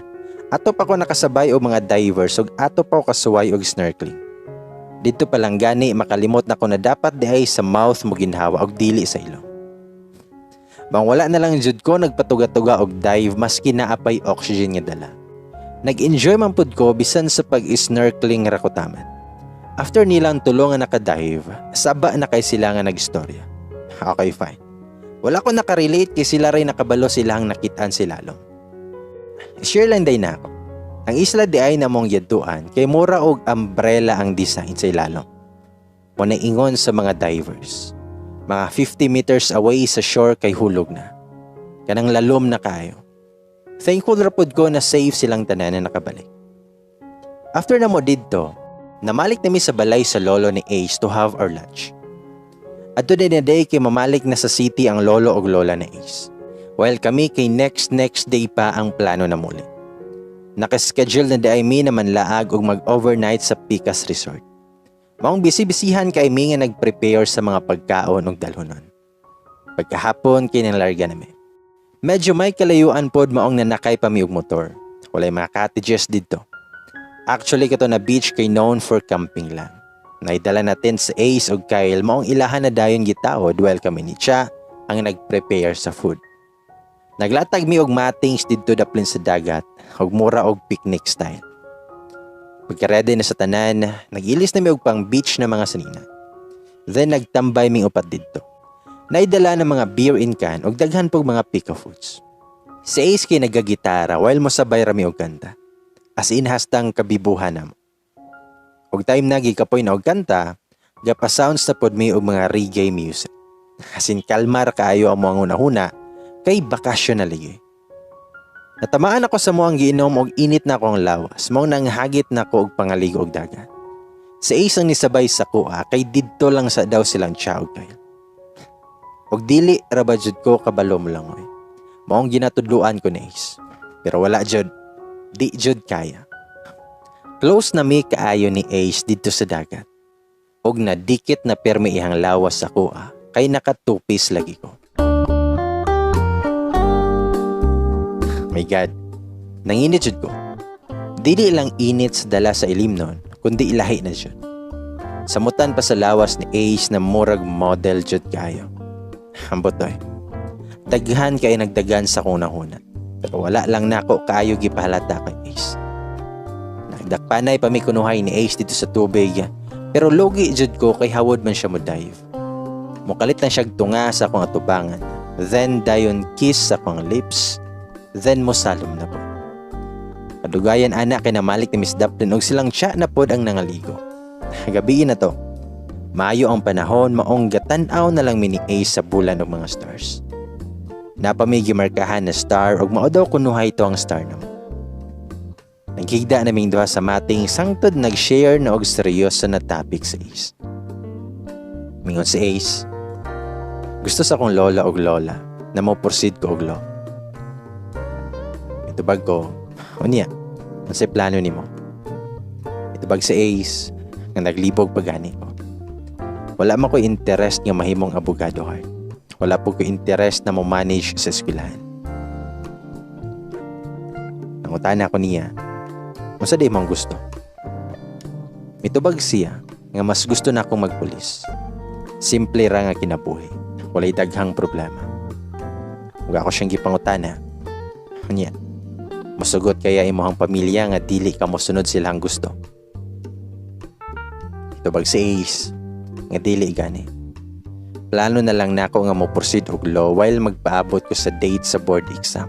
ato pa ko nakasabay og mga divers ug ato pa ko kasuway og snorkeling. Didto pa lang gani makalimot na ko na dapat diay sa mouth mo ginhawa og dili sa ilong. Bang wala na lang jud ko nagpatuga-tuga og dive maski naa pay oxygen nga dala. Nag-enjoy man pud ko bisan sa pag-snorkeling ra ko taman. After nilang tulo nga naka-dive, saba na kay sila nga nagstorya. Okay, fine. Wala ko nakarelate kay sila ray nakabalo silang nakitaan sa ilalom. Share lang day nako. Ang isla di ay namong yadtuan kay mura og umbrella ang design sa ilalom. Mao na ingon sa mga divers. Mga 50 meters away sa shore kay hulog na. Kanang lalom na kayo. Thankful ra pud ko na safe silang tanan na nakabalik. After na mo didto, namalik nami sa balay sa lolo ni Ace to have our lunch. Adto din na day kay mamalik na sa city ang lolo og lola ni Ace. While kami kay next next day pa ang plano na muli. Nakaschedule na diay mi na manlaag og mag-overnight sa Pikas Resort. Maong busy-busyhan kay mi nga nag-prepare sa mga pagkaon og dalhonon. Pagkahapon kay nanglarga nami. Medyo may kalayuan pod maong nanakay pa mi og motor. Walay mga cottages didto. Actually, kato na beach kay known for camping lang. Naidala natin sa Ace og Kyle maong ilahan na dayon gitaod while kami ni Cha ang nag-prepare sa food. Naglatag mi og matings didto daplin sa dagat og mura og picnic style. Pagka-ready na sa tanan, nag-ilis na mi og pang beach na mga sanina. Then nagtambay ming upat didto. Naidala ng mga beer in can og daghan pog mga pika foods. Si Ace kay nagagitara while mosabay ra mi og kanta. As in hastang kabibuhan namo. Og time na gikapoy na og kanta, gapa sounds na pod mi og mga reggae music. As in kalmar kaayo ang mga hunahuna kay bakasyon na lagi. Natamaan ako sa moang giinom og init na akong lawas, mao nang hagit na ko og pangaligo og dagat. Si Ace ang nisabay sa kuha kay didto lang sa daw silang Cha og Kyle. Og dili ra ba jud ko kabalo mo lang oy. Maong ginatudloan ko ni Ace. Pero wala jud. Di jud kaya. Close na mi kaayo ni Ace didto sa dagat. Og nadikit na permi iyang lawas sa kuha kay nakatupis lagi ko. My God, nanginit jud ko. Dili lang init sa dala sa ilim nun, kundi ilahi na jud. Samutan pa sa lawas ni Ace na murag model jud kaayo. Ambot oy. Daghan kay nagdagan sa akong nahuna. Pero wala lang nako kaayo gipahalata kay Ace. Nagdakpanay pa mi kunuhay ni Ace dito sa tubig, pero lugi jud ko kay hawod man siya mo dive. Mukalit lang siyag tunga sa akong atubangan. Then dayon kiss sa akong lips. Then mosalom na po. Kadugayan ana kay namalik ni Miss Daplin og silang tiya na pod ang nangaligo. Gabi na to. Maayo ang panahon, maong gatan-aw na lang mi ni Ace sa bulan og mga stars. Napami gimarkahan na star og mao daw kunuhay to ang star namo. Naghigda naming duha sa mating sangtod nag-share na og seryoso na topic sa Ace. Mingon si Ace, gusto sa akong lola og lola na mo proceed ko og law. Itubag ko, unya, unsay plano nimo? Itubag si Ace nga naglibog pa gani ko. Wala man ko interest nga mahimong abogado heart. Wala po ko interest na mo manage sa eskwelahan. Nangutana ko niya, unsa di mong gusto? Mitubag siya nga mas gusto na akong magpulis. Simple ra nga kinabuhi. Walay daghang problema. Ug ako siyang gipangutana. Unya, mosugot kaya imong pamilya nga dili ka mosunod silang gusto? Tubag si Ace nga dili gani. Plano na lang nako nga mo proceed og law while magpaabot ko sa date sa board exam.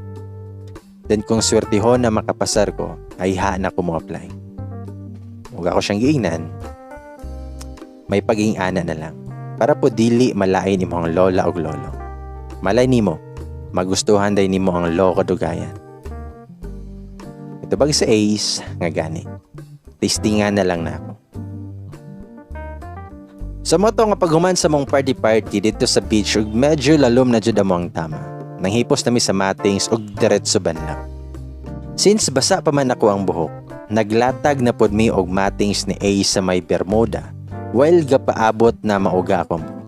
Then kung swertihon na makapasar ko, ay ha na ko mo apply. Ug ako siyang giingnan, may paging ana na lang. Para po dili malain imong lola og lolo. Malay nimo, magustuhan day nimo ang law kadugayan. Itubag sa Ace nga gani. Testingan na lang nako. Sa mao to nga paghuman sa among party-party didto sa beach ug medyo lalom na jud among tama. Nanghipos nami sa matings ug diretso banlaw. Since basa pa man ako ang buhok, naglatag na pod mi og matings ni Ace sa may Bermuda while gapaabot na mauga akong buhok.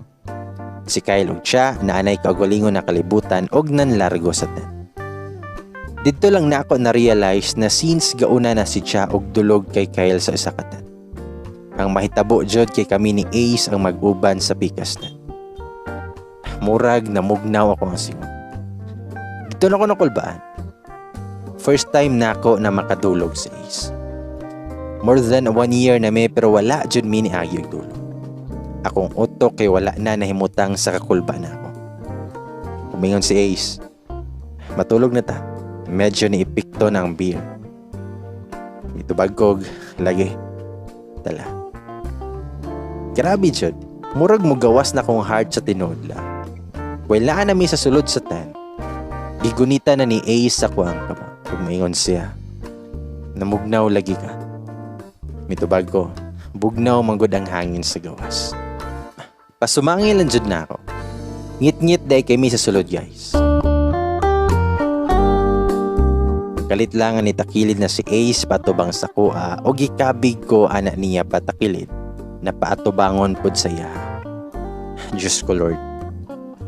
Si Kyle ug siya naanay kaugalingon na kalibutan og nanlargo sa tent. Didto lang na ako na-realize na since gauna na si Cha og dulog kay Kyle sa isa ka tent. Ang mahitabo jud kay kami ni Ace ang mag-uban sa pikas tent. Murag namugnaw ako ang singot. Didto na ako nakulbaan. First time na ako na makadulog sa Ace. More than one year na mi pero wala jud mi niagi og dulog. Akong utok kay wala na nahimutang sa kakulba na ako. Umingon si Ace, "Matulog na ta. Medyo niepekto na ang beer." Mitubag kog, "Lagi. Tala." Grabe jud. Murag mo gawas na kong heart sa tinuod lang. While naa nami sa sulod sa tent, gigunita na ni Ace sa kuang kamot. Ug maingon siya, "Namugnaw lagi ka." Mitubag ko, "Bugnaw manggod ang hangin sa gawas." Pasumangil lang jud na ako. Ngit-ngit day kami sa sulod, guys. Kalit lang ni takilid na si Ace patubang sa kuha o gikabig ko ana niya patakilid na paatubangon pod sa iya. Diyos ko Lord.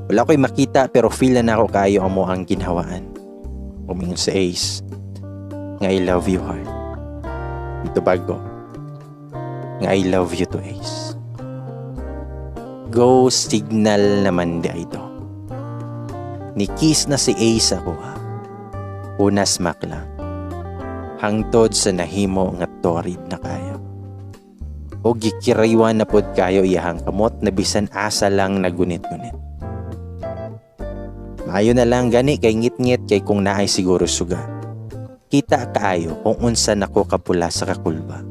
Wala ko'y makita pero feel na nako kayo amo ang ginhawaan. Umingon si Ace nga, "I love you, heart." Mitubag ko nga, "I love you to, Ace." Go signal naman di ito. Ni-kiss na si Ace ako ha. Una smack lang. Hangtod sa nahimo nga torid na kayo. O gikiraywan na pod kayo iyahang kamot na bisan asa lang nagunit-gunit. Maayo na lang gani kay ngit-ngit kay kung naay siguro suga. Kita kaayo kung unsa nako kapula sa kakulba.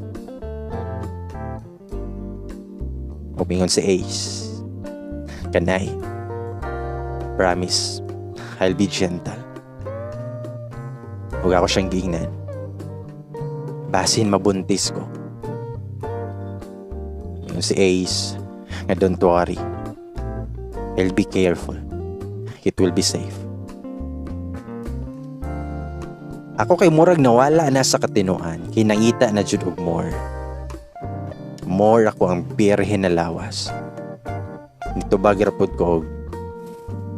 Umingon si Ace, "Kanay, promise, I'll be gentle." Huwag ako siyang giingnan, "Basin mabuntis ko." Ingon si Ace nga, "Don't worry. I'll be careful. It will be safe." Ako kay murag nawala na sa katinuan, kay nangita na jud og more. More ako ang birhen na lawas. Nitubag ra pod ko og,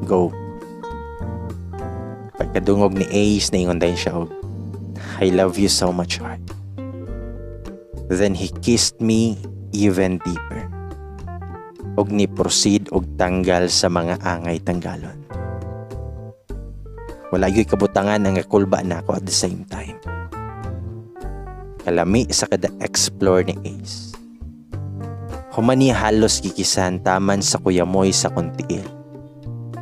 "Go." Pagkadungog ni Ace, naingon din siya og, "I love you so much, heart." Then he kissed me even deeper. Og ni proceed og tanggal sa mga angay tanggalon. Wala gyud kabutangan ang kakulba nako at the same time. Kalami sa kada explore ni Ace. Human niya halos gikisan taman sa kuyamoy sa kong tiil.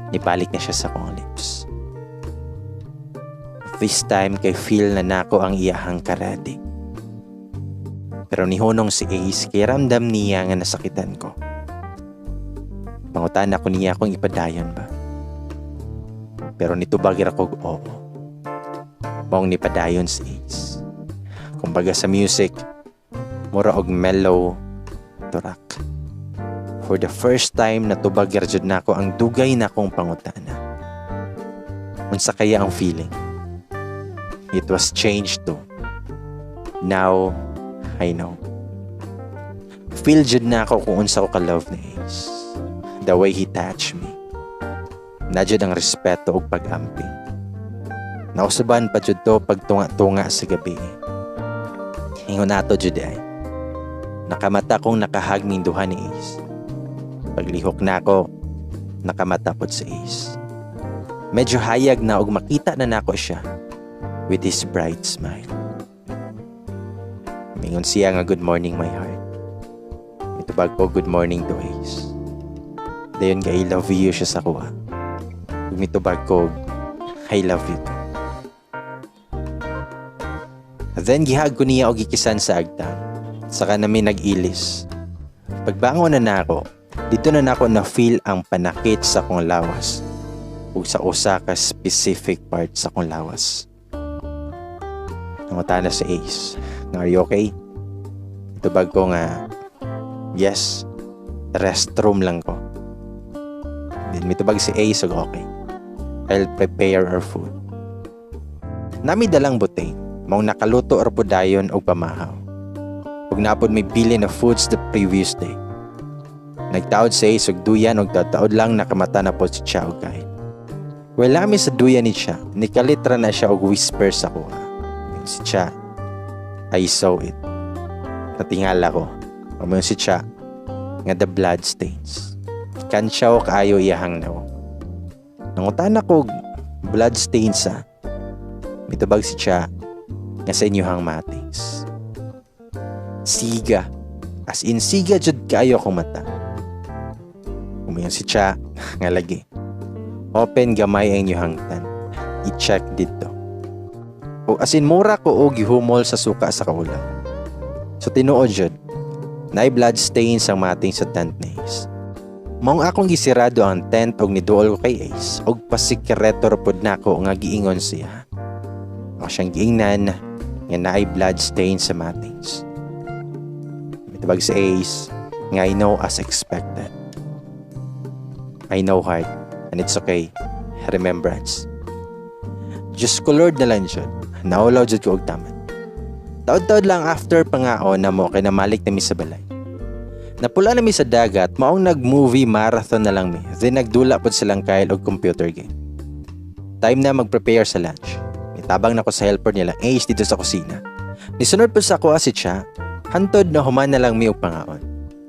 Nibalik na siya sa kong lips. This time kay feel na nako ang iyahang karate. Pero nihunong si Ace kay ramdam niya nga nasakitan ko. Pangutan ako niya kung ipadayon ba. Pero nitubag ra kog oo. Maong nipadayon si Ace. Kumbaga sa music, mura og mellow turak. For the first time natubag ra jud nako ang dugay na akong pangutana. Unsa kaya ang feeling? It was changed to, now I know. Feel jud na ako kung unsa ko ka-love ni Ace. The way he touched me. Na jud ang respeto ug pag-amping. Nausaban pa jud to pagtunga-tunga sa gabi. Ingon nato jud ay. Nakamata kong nakahag ming duha ni Ace. Paglihok na ako, nakamata pod si Ace. Medyo hayag na og makita na nako siya with his bright smile. Mingon siya nga, "Good morning, my heart." Mitubag ko, "Good morning to, Ace." Dayon ga I love you siya sa kuha. Ug mitubag ko, "I love you too." Then gihag ko niya og gikisan sa agtang. Saka nami nag-ilis. Pagbangon na nako, dito na nako na feel ang panakit sa akong lawas ug sa usa ka specific part sa akong lawas. Nangutana si Ace, nga, "Are you okay?" Tubag ko nga, "Yes." Restroom lang ko. Then mitubag si Ace og okay. I'll prepare our food. Nami dalang butane, maong nakaluto ra pud dayon og pamahaw. Ug naa pod may bilin na foods the previous day. Nagtaod si Ace og duyan og taod lang nakamata na pod si Cha og Kyle. While nami sa duyan ni Cha, nikalit ra na siya og whisper sa kuha. Si Cha, "I saw it." Natingala ko. Amo si Cha, nga the blood stains. Kantsaw kaayo iyahang nawong. Nangutan ako, "Blood stains ah?" Mitubag si Cha, nga sa inyuhang matings. Siga. As in, siga jud kaayo akong mata. Umayon si Cha, nga lagi. Open gamay ang inyuhang tan. I-check dito. O as in, mura ko og gihumol sa suka sa kaulaw. So tinuod jud, naay blood stains ang mating sa tent ni Ace. Maong akong gisirado ang tent og niduol ko kay Ace og pasikreto ra pud nako nga giingon siya. Ako siyang giingnan nga naay blood stain sa matings. Mitubag si Ace nga I know, as expected. I know, heart, and it's okay. Remembrance. Diyos ko Lord na lang jud. Naulaw jud ko og taman. Taod-taod lang after pangaon na mo kay namalik na mi sa balay. Napula na mi sa dagat, maong nag-movie marathon na lang mi. Then nagdula pod silang Kyle og computer game. Time na mag-prepare sa lunch. Nitabang na ko sa helper nila Ace dito sa kusina. Nisunod po sa ako si Cha, hantod na human na lang mi og pangaon.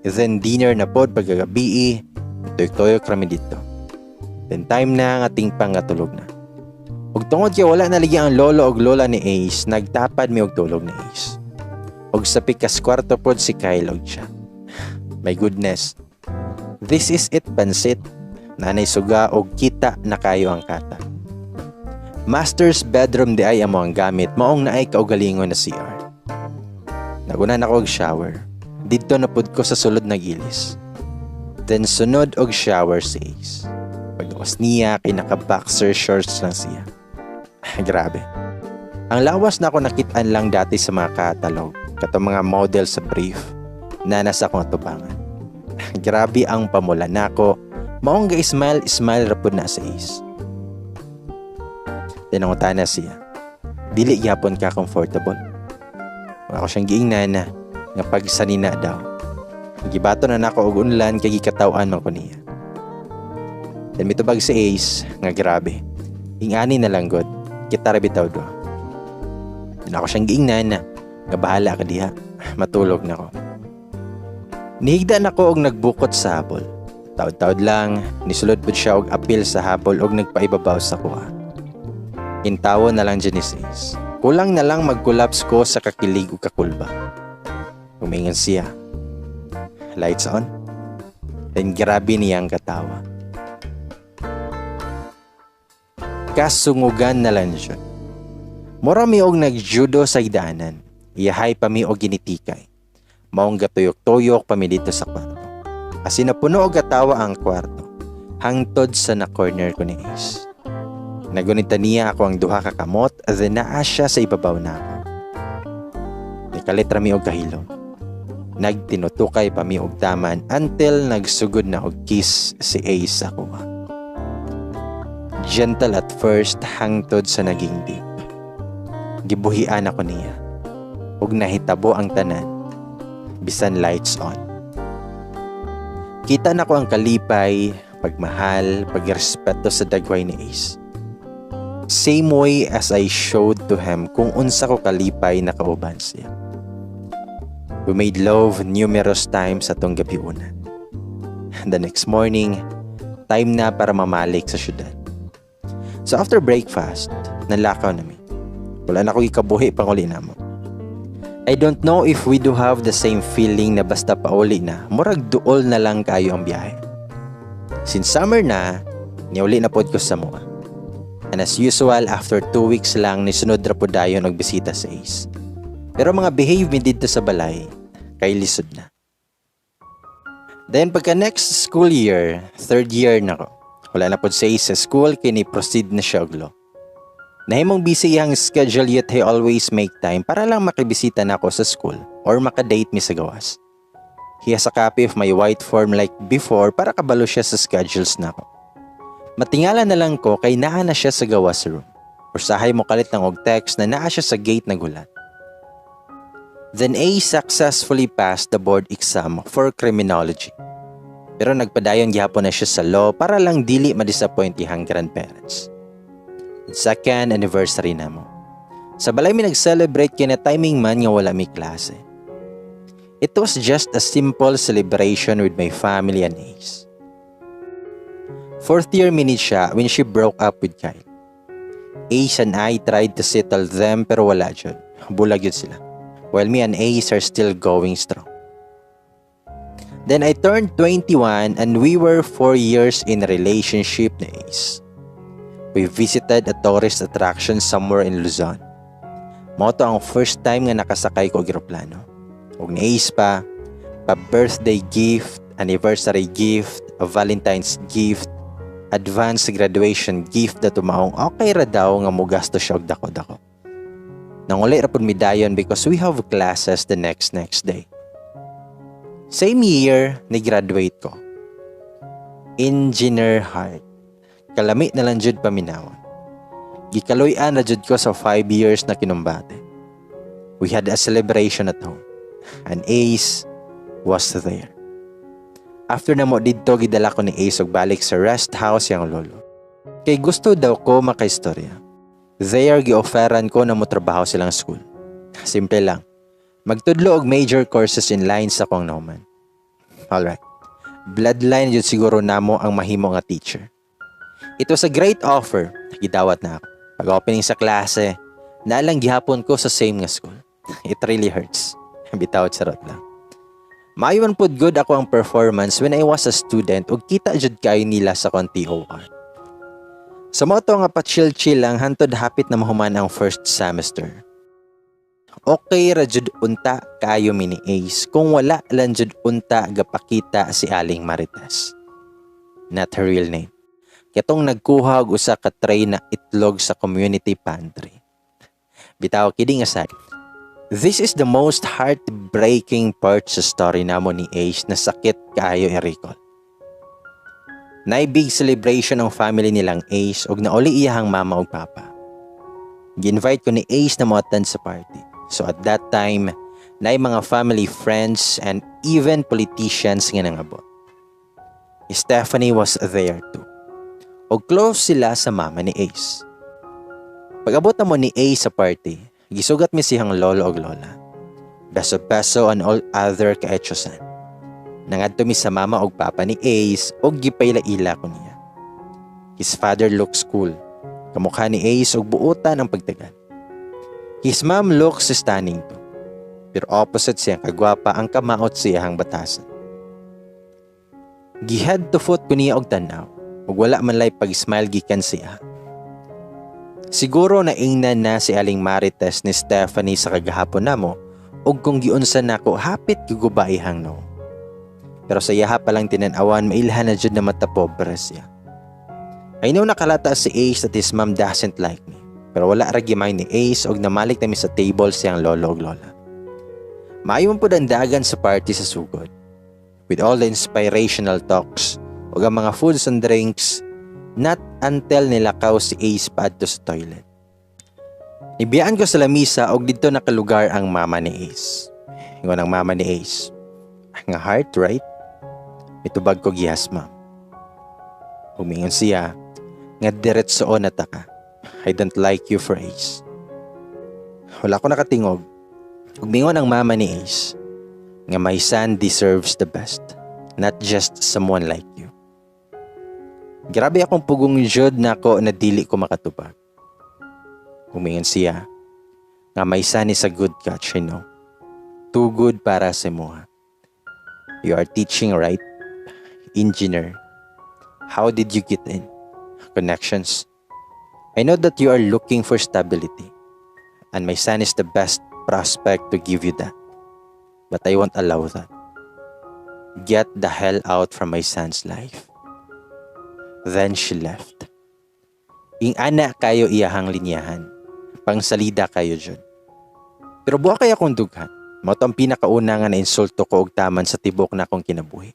Then dinner na pod pagkagabi, tuyok-tuyok rami dito. Then time na nga tingpang nga tulog na. Ug tungod kay wala na lagi ang lolo og lola ni Ace, nagtapad mi og tulog ni Ace. Ug sa pikas kwarto pod si Kyle og siya. My goodness. This is it, pansit. Nanay suga og kita na kayo ang kata. Master's bedroom di ay amo ang gamit, maong naay kaugalingon na CR. Naguna na ko og shower. Didto na pud ko sa sulod nag-ilis. Then sunod og shower si Ace. Paggawas niya kay naka-boxer shorts lang siya. Grabe. Ang lawas na ako nakitaan lang dati sa mga catalog, katong mga model sa brief na nasa akong atubangan. Grabe ang pamula nako. Maong ga smile smile ra pud na sa Ace. Tinangutana siya. "Dili gyapon ka comfortable?" Ako siyang giingnan na nga pagsanina daw. Gibato na nako og unlan kay gikataw-an man ko niya. Then mitubag si Ace nga grabe. Ingani na lang god. Kita ra bitaw do. Then ako siyang giingnan na nga bahala ka diha. Matulog na ko. Nihigda na ko og nagbukot sa habol. Taod-taod lang, nisulod pud siya og apil sa habol og nagpaibabaw sa kuha. Intawo na lang dyan ni Ace. Kulang na lang mag-collapse ko sa kakilig ug kakulba. Umingon siya. "Lights on." Then grabe niyang katawa. Kasungugan na lang siya. Mura mi og nagjudo sa idaanan. Iyahay pa mi og ginitikay. Maong gatuyok-tuyok pa mi dito sa kwarto. Asin napuno og katawa ang kwarto. Hangtod sa na-corner ko ni Ace. Nagunita niya ako ang duha ka kamot, then naa siya sa ibabaw na ako. Nikalit ra mi og kahilom. Nagtinutukay pa mi og taman until nagsugod na og kiss si Ace sa kuha. Gentle at first hangtod sa naging deep. Gibuhian ako niya. Ug nahitabo ang tanan. Bisan lights on. Kita na ko ang kalipay, pagmahal, pagrespeto sa dagway ni Ace. Same way as I showed to him kung unsa ko kalipay na kauban siya. We made love numerous times atong gabiuna. The next morning, time na para mamalik sa syudad. So after breakfast, nalakaw nami. Wala na ko ikabuhi panguli namo. I don't know if we do have the same feeling na basta pauli na, murag duol na lang kayo ang biyahe. Since summer na, niuli na pod ko sa mua. And as usual, after 2 weeks lang, nisunod ra pod dayon og bisita sa Ace. Pero mga behave mi didto sa balay, kay lisod na. Then pagka next school year, third year na ko. Wala na pod sa Ace sa school kay ni proceed na siya og law. Nahimong busy iyang schedule, yet he always make time para lang makibisita na ako sa school or makadate mi sa gawas. He has a copy of my white form like before para kabalo siya sa schedules nako. Matingala na lang ko kay naa na siya sa gawas room. Usahay mo kalit lang og text na naa siya sa gate naghulat. Then Ace successfully passed the board exam for criminology. Pero nagpadayon gihapon na siya sa law para lang dili ma-disappoint iyang grandparents. Second anniversary namo. Sa balay mi nag-celebrate kay na timing man nga wala mi klase. It was just a simple celebration with my family and Ace. Fourth year mi ni siya when she broke up with Kyle. Ace and I tried to settle them pero wala jud. Bulag jud sila. While me and Ace are still going strong. Then I turned 21 and we were 4 years in a relationship ni Ace. We visited a tourist attraction somewhere in Luzon. Mao to ang first time nga nakasakay ko og eroplano. Ug ni Ace pa, pa birthday gift, anniversary gift, a Valentine's gift, advance graduation gift na tumaong okay ra daw nga mogasto siya og dako-dako. Nanguli ra pud mi dayon because we have classes the next next day. Same year, ni-graduate ko. Engineer heart. Kalami na lang jud paminawon. Gikaluy-an na jud ko sa 5 years na kinumbate. We had a celebration at home. And Ace was there. After namo didto, gidala ko ni Ace og balik sa rest house iyang lolo. Kay gusto daw ko makaistorya. There, gi-offeran ko na motrabaho silang school. Simple lang. Magtudlo og major courses in line sa akong nahuman. Alright. Bloodline jud siguro namo ang mahimo nga teacher. It was a great offer. Gidawat na ako. Pag opening sa klase, nalang gihapon ko sa same nga school. It really hurts. Bitaw, charot lang. Maayo man pud gud ako ang performance when I was a student ug kita jud kayo nila sa akong TOR. Sa mao to nga pa-chill-chill lang hantod hapit na mahuman ang first semester. Okay ra jud unta kaayo mi ni Ace kung wala lang jud unta gapakita si Aling Marites. Not her real name. Katong nagkuha og usa ka tray na itlog sa community pantry. Bitaw, kidding aside. This is the most heartbreaking part sa story namo ni Ace na sakit kaayo i-recall. Nay big celebration ang family nilang Ace ug nauli iyahang mama ug papa. Gi-invite ko ni Ace na mo-attend sa party. So at that time, nay mga family friends and even politicians nga nangabot. Stephanie was there too. Og close sila sa mama ni Ace. Pag-abot namo ni Ace sa party, gisugat mi siyang lolo og lola. Beso-beso and all other kaetyosan. Nangadto mi sa mama og papa ni Ace og gipaila-ila ko niya. His father looks cool. Kamukha ni Ace og buutan ang pagtagan. His mom looks stunning too. Pero opposite siyang kagwapa ang kamaot siyang batasan. Gi-head to foot ko niya og tan-aw ug wala man lay pag-smile gikan siya. Siguro naingnan na si Aling Marites ni Stephanie sa kagahapon namo ug kung giunsa nako hapit giguba iyang no. Pero sa iyaha pa lang tinan-awan, mailhan na jud na mata pobre siya. I know nakalata si Ace that his mom doesn't like me. Pero wala ra gi-mind ni Ace og namalik nami sa table siyang lolo ug lola. Maayo man pud ang dagan sa party sa sugod. With all the inspirational talks ug ang mga foods and drinks, not until nilakaw si Ace paadto sa toilet. Nibiyaan ko sa lamisa og didto nakalugar ang mama ni Ace. Ingon ang mama ni Ace, "Nga heart, right?" Mitubag ko, "Yes, ma'am." Umingon siya nga diretsoon na ta ka. I don't like you for Ace. Wala ko nakatingog. Ug mingon ang mama ni Ace nga my son deserves the best, not just someone like you. Grabe akong pugong jud nako na dili ko makatubag. Umingon siya nga my son is a good catch, I know. Too good para sa imuha. You are teaching, right? Engineer. How did you get in? Connections. I know that you are looking for stability. And my son is the best prospect to give you that. But I won't allow that. Get the hell out from my son's life. Then she left. Ing-ana kayo iyahang linyahan. Pangsalida kayo dyan. Pero buwa kay akong dughan. Mao to ang pinakauna nga nainsulto ko og taman sa tibok na akong kinabuhi.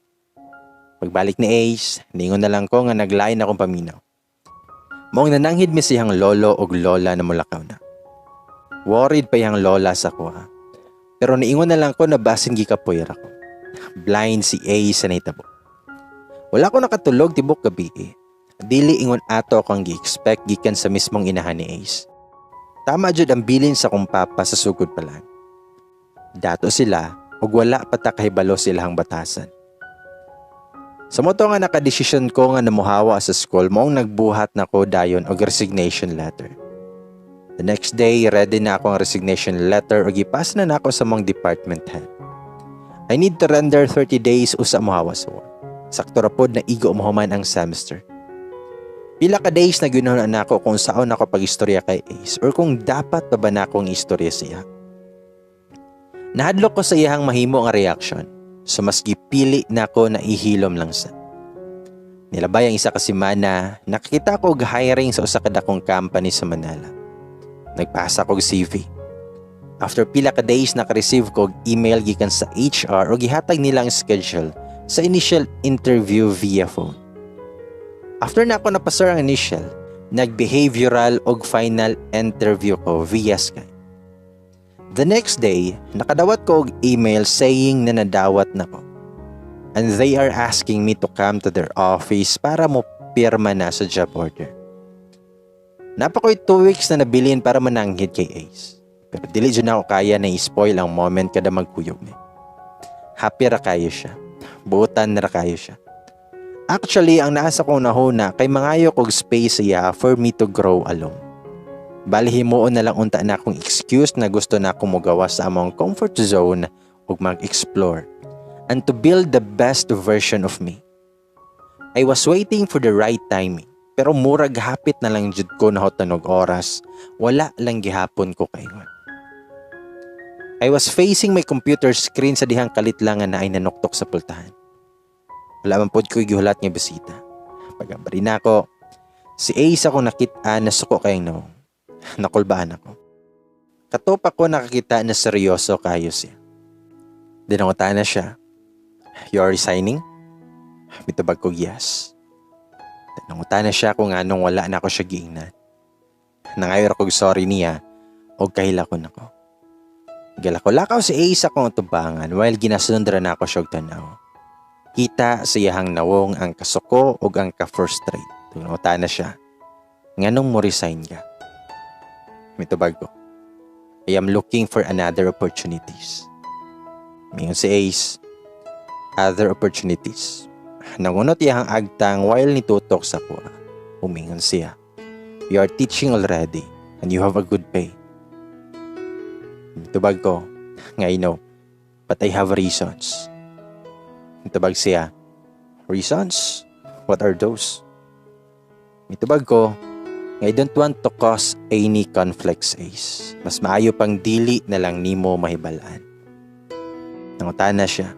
Pagbalik ni Ace, ningon na lang ko nga naglain akong paminaw. Maong nananghid mi siyang lolo og lola na mulakaw na. Worried pa iyang lola sa kuha. Pero niingon na lang ko na basin gikapoy ra ko. Blind si Ace sa nahitabo. Wala ko nakatulog tibok gabi eh. Dili ingon ato akong gi-expect gikan sa mismong inahan ni Ace. Tama jud ang bilin sa akong papa sa sugod pa lang. Dato sila ug wala pa ta kahibalo silahang batasan. Sa mao to nga nakadesisyon ko nga namuhawa sa school, maong nagbuhat na ko dayon og resignation letter. The next day, ready na ako ang resignation letter ug gipasa na nako sa among department head. I need to render 30 days usa mohawa sa work. Sakto ra pod na igo mohuman ang semester. Pila ka days na ginahuna nako kung saon ako pag-istorya kay Ace or kung dapat pa ba nakong istorya siya. Nahadlok ko sa iyahang mahimo nga reaction, so mas gipili nako na ihilom lang sa. Nilabay ang isa ka semana, nakakita ko og hiring sa usa ka dakong company sa Manila. Nagpasa ko og CV. After pila ka days, naka-receive ko og email gikan sa HR ug gihatag nila ang schedule sa initial interview via phone. After na ako napasar ang initial, nag-behavioral og final interview ko via Skype. The next day, nakadawat ko og email saying na nadawat na ko. And they are asking me to come to their office para mo pirma na sa job order. Naa pa ko'y 2 weeks na nabilin para mananghid kay Ace. Pero dili jud ako kaya na i-spoil ang moment kada magkuyog ni. Happy ra kayo siya. Buutan ra kayo siya. Actually, ang naa sa kong hunahuna kay mangayo kog space siya for me to grow alone. Bali himuon na lang unta na akong excuse na gusto na akong mogawas sa among comfort zone ug mag-explore and to build the best version of me. I was waiting for the right timing, pero murag hapit na lang jud ko nahutan og oras, wala lang gihapon ko kaingon. I was facing my computer screen sa dihang kalit lang nga naay nanuktok sa pultahan. Wala man pod ko gihulat nga bisita. Pag-abri nako, si Ace akong nakita na suko kayong nawong. Nakulbaan ako. Kato pa ko nakakita na seryoso kayo siya. Nangutana siya, "You are resigning?" Mitubag ko, "Yes." Nangutana siya kung anong wala na ako siya giingnan. Nangayo ra kog sorry niya og kahilakon ako. Galakaw-lakaw si Ace akong atubangan while ginasunod ra nako siya og tan-aw. Kita sa iyahang nawong ang kasuko ug ang ka-frustrate. Nangutana siya, "Nganong mo resign ka?" Mitubag ko, "I am looking for another opportunities." Mingon si Ace, "Other opportunities?" Nangunot iyang agtang while nitutok sa kuha. Umingon siya, "You are teaching already and you have a good pay." Tubag ko, nga I know, but I have reasons. Tubag siya, "Reasons? What are those?" Mitubag ko, I don't want to cause any conflicts, Ace. Mas maayo pang dili na lang nimo mahibalaan. Nangutana siya,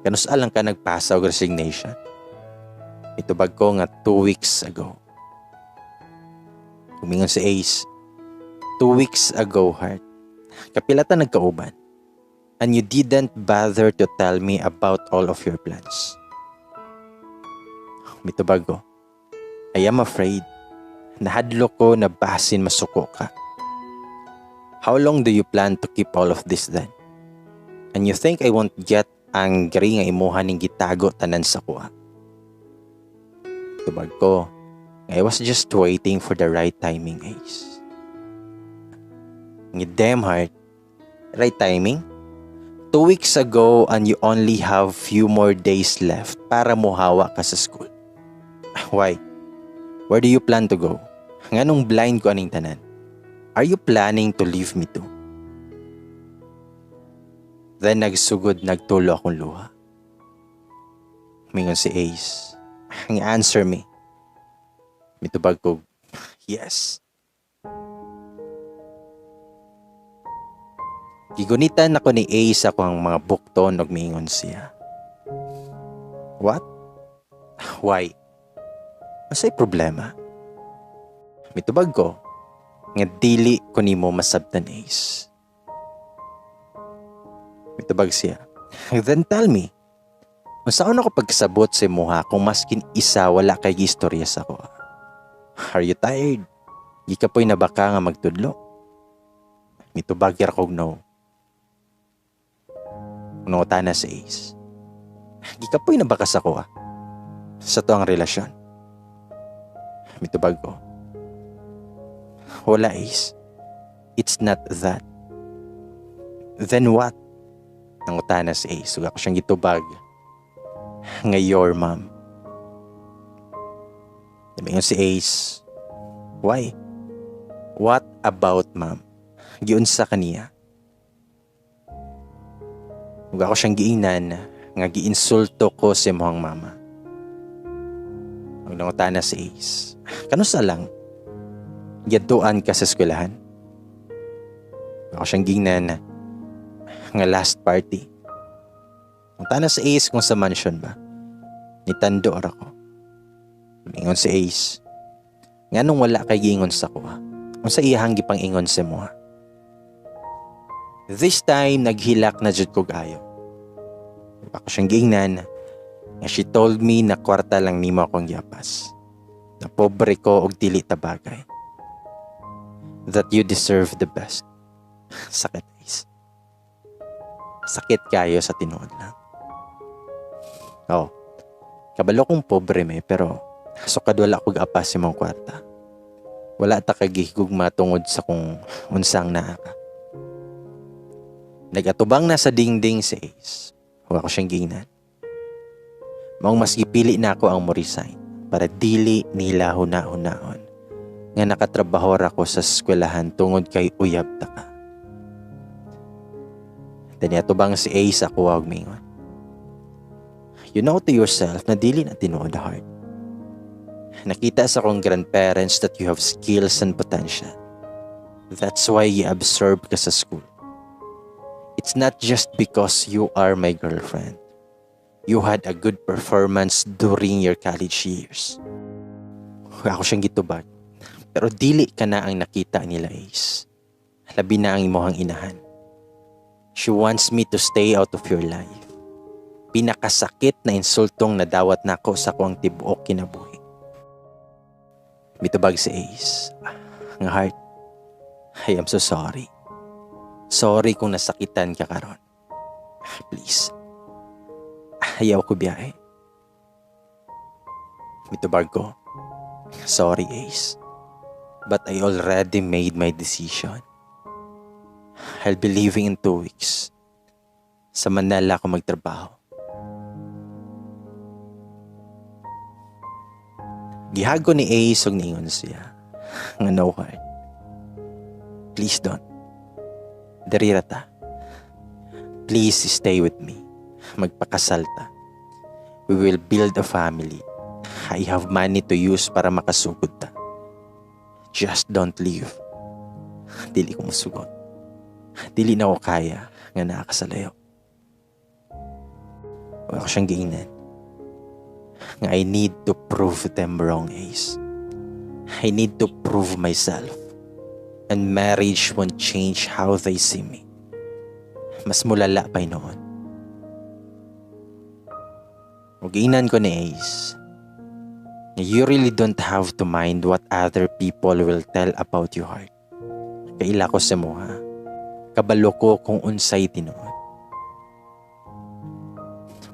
"Kanus-a lang ka nagpasa og resignation?" Mitubag ko nga 2 weeks ago. Umingon si Ace, "2 weeks ago, Heart. Kapila ta nagkauban. And you didn't bother to tell me about all of your plans." Mitubag ko, "I am afraid. Nahadlok ko na basin masuko ka." "How long do you plan to keep all of this then? And you think I won't get angry nga imuha ning gitago tanan sa kuha?" Tubag ko, "I was just waiting for the right timing, Ace." Nga damn, Heart, right timing? 2 weeks ago and you only have few more days left para muhawa ka sa school. Why? Where do you plan to go? Nganong blind ko aning tanan? Are you planning to leave me too?" Then nagsugod nagtulo akong luha. Mingon si Ace, ang answer me. Mitubag ko, "Yes." Gigunitan ako ni Ace ako ang mga bukton ug miingon siya, "What? Why? Unsay problema?" Mitubag ko, nga dili ko nimo masabtan, Ace. Mitubag siya. Then tell me, unsaon ako pagkasabot sa imuha kung maskin isa wala kay gistorya sa ako? Are you tired? Gikapoy na ba ka nga magtudlo? Mitubag ra kog no. Nangutana si Ace. Gikapoy na ba ka sa ako ah? Sa atoang relasyon? Mitubag ko. Wala, Ace. It's not that. Then what? Nangutana si Ace. Ug ako siyang gitubag nga your mom. Miingon si Ace. Why? What about Mom? Giunsa kaniya? Ug ako siyang giingnan nga giinsulto ko si imong mama. Ug nangutana si Ace. Kanusa lang? Giadtuan ka sa eskwelahan? Ako siyang giingnan nga last party. Nangutana si Ace kung sa mansion ba. Nitando ra ko. Ingon si Ace. Nganong wala kay giingon sa kuha? Unsa iyahang gipang-ingon sa imoha? This time, naghilak na jud kog ayo. Ako siyang giingnan nga she told me na kwarta lang nimo akong giapas. Na pobre ko og dili ta bagay. That you deserve the best. Sakit, Ace. Sakit kayo sa tinuod lang. Oh, kabalo kong pobre me, pero sukad wala kog apas imong kwarta. Wala ta kag gihigugma tungod sa kung unsang naa ka. Nagatubang na sa dingding si Ace. Wa ko siyang giingnan. Maong mas gipili na ako ang mo-resign para dili nila huna-hunaon nga nakatrabaho ra ko sa eskwelahan tungod kay uyab ta ka. Then atubang si Ace ako og mingon. You know to yourself na dili na tinuod, heart. Nakita sa akong grandparents that you have skills and potential. That's why you absorb ka sa school. It's not just because you are my girlfriend. You had a good performance during your college years. Ako siyang gitubag. Pero dili ka na ang nakita nila, Ace. Labi na ang imuhang inahan. She wants me to stay out of your life. Pinakasakit na insultong nadawat nako sa akong tibuok kinabuhi. Mitubag si Ace. Nga heart, I am so sorry. Sorry kung nasakitan ka karon. Please. Ayaw ko biyahe. Mitubag ko. Sorry, Ace. But I already made my decision. I'll be leaving in 2 weeks. Sa Manila ako magtrabaho. Gihug ko ni Ace ug niingon siya. Nga no, heart. Please don't. Diri ra ta. Please stay with me. Magpakasal ta. We will build a family. I have money to use para makasugod ta. Just don't leave. Dili ko musugot. Dili na ko kaya nga naa ka sa layo. Wa ko siyang giingnan nga I need to prove them wrong, Ace. I need to prove myself. And marriage won't change how they see me. Mas mulala pa noon. Ug giingnan ko ni Ace, you really don't have to mind what other people will tell about your heart. Kaila ko sa muha. Kabalo ko kung unsay tinuod.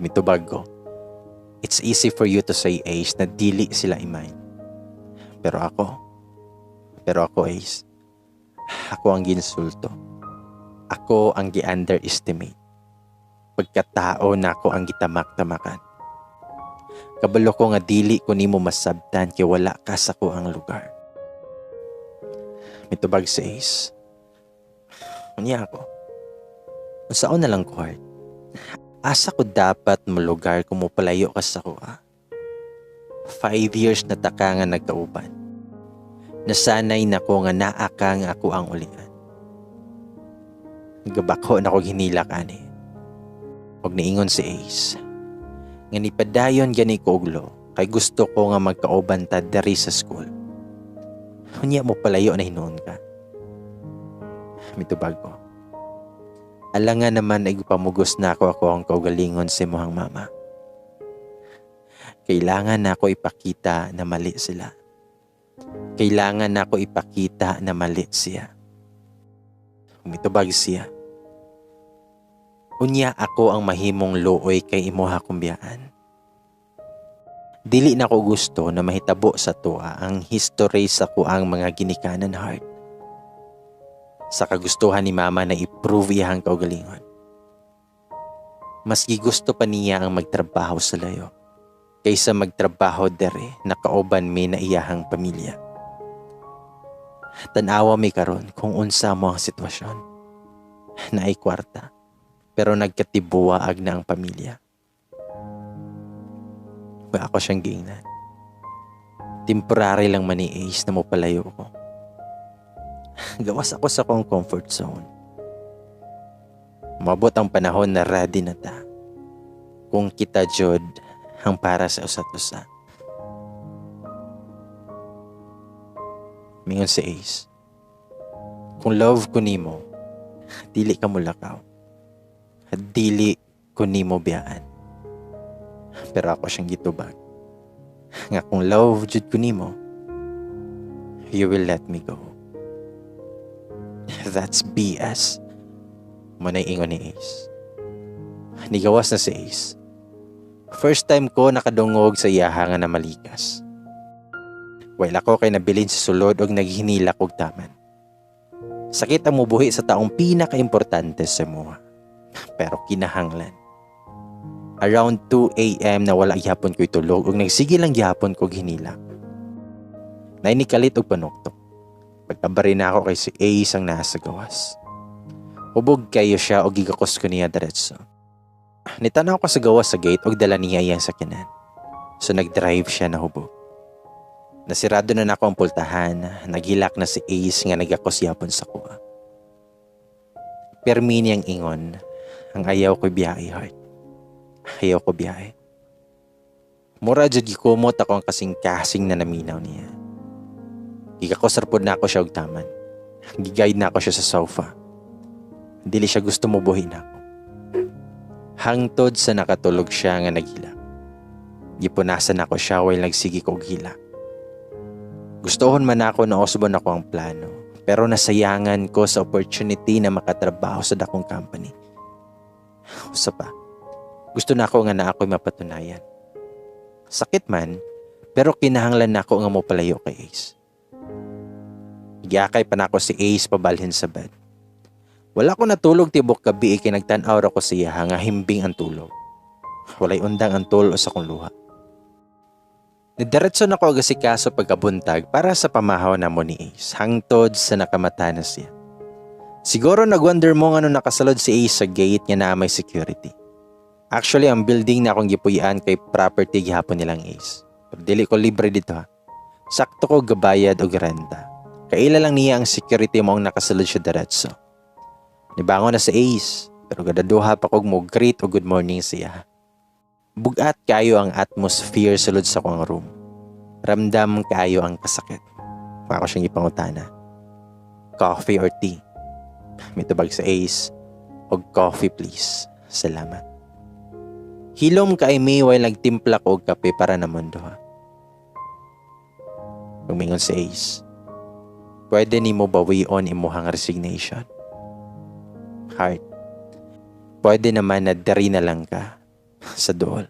Mitubag ko. It's easy for you to say, Ace, na dili sila i-mind. Pero ako, Ace, ako ang ginsulto. Ako ang gi-underestimate. Pagkatao na ako ang gitamak-tamakan. Kabalo ko nga dili ko nimo masabtan kay wala ka sa ang lugar. Mitubag si Ace. Unya ako. Unsaon na lang ko, heart? Asa ko dapat molugar kung mopalayo ka sa kuha? 5 years na ta ka nga nagkauban. Nasanay na ko nga naa ka nga ako ang ulian. Gabako na ko hinilak ani. Og niingon si Ace. Nga nipadayon gani ko og law kay gusto ko nga magkauban ta diri sa school. Unya mo palayo na hinuon ka. Mitubag ko. Alangan naman ay pamugos na ako ako ang kaugalingon sa imuhang mama. Kailangan na ako ipakita na mali sila. Kailangan na ako ipakita na mali siya. Mitubag siya. Unya ako ang mahimong luoy kay imuha kong biyaan. Dili na ko gusto na mahitabo sa tuwa ang history sa kuang mga ginikanan, Heart. Sa kagustuhan ni Mama na i-prove iyang kaugalingon. Mas gigusto pa niya ang magtrabaho sa layo kaysa magtrabaho dere na kauban mi na iyahang pamilya. Tanawa mi karon kung unsa mo ang sitwasyon. Naay kwarta, pero nagkatibuwaag na ang pamilya. Wa ako siyang giingnan. Temporary lang man ni Ace na mopalayo ko. Gawas ako sa akong comfort zone. Mabot ang panahon na ready na ta. Kung kita jud ang para sa usat usa. Mingon si Ace. Kung love ko nimo, dili ka mulakaw. Dili ko nimo biyaan. Pero ako siyang gitubag. Nga kung love jud ko nimo, you will let me go. That's BS. Muna'y ingon ni Ace. Nigawas na si Ace. First time ko nakadungog sa iyaha nga na malikas. While ako kay nabilin sa sulod og naghinilak og taman. Sakit ang mubuhi sa taong pinakaimportante sa muha. Pero kinahanglan. Around 2 a.m. na wala gihapon ko'y tulog ug nagsige lang gihapon kog hinilak. Nainikalit og panuktok. Pagkabari na ako kay si Ace ang nasa gawas. Hubog kayo siya og gigakos ko niya diretso. Nitanaw ko sa gawas sa gate og dala niya iyang sakyanan. So nagdrive siya na hubog. Nasirado na nako ang pultahan, naghilak na si Ace nga nagakos yapon sa kuha. Permi niyang ingon, ang ayaw ko biyahe, Heart. Ayaw ko biyahe. Mura jud gikumot ako ang kasing-kasing na naminaw niya. Gigakos ra pod nako siya og taman. Giguide na ako siya sa sofa. Dili siya gusto mobuhi na ako. Hangtod sa nakatulog siya nga naghilak. Gipunasan ako siya while nagsige ko og hilak. Gustohon man ako na usbon ako ang plano, pero nasayangan ko sa opportunity na makatrabaho sa dakong company. Usa pa, gusto na ako nga na ako'y mapatunayan. Sakit man, pero kinahanglan na ako nga mopalayo kay Ace. Giakay pa nako si Ace pabalhin sa bed. Wala ko natulog tibok gabi kay nagtan-aw ra ko siya nga himbing ang tulog. Walay undang ang tulo sa akong luha. Nidiretso na ko og asikaso pagkabuntag para sa pamahaw namo ni Ace hangtod sa nakamata na siya. Siguro nagwonder mo ngano nakasulod si Ace sa gate nga naa may security. Actually, ang building na akong gipuy-an kay property gihapon nilang Ace. Pero dili ko libre dito ha. Sakto ko gabayad og renta. Kaila lang niya ang security mo ang nakasulod siya diretso. Nibangon na si Ace, pero gadaduha pa kog mo greet o good morning siya. Bugat kayo ang atmosphere sulod sa akong room. Ramdam kayo ang kasakit. Ako siyang ipangutana. Coffee or tea? Mitubag sa Ace, og coffee please. Salamat. Hilom kay mi while nagtimpla ko og kape para namundo ha. Umingon si Ace. Pwede nimo bawion imuhang resignation. Heart, pwede naman na diri na lang ka sa dool.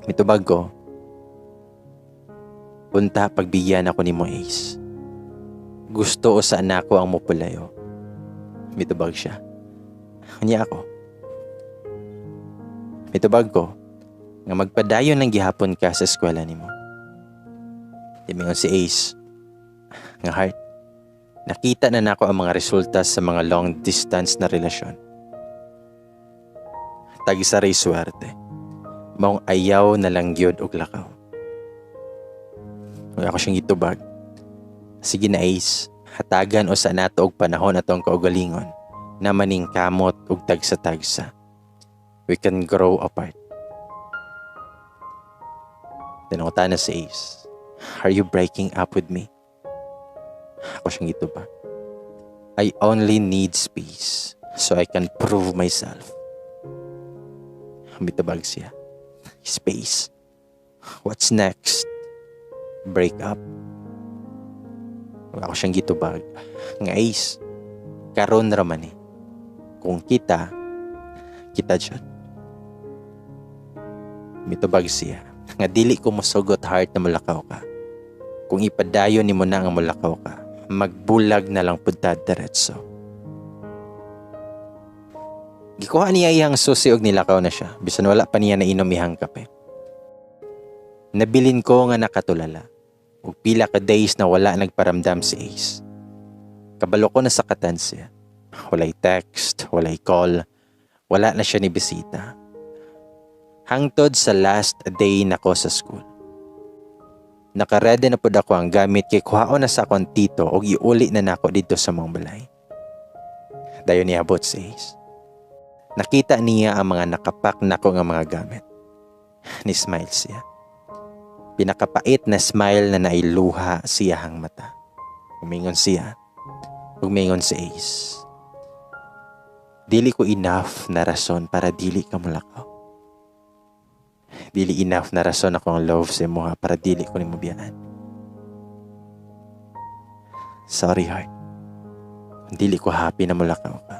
Mitubag ko, unta pagbigyan ako nimo, Ace. Gusto o sa anak ko ang mupulayo. Mitubag siya. Unya ako. Mitubag ko, nga magpadayon ng gihapon ka sa eskwela nimo. Timingon si Ace, nga Heart, nakita na nako ang mga resulta sa mga long distance na relasyon. Tagsa ray swerte. Maong ayaw na lang gyud og lakaw. Wala ko siyang gitubag. Sige na Ace, hatagan o sa nato og panahon atong kaugalingon na maningkamot og tagsa-tagsa. We can grow apart. Tinangutan na si Ace. Are you breaking up with me? Ako siyang gitubag. I only need space so I can prove myself. Mitubag siya. Space. What's next? Break up? Wala ko siyang gitubag. Nga, Ace, karon ra man eh. Kung kita, kita dyan. Mitubag siya. Nga dili ko mosugot, heart, na mulakaw ka. Kung ipadayon nimo na nga mulakaw ka, magbulag na lang pud ta diretso. Gikuha niya iyang susi og nilakaw na siya, bisan wala pa niya nainom iyang kape. Nabilin ko nga nakatulala. Ug pila ka days na wala nagparamdam si Ace. Kabalo ko na sakatan siya. Walay text, walay call, wala na siya ni bisita. Hangtod sa last day nako sa school. Nakaredy na pud ako ang gamit kay kuhaon na sa akong tito og iuli na nako didto sa among balay. Dayon niabot si Ace. Nakita niya ang mga nakapak nako nga mga gamit. Ni-smile siya. Pinakapait na smile na nailuha siyahang mata. Umingon siya. Umingon si Ace. Dili ko enough na rason para dili ka mulakaw. Dili enough na rason ako ang love sa imo para dili ko nimo biyaan. Sorry, heart. Dili ko happy na mulakaw ka.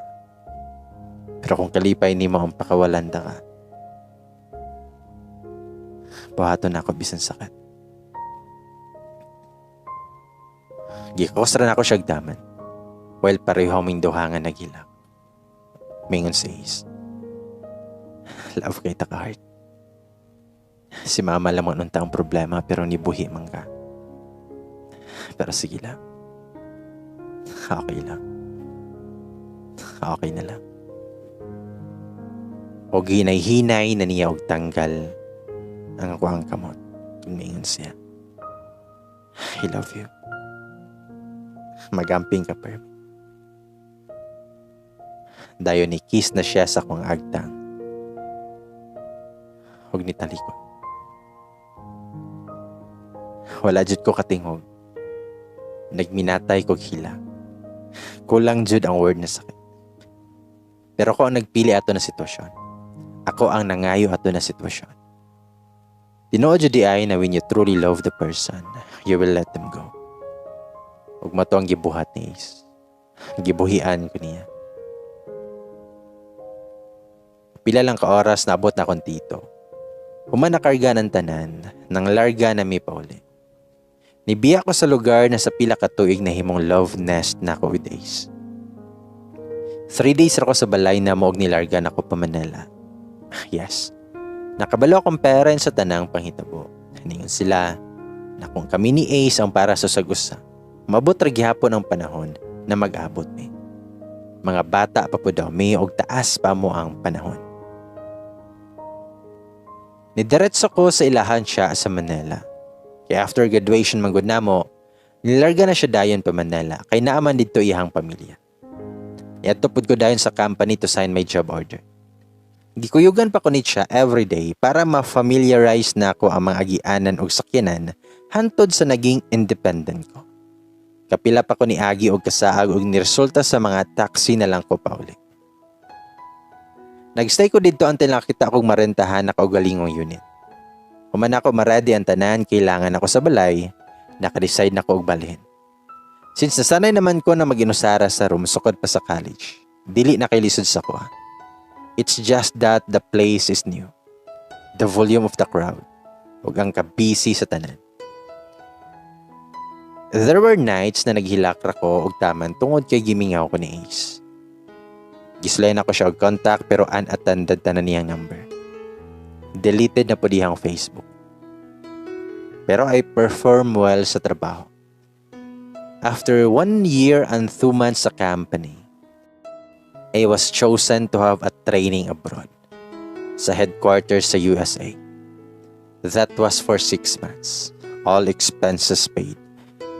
Pero kung kalipay nimo ang pakawalan ta ka, buhaton ako bisan sakit. Gikos ra nako siya daman. While pareho aming duha nga naghilak. Mingon si Ace. Love kay ta ka, heart. Si mama lang man unta ang problema pero nibuhi man ka. Pero sige lang. Okay lang. Okay na lang. O hinay-hinay na niya og tanggal ang akuang kamot. Tumingon siya. I love you. Magamping ka, Perm. Dayon ni kiss na siya sa akong agtang. Huwag ni talikod. Wala jud ko katingog. Nagminatay kog hila. Kulang jud ang word na sakit. Pero ako ang nagpili ato na sitwasyon. Ako ang nangayo ato na sitwasyon. Tinuod jud diay na when you truly love the person, you will let them go. Ug mato ang gibuhat ni Ace. Gibuhian ko niya. Pila lang ka oras, naabot na akong tito. Human nakarga ng tanan, nang larga na mi pauli. Nibiya ko sa lugar na sa pila ka tuig na himong love nest na ako with Ace. 3 days ra ko sa balay na mo og nilarga na ko pa Manila. Yes. Nakabalo akong parents sa tanang panghitabo. Ningon sila na kung kami ni Ace ang para sa sagusa, mabot ra gihapon ang panahon na mag-abot mi. Mga bata pa po daw mi og taas pa mo ang panahon. Nidiretso ko sa ilahan siya sa Manila. Kaya after graduation man gud namo, nilarga na siya dayon pa Manila kay naaman didto iyang pamilya. Niadto pud ko dayon sa company to sign my job order. Gikuyugan pa ko ni siya everyday para ma-familiarize na ako ang mga agianan og sakyanan hantod sa naging independent ko. Kapila pa ko ni agi og kasaag og niresulta sa mga taxi na lang ko pauli. Nagstay ko didto until nakita akong marentahan na kaugalingong unit. Human ako ma-ready ang tanan, kailangan ako sa balay, naka-decide na ko og balhin. Since nasanay naman ko na mag-inusara sa room sukad pa sa college, dili na kay lisod sa ko. It's just that the place is new. The volume of the crowd. Ug ang ka-busy sa tanan. There were nights na naghilak ra ko og taman tungod kay gimingaw ko ni Ace. Gisulayan ako siya og contact pero unattended tanan niyang number. Deleted na po dihang Facebook. Pero I perform well sa trabaho. After 1 year and 2 months sa company, I was chosen to have a training abroad sa headquarters sa USA. That was for 6 months. All expenses paid,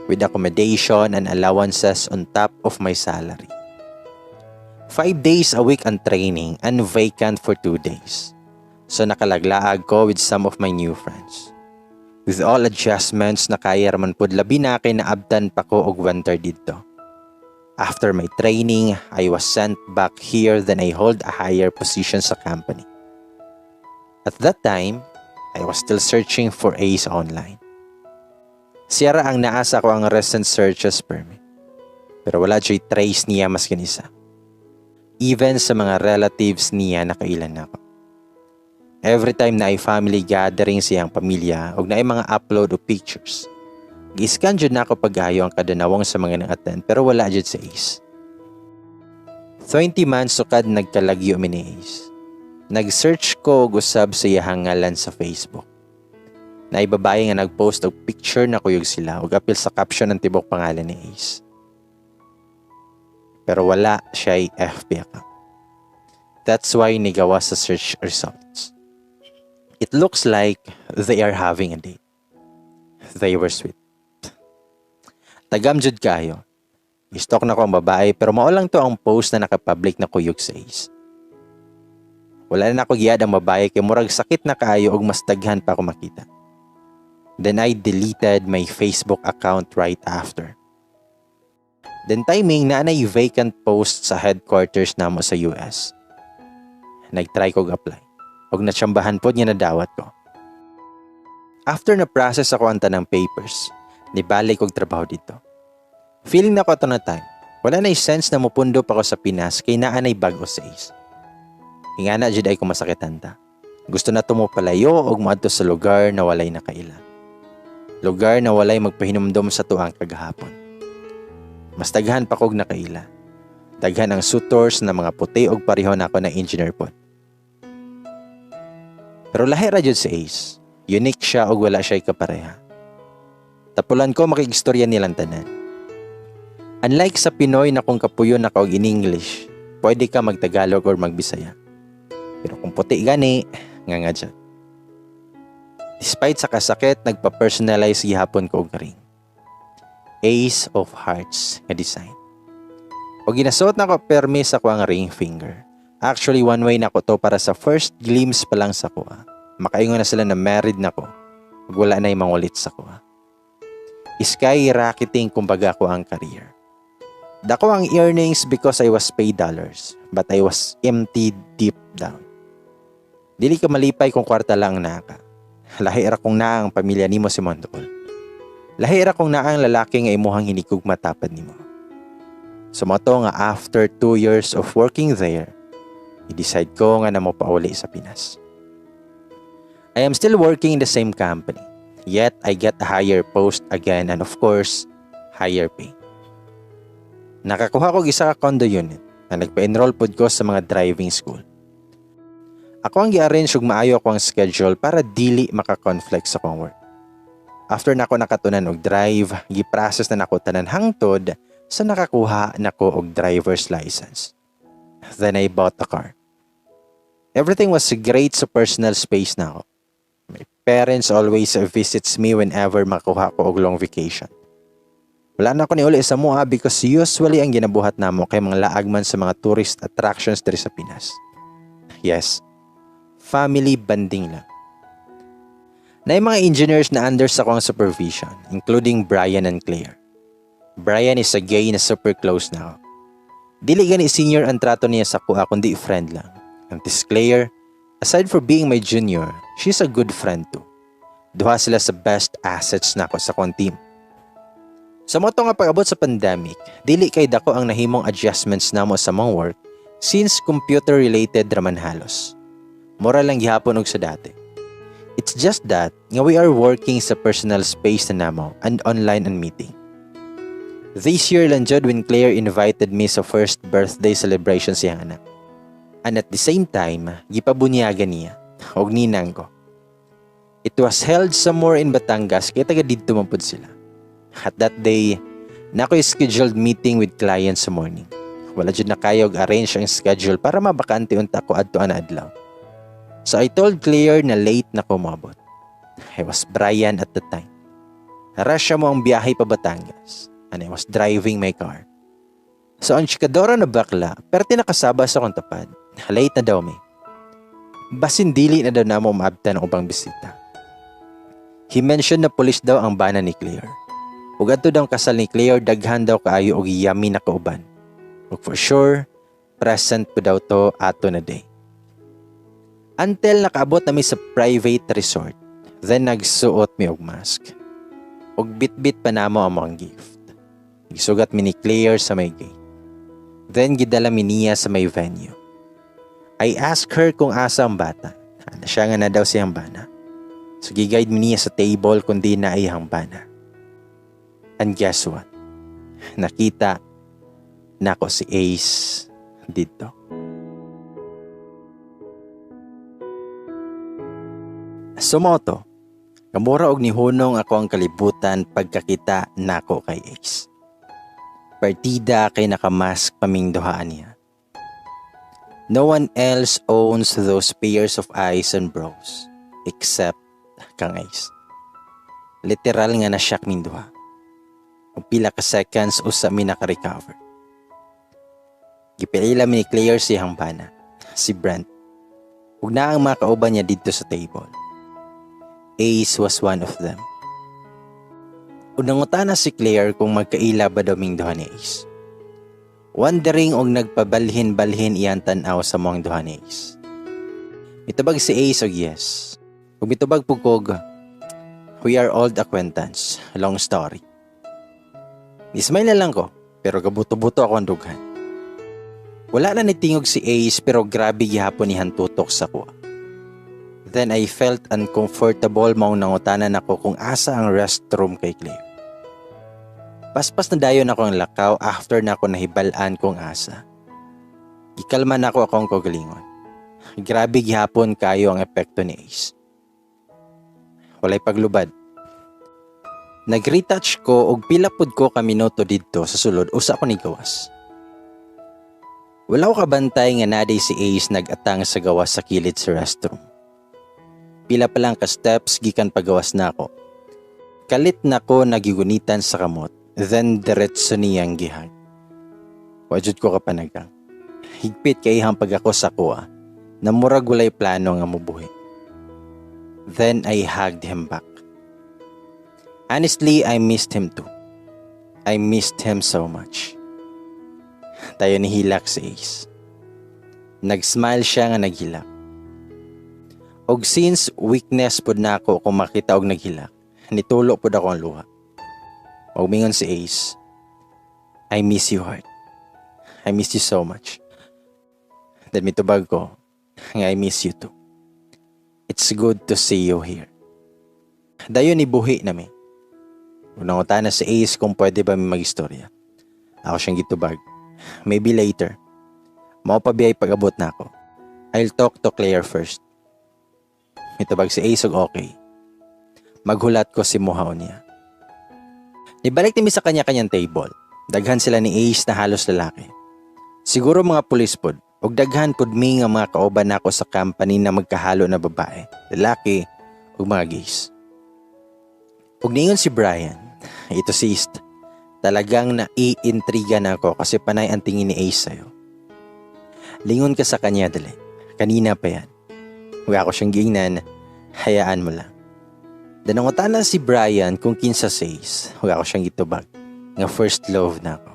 with accommodation and allowances on top of my salary. 5 days a week ang training and vacant for 2 days. So nakalaglaag ko with some of my new friends. With all adjustments na kaya raman pod, labi na kay naabtan pa ko og winter didto. After my training, I was sent back here, then I hold a higher position sa company. At that time, I was still searching for Ace online. Siya ra ang naa sa akoang recent searches permi. Pero wala juy trace niya maskin isa. Even sa mga relatives niya, nakaila nako. Every time naay family gathering sa iyang pamilya og naay mga upload og pictures, gi-scan jud nako pag-ayo ang kadanawong sa mga nang-attend, pero wala jud si Ace. 20 months sukad nagkalagyo mi ni Ace, nag-search ko og usab sa iyahang ngalan sa Facebook. Naay babae nga nag-post og picture na kuyog sila ug apil sa caption ang tibok pangalan ni Ace. Pero wala siya FB account. That's why nigawas sa search results. It looks like they are having a date. They were sweet. Tagam jud kayo. I-stalk nako ang babae, pero mao lang to ang post na naka-public na kuyog sa Ace. Wala na nako gi-add ang babae kay murag sakit na kaayo og mas daghan pa ako makita. Then I deleted my Facebook account right after. Then timing naa nay vacant post sa headquarters namo sa US. Nag-try kog apply. Og natsambahan pod nga nadawat ko. After na process ako ang tanang papers, nibalik kog trabaho didto. Feeling nako ato na time, wala na sense na mupundo pa ko sa Pinas kay naa nay bag-o si Ace. Ingana jud ay kung masakitan ta. Gusto nato mopalayo og moadto sa lugar na walay nakaila. Lugar na walay magpahinumdom sa tuang kagahapon. Mas daghan pa kog nakaila. Daghan ang suitors na mga puti og pareho nako na engineer pod. Pero lahi ra jud si Ace. Unique siya og wala siya kapareha. Tapulan ko makigstorya nilang tanan. Unlike sa Pinoy na kung kapuyo na ka og in English, pwede ka magtagalog or magbisaya. Pero kung puti gani, nga nga dyan. Despite sa kasakit, nagpa-personalize gihapon ko og ring. Ace of Hearts nga design. Og ginasuot nako permi sa akoang ring finger. Actually, one way nako to para sa first glimpse pa lang sa akoa, makaingon na sila na married na ko. Ug wala na mangulit sa akoa. Skyrocketing kumbaga ko ang career. Dako ang earnings because I was paid dollars, but I was empty deep down. Dili ka malipay kung kwarta lang ang naa ka. Lahi ra kung naa ang pamilya nimo sa imong duol. Lahi ra kung naa ang lalaki nga imuhang hinigugma tapad nimo. So mao to nga after 2 years of working there, i-decide ko nga na mopauli sa Pinas. I am still working in the same company. Yet I get a higher post again and, of course, higher pay. Nakakuha ko isa ka condo unit na nagpa-enroll pod ko sa mga driving school. Ako ang gi-arrange og maayo ako ang schedule para dili maka-conflict sa akong work. After nako nakatunan og drive, gi-process na nako tanan hangtod sa nakakuha nako og driver's license. Then I bought a car. Everything was great sa personal space nako. My parents always visits me whenever makuha ko og long vacation. Wala na ako niuli sa amoa because usually ang ginabuhat namo kay mga laag man sa mga tourist attractions diri sa Pinas. Yes, family bonding lang. Naay mga engineers na under sa akong supervision, including Brian and Claire. Brian is a gay na super close nako. Dili gani senior ang trato niya sa akoa kundi friend lang. And this Claire, aside for being my junior, she's a good friend too. Duha sila sa best assets nako sa akong team. Sa mao to nga pag-abot sa pandemic, dili kay dako ang nahimong adjustments namo sa among work since computer related raman halos. Mura lang gihapon og sa dati. It's just that nga we are working sa personal space na namo and online ang meeting. This year lang jud when Claire invited me sa first birthday celebration sa iyang anak. And at the same time, gipabunyagan niya og ninang ko. It was held somewhere in Batangas kay taga didto man pud sila. At that day, naa ko'y scheduled meeting with clients sa morning. Wala jud nakayo og arrange ang schedule para mabakante unta ko adto ana adlaw. So I told Claire na late na ko moabot. I was Brian at the time. Rush mo ang biyahe pa Batangas and I was driving my car. So ang chikadora na bakla pero tinakasaba sa akong tapad. Late na daw mi. Basin dili na daw namo maabtan ang ubang bisita. He mentioned na pulis daw ang bana ni Claire. Ug adto daw ang kasal ni Claire, daghan daw kaayo og yummy na kauban. Ug for sure, present po daw to ato na day. Until nakaabot nami sa private resort, then nagsuot mi og mask. Ug bitbit pa namo ang among gift. Gisugat mi ni Claire sa may gate. Then gidala mi niya sa may venue. I asked her kung asa ang bata. Ana siya nga naa daw siyang bana. So gi-guide mi niya sa table kung diin naa iyang bana. And guess what? Nakita nako si Ace didto. So mao to, kamura og nihunong ako ang kalibutan pagkakita nako kay Ace. Partida kay nakamask pa ming duha niya. No one else owns those pairs of eyes and brows except kang Ace. Literal nga na-shock ming duha. Og pila ka seconds usa mi naka-recover. Gipaila mi ni Claire sa iyang bana, si Brent. Ug naa ang mga kauban niya didto sa table. Ace was one of them. Ug nangutana si Claire kung magkaila ba daw ming duha ni Ace. Wondering og nagpabalhin-balhin iyang tan-aw sa among duha ni Ace. Mitubag si Ace og yes. Ug mitubag pud kog, we are old acquaintance. Long story. Ni-smile na lang ko, pero gabuto-buto ako ang dughan. Wala na nitingog si Ace pero grabe gihapon iyang tutok sa akoa. Then I felt uncomfortable, mao nangutana nako kung asa ang restroom kay Claire. Paspas na dayon ako ang lakaw after na ako nahibal-an kung asa. Gikalma nako akong kaugalingon. Grabe gihapon kayo ang epekto ni Ace. Walay paglubad. Nag-retouch ko og pila pud ko ka minuto didto sa sulod usa ko nigawas. Wala ko kabantay nga naa diay si Ace nag-atang sa gawas sa kilid sa restroom. Pila pa lang ka steps gikan pagawas nako. Kalit nako nagigunitan sa kamot, then diretso niyang gi-hug. Wa jud ko kapanagang. Higpit kay iyang pagakos sa akoa, na murag walay plano nga mubuhi. Then I hugged him back. Honestly, I missed him too. I missed him so much. Dayon nihilak si Ace. Nag-smile siya nga naghilak. Og since weakness pud nako kung makita og naghilak, nitulo pud ako ang luha. Og mingon si Ace, "I miss you, heart. I miss you so much." Then mitubag ko, nga I miss you too. It's good to see you here. Dayon nibuhi na mi. Nangutana si Ace kung pwede ba mi mag-istorya. Ako siyang gitubag, maybe later. Mao pa biyay pag-abot nako. I'll talk to Claire first. Mitubag si Ace og okay. Maghulat ko sa imuha unya. Nibalik mi sa kanya-kanyang table. Daghan sila ni Ace na halos lalaki. Siguro mga pulis pod. Og daghan pod mi nga mga kauban nako sa company na magkahalo na babae, lalaki ug mga gays. Ug niingon si Brian, ito si East, talagang naiintriga na ako kasi panay ang tingin ni Ace sa'yo. Lingon ka sa kanya, dali. Kanina pa yan. Ug ako siyang giingnan, hayaan mo lang. Nangutana si Brian kung kinsa si Ace. Ug ako siyang gitubag, nga first love nako.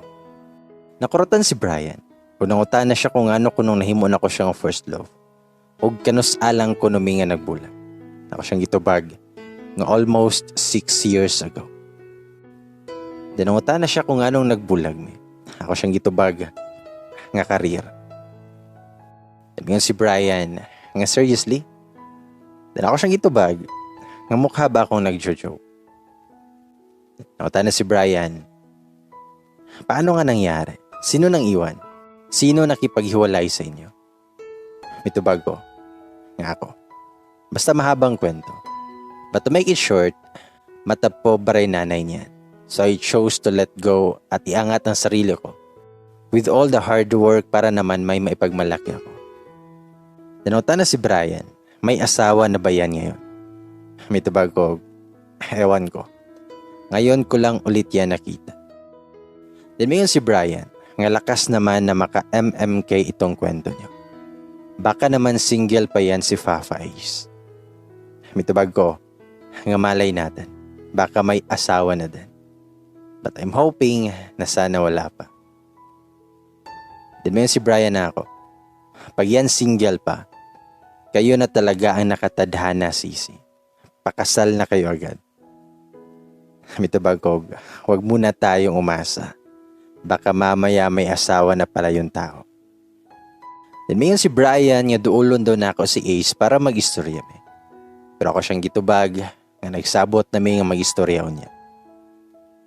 Nakuratan si Brian. Ug nangutana siya kung ano kunong nahimo nako siyang first love. Og kanus-a lang kuno mi nga nagbulag. Ako siyang gitubag nga almost 6 years ago. Then nangutana siya kung anong nagbulag mi. Ako siyang gitubag nga career. Sabi si Brian nga seriously? Then ako siyang gitubag nga mukha ba akong nagjo-joke? Nangutana si Brian, paano nga nangyari? Sino nang iwan? Sino nakipaghiwalay sa inyo? Mitubag ko nga ako. Basta mahabang kwento. But to make it short, matapobre nanay niya. So I chose to let go at iangat ang sarili ko with all the hard work para naman may maipagmalaki ako. Nangutana si Brian, may asawa na ba yan ngayon? Mitubag ko, ewan ko. Ngayon ko lang ulit yan nakita. Then mingon si Brian, nga lakas naman na maka-MMK itong kwento niyo. Baka naman single pa yan si Fafa Ace. Mitubag ko, nga malay natin. Baka may asawa na din. But I'm hoping na sana wala pa. Then miingon si Brian nako, "Pag yan single pa, kayo na talaga ang nakatadhana, sisi. Pakasal na kayo agad." Mitubag ko, "Wag muna tayong umasa. Baka mamaya may asawa na pala yung tao." Then miingon si Brian nga duulon daw nako si Ace para mag-istorya mi. Pero ako siyang gitubag nga nagsabot na mi nga mag-istorya niya.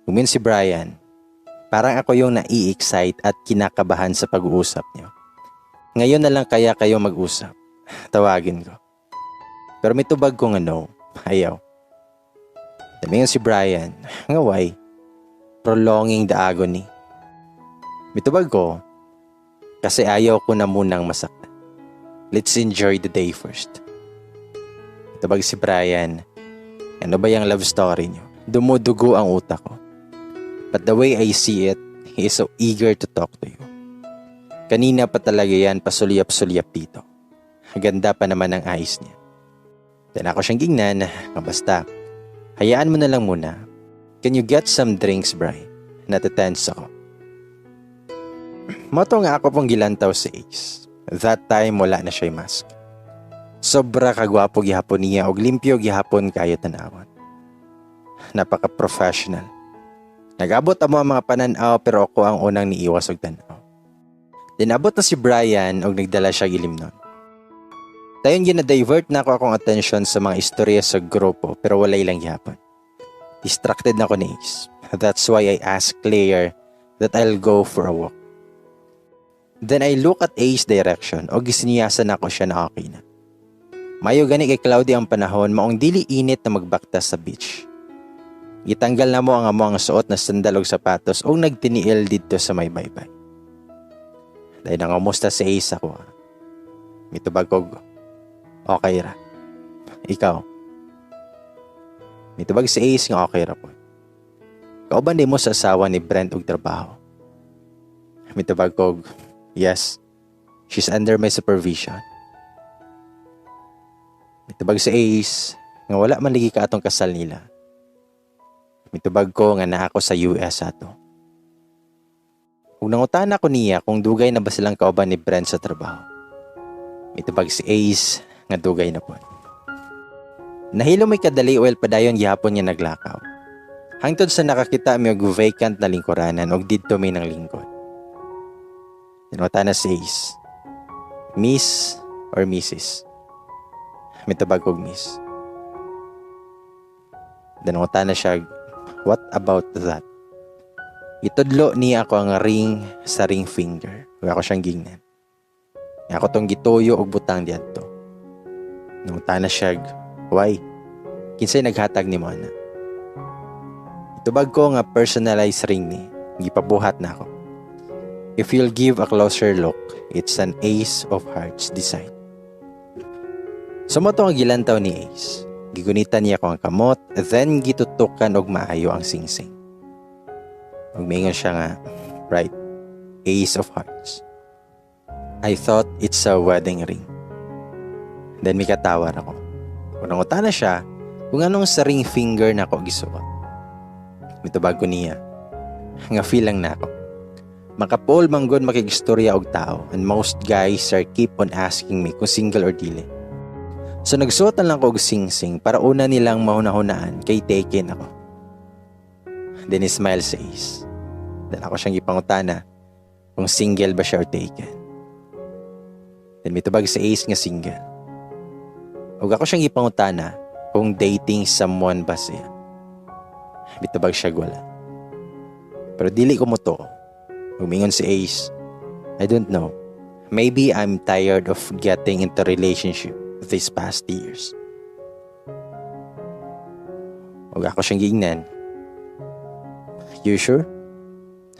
Miingon si Brian, "Parang ako yung nai-excite at kinakabahan sa pag-uusap niyo. Ngayon na lang kaya kayo mag-usap? Tawagin ko." Pero mitubag ko nga no, ayaw. Miingon si Brian, nga why? Prolonging the agony. Mitubag ko, kasi ayaw ko na munang masaktan. Let's enjoy the day first. Mitubag si Brian, "Ano ba yung love story niyo? Dumudugo ang utak ko." But the way I see it, he is so eager to talk to you. Kanina pa talaga yan pasulyap-sulyap dito. Ganda pa naman ang eyes niya. Then ako siyang giingnan, nga basta, hayaan mo na lang muna. Can you get some drinks, Bri? Natetense ako. Mao to nga ako pong gilantaw si Ace. That time, wala na siya mask. Sobra kagwapo gihapon niya og limpyo gihapon kayo tanawon. Napaka-professional. Nag-abot amo ang mga pananaw pero ako ang unang niiwas og tanaw. Then abot na si Brian og nagdala siya ilimnon. Dayon gina-divert na ako akong attention sa mga istorya sa grupo pero wala ilang gihapon. Distracted na ko ni Ace. That's why I asked Claire that I'll go for a walk. Then I look at Ace direction o gisinyasan ako siya na okay na. Mayo gani kay cloudy ang panahon, maong dili init na magbaktas sa beach. Gitanggal na mo ang amo ang suot na sandal og sapatos og nagtiniil didto sa may baybay. Dahil nangamusta si Ace ako. Mitubag kog, "Okay ra. Ikaw?" Mitubag si Ace nga okay ra po. "Kauban di mo sa asawa ni Brent og trabaho?" Mitubag kog, "Yes. She's under my supervision." Mitubag si Ace nga wala man lagi ka atong kasal nila. Mitubag ko nga naa ako sa US ato. Ug nangutana ko niya kung dugay na ba silang kauban ni Brent sa trabaho. Mitubag si Ace nga dugay na po. Nahilo may kadali while padayon gihapon nga naglakaw. Hangtod sa nakakita mi og vacant na lingkuranan og didto mi nang lingkod. Nangutana si Ace, "Miss or Mrs.?" Mitubag kog Miss. Nangutana siya, "What about that?" Itudlo niya ako ang ring sa ring finger. Ug ako siyang gingnan. Ako tong gituyo og butang diadto. Nangutana siya, "Why? Kinsay naghatag nimo ana?" Itubag ko nga personalized ring ni. Gipabuhat na ako. If you'll give a closer look, it's an Ace of Hearts design. So mao to ang gilantaw ni Ace. Gigunitan niya ko ang kamot, then gitutukan og maayo ang singsing. Ug miingon siya nga, "Right, Ace of Hearts. I thought it's a wedding ring." Then mikatawar ako. Kung nangutana siya, kung anong sa ring finger na ako gisuot. Mitubag ko niya nga feel lang na ako. Makapuol manggod makigistorya og tao and most guys are keep on asking me kung single or dili. So nagsuot na lang ko og singsing para una nilang mahuna-hunaan kay taken ako. Then he smile sa Ace. Then ako siyang gipangutana kung single ba siya or taken. Then mitubag sa Ace nga single. Ug ako siyang gipangutana kung dating someone ba siya. Mitubag siya wala. Pero dili ko motuo. Miingon si Ace, "I don't know. Maybe I'm tired of getting into relationship these past years." Ug ako siyang giingnan, "You sure?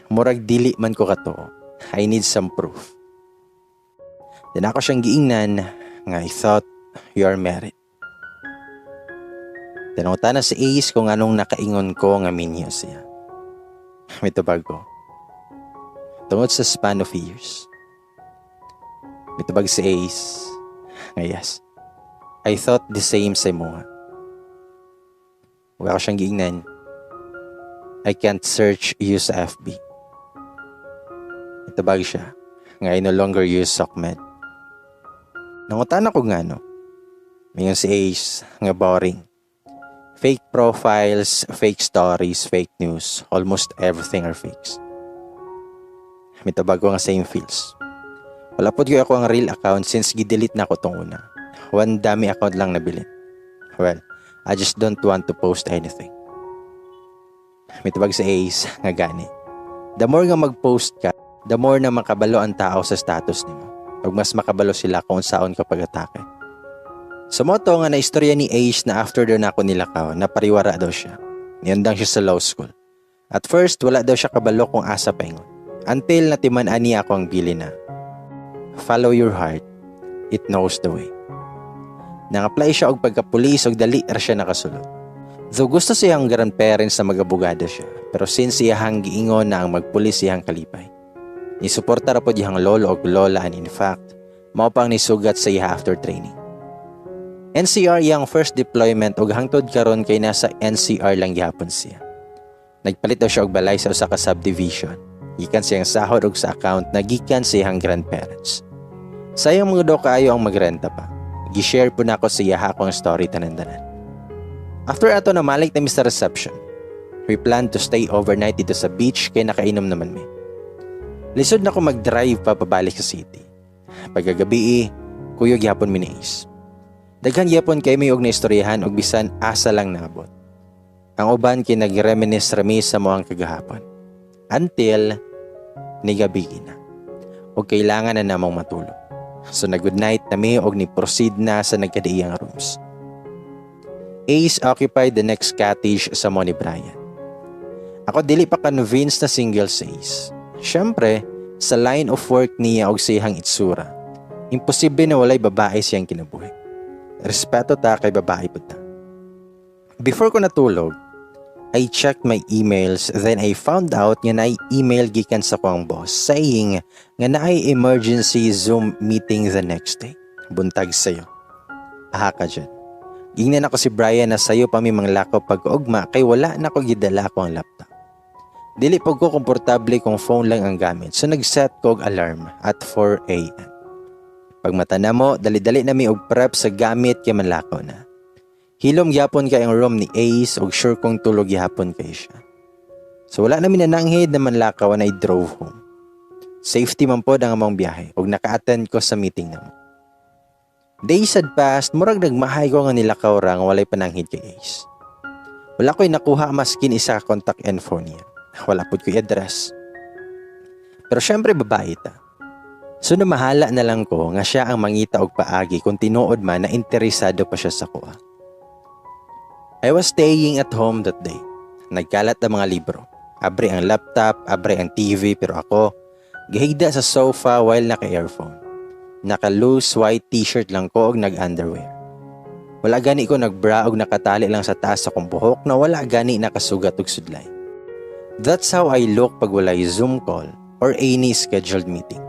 Murag dili man ko katuo. I need some proof." Then ako siyang giingnan nga, "I thought you're married." Then nangutana si Ace kung anong nakaingon ko nga minyo siya. Mitubag ko, "Tungod sa span of years." Mitubag si Ace nga yes. "I thought the same sa imo." Ug ako siyang giingnan, "I can't search you sa FB." Mitubag siya nga I no longer use SOCMED. Nangutana ko ngano. Mingon si Ace nga boring. Fake profiles, fake stories, fake news, almost everything are fakes. Mitubag ko nga same feels. Wala pod ko ako ang real account since gi-delete na ko tong una. One dummy account lang nabilin. Well, I just don't want to post anything. Mitubag si Ace nga gani. The more nga mag-post ka, the more na makabalo ang tao sa status nimo. Ug mas makabalo sila kung saon ka pag-atake. Sa mao to nga na istorya ni Ace na after daw nako nilakaw, napariwara daw siya. Niundang siya sa law school. At first, wala daw siya kabalo kung asa paingon. Until natiman-an niya ako ang bili na, "Follow your heart, it knows the way." Nang-apply siya og pagkapulis og dali ra siya nakasulod. Though gusto siyang grandparents na mag-abogado siya, pero since iyahang giingon na ang magpulis iyang kalipay. Nisuporta ra pod iyang lolo og lola and in fact, mao pang nisugat sa iya after training. NCR iyang first deployment ug hangtod karon kay nasa NCR lang gihapon siya. Nagpalit daw siya og balay sa usa ka subdivision. Gikan siyang sahod og sa account na gikan sa iyang grandparents. Sayang mga daw kaayo ang magrenta pa. Gi-share po nako sa iya akong story tanan-tanan. After ato, namalik na mi sa reception. We plan to stay overnight dito sa beach kay nakainom naman mi. Lisod na ko mag-drive pa pabalik sa city. Pagkagabi, kuyog gyapon mi ni Ace. Daghan gyapon kay mi og naistoryahan og bisan asa lang naabot. Ang uban kay nag-reminisce rami sa moang kagahapon. Until nigabi na. Og kailangan na namong matulog. So na good night na mi og ni proceed na sa nagkadaiyang rooms. Ace occupied the next cottage sa mo ni Brian. Ako, dili pa convinced na single si Ace. Siyempre, sa line of work niya og sa iyang itsura, imposible na walay babae siyang kinabuhi. Respeto ta kay babae pud ta. Before ko natulog, I checked my emails, then I found out nga naay email gikan sa akong boss saying nga naay emergency Zoom meeting the next day. Buntag sayo. Aha ka dyan. Gingnan ako si Brian na sayo pa mi manglakaw pag-ugma kay wala na ko gidala ko ang laptop. Dili pud ko komportable kung phone lang ang gamit, so nag-set ko og alarm at 4 a.m. Pagmata namo, dali-dali na mi og prep sa gamit kay manlakaw na. Hilom gyapon kay ang room ni Ace ug sure kong tulog gyapon kay siya. So wala na mi nananghid na manlakaw and I drove home. Safety man pod ang among biyahe ug naka-attend ko sa meeting namo. Days had passed, murag nagmahay ko nga nilakaw ra nga walay pananghid kay Ace. Wala ko'y nakuha maskin isa ka contact info niya. Wala pud ko'y address. Pero syempre babae ta. So namahala na lang ko nga siya ang mangita og paagi kung tinuod man na interesado pa siya sa kuha. I was staying at home that day. Nagkalat ang mga libro. Abri ang laptop, abri ang TV, pero ako, gihigda sa sofa while naka-earphone. Naka-loose white t-shirt lang ko og nag-underwear. Wala gani ko nagbra og nakatali lang sa taas sa akong buhok na wala gani nakasugat og sudlay. That's how I look pag walay Zoom call or any scheduled meeting.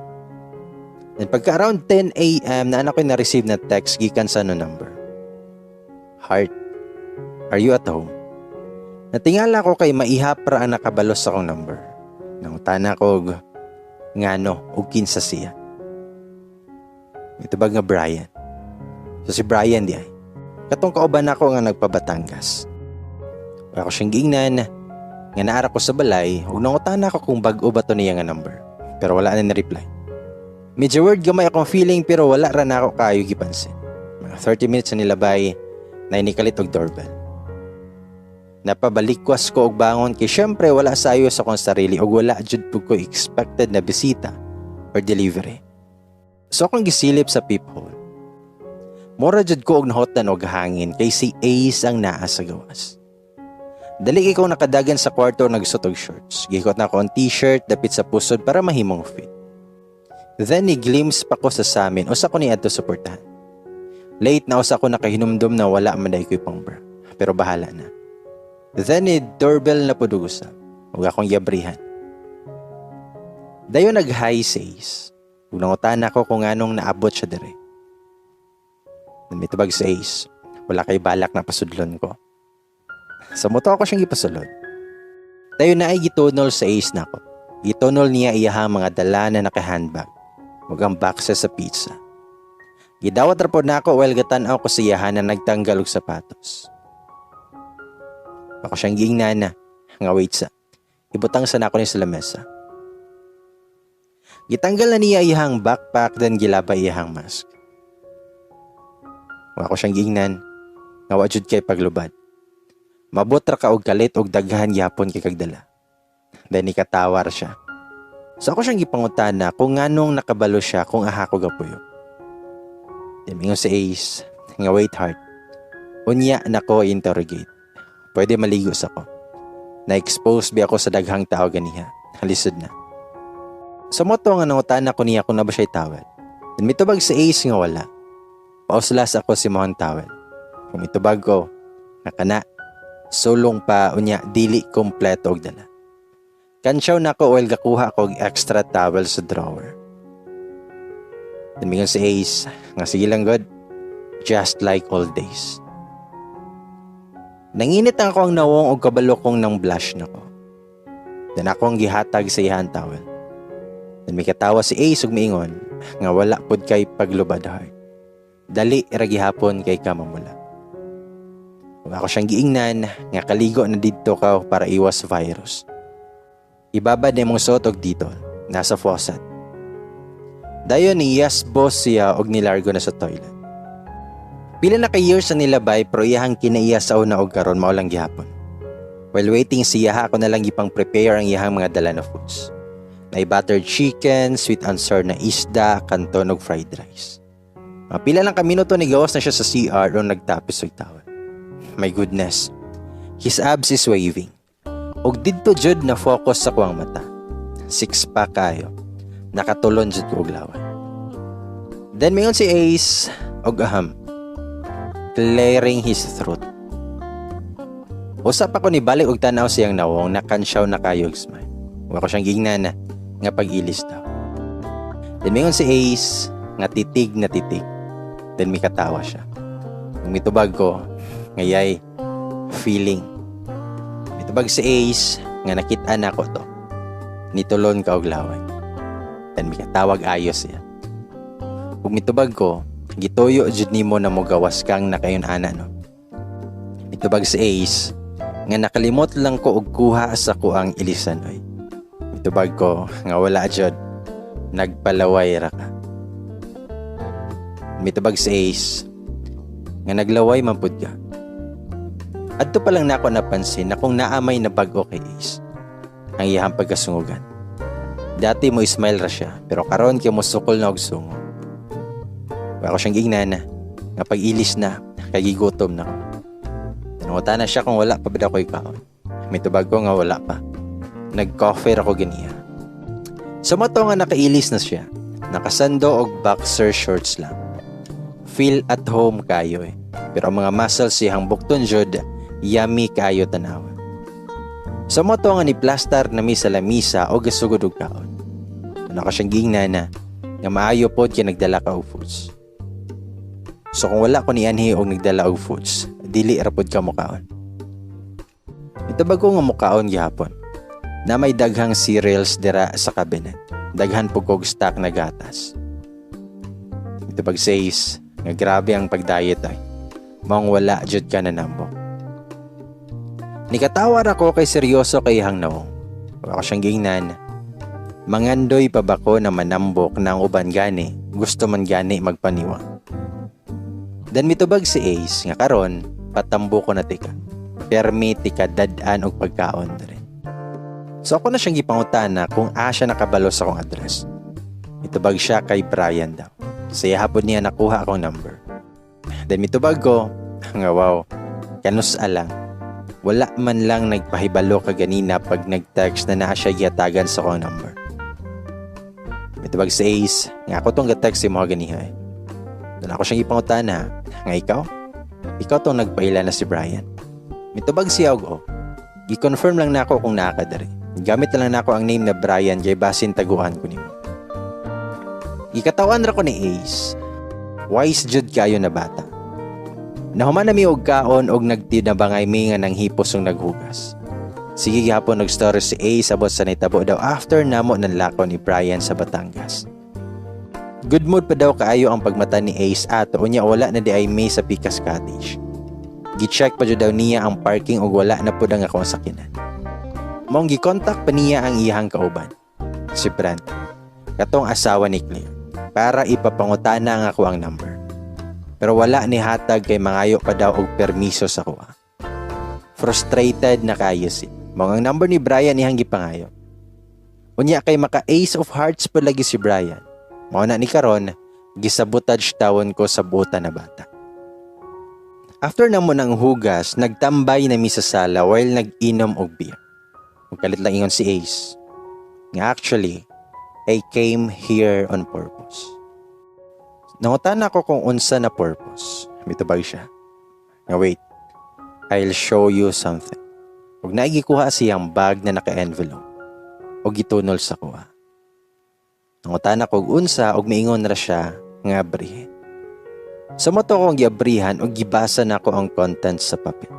And pagka around 10 a.m. na anak ko na-receive na text gikan sa no number. "Heart, are you at home?" Natingala ko kay maihap ra ang nakabalos sa akong number. Nangutana ko og ngano ug kinsa siya. Mitubag nga Brian. So si Brian di ay. Katong kauban ako nga nagpa-Batangas. Ako siyang giingnan nga naara ko sa balay ug nangutana ko kung bag-o ba to niya nga number. Pero wala na ni-reply. Medyo weird gamay akong feeling pero wala ra na ako kayo gipansin. Mga 30 minutes na nilabay na inikalit og doorbell. Napabalikwas ko og bangon kay syempre wala sayo sa akong sarili ug wala jud pud ko expected na bisita or delivery. So akong gisilip sa peephole. Mura jud ko og nahotan og hangin kay si Ace ang naa sa gawas. Dali kay ko nakadagan sa kwarto, nagsuot og shorts. Gihikot na ako ang t-shirt dapit sa pusod para mahimong fit. Then ni glimpse pa ko sa samin usa ko ni adto suportahan. Late na usa ko nakahinumdum na wala man diay ko'y pang bra. Pero bahala na. Then ni doorbell na pud usab. Ug akong giabrihan. Dayon nag-hi si Ace. Ug nangutana ko kung anong naabot siya dire. Mitubag si Ace, wala kay balak na pasudlon ko. Sa mao to ako siyang gipasulod. Dayon naay gitunol sa Ace nako. Gitunol niya iyahang mga dala na naka-handbag. Ug ang boxes sa pizza. Gidawat ra pod nako while gatan-aw ko sa iyahan na nagtanggal og sapatos. Ako siyang giingnan na nga wait sa. Ibutang sa nako ni sa lamesa. Gitanggal na niya iyang backpack, then gilabay iyang mask. Wa ko siyang giingnan nga wa jud kay paglubad. Mabot ra ka og kalit og daghan gyapon kay kagdala. Then nikatawar siya. So ako siyang gipangutana kung nganong nakabalo siya kung aha ko gapuyo. Then mingon si Ace nga wait, heart. Unya nako interrogate. Pwede maligo sa ko. Na-expose bi ako sa daghang tao ganiha. Halisod na. Sa mao to nga nangutana ko niya kung naa ba siya towel. Then mitubag si Ace nga wala. Pauslas ako sa imong towel. Kung mitubag ko, nga kana, sulong pa unya dili kompleto og dala. Kansyaw na ko while gakuha ko og extra towel sa drawer. Then mingon si Ace nga sige lang god, just like old days. Nanginit ang akong nawong og kabalo kong nang blush na ko. Then ako ang gihatag sa iyang towel. Then mikatawa si Ace ug miingon nga wala pod kay paglubad, heart. Dali ra gihapon kay ka mamula. Ug ako siyang giingnan nga kaligo na didto ka para iwas virus. Ibabad na imong suot og Dettol, nasa faucet. Dayon ni yes boss siya og nilargo na sa toilet. Pila na ka years na nilabay pero iyahang kinaiya sa una og karon mao lang gihapon. While waiting siya, ako na lang gipang prepare ang iyahang mga dala na foods. May buttered chicken, sweet and sour na isda, kanton ug fried rice. Mga pila lang ka minuto ni gawas na siya sa CR o nagtapis og towel. My goodness. His abs is waving. Og didto jud na focus sa kuwang mata. Six pack kayo. Nakatulon jud ko og laway. Then mingon si Ace og aham. Clearing his throat. Usa pa ko ni balik og tanaw siyang nawong, nakansyaw na kayo og smile. Wa ko siyang gingnan na nga pag-ilis daw. Then mingon si Ace nga titig na titig. Then mikatawa siya. Ug mitubag ko ngayay feeling. Mitubag si Ace nga nakita na ko to. Nitulon ka og laway. Then mikatawag ayos siya. Ug mitubag ko, gituyo jud nimo na mogawas kang nakayon ana, no. Mitubag si Ace nga nakalimot lang ko og kuha sa kuang ilisan oy. Mitubag ko nga wala jud, nagpalaway ra ka. Mitubag si Ace nga naglaway man pud ka. Adto pa lang nako napansin na kung naamay na bag-o kay Ace ang iyang pagkasungugan. Dati mo smile ra siya pero karon kay mosukol na og sungo. Wa ko siyang gingnan na nga pag-ilis na kay gigutom na ko. Nanguta na siya kung wala pa ba daw ko'y kaon. Mitubag ko nga wala pa. Nag-coffee ra ko ganiya. Sa mao to nga nakailis na siya. Nakasando og boxer shorts lang. Feel at home kayo eh. Pero ang mga muscles siyang bukton jud, yummy kayo tanawa. Sa mao to nga ni plaster na mi sa lamisa o gasugod og kaon. Ano ka siyang gingnan na nga maayo pod kay nagdala ka og foods. So kung wala ko ni anhi og nagdala og foods, dili ra pod ka mukaon. Mitubag ko nga mukaon gihapon. Na may daghang cereals dira sa cabinet. Daghan pud kog stock na gatas. Mitubag si Ace nga grabe ang pagdiet ay. Maong wala jud ka na nambok. Nikatawa ra ko kay seryoso kay iyang nawong. Wa ko siyang gingnan. Mangandoy pa ba ko na manambok na ang uban gani, gusto man gani magpaniwang. Then mitubag si Ace nga karon patambo ko na tika. Permi tika dad-an og pagkaon diri. So ako na siyang gipangutana kung asa siya nakabalo sa akong address. Mitubag siya kay Brian daw. Sa hapon niya nakuha akong number. Then mitubag ko nga wow, kanus alang. Wala man lang nagpahibalo kaganina pag nag-text na naa siya gihatagan sa akong number. Mitubag si Ace nga ako tong ga-text si mga ganiha eh. Then ako siyang ipangutana nga ikaw? Ikaw tong nagpaila na si Brian. Mitubag siya og oh. Gi-confirm lang nako kung naa ka diri. Gamit na lang nako ang name na Brian kay basin taguan ko nimo. Gikatawan ra ko ni Ace. Wise jud kayo na bata. Nahuman na mi og kaon og nagtinabangay mi nga nang hipos og naghugas. Sige gihapon nag-story si Ace about sa nitabo daw after namo nanlakaw ni Brian sa Batangas. Good mood pa daw kaayo ang pagmata ni Ace ato, unya wala na diay mi sa Pikas Cottage. Gi-check pa jud daw niya ang parking ug wala na pud ang akong sakyanan. Maong gi-contact pa niya ang iyang kauban, si Brent, katong asawa ni Claire, para ipapangutana ang akoang number. Pero wala ni hatag kay mangayo pa daw og permiso sa kuha. Frustrated na kaayo si. Maong ang number ni Brian iyang gipangayo. Unya kay maka Ace of Hearts pa lagi si Brian. Mao na ni karon gisabotage tawon ko sa buta na bata. After namo ng hugas, nagtambay na mi sa sala while nag-inom og beer. Kalit lang ingon si Ace nga, "Actually, I came here on purpose." Nangutana ko kung unsa na purpose. Mitubag siya nga, "Wait, I'll show you something." Ug naigikuha siyang bag na naka-envelope ug gitunol sa kuha. Nangutana ko og unsa ug miingon ra siya nga abrihi. Sa mao to akong giabrihan ug gibasa nako ang contents sa papel.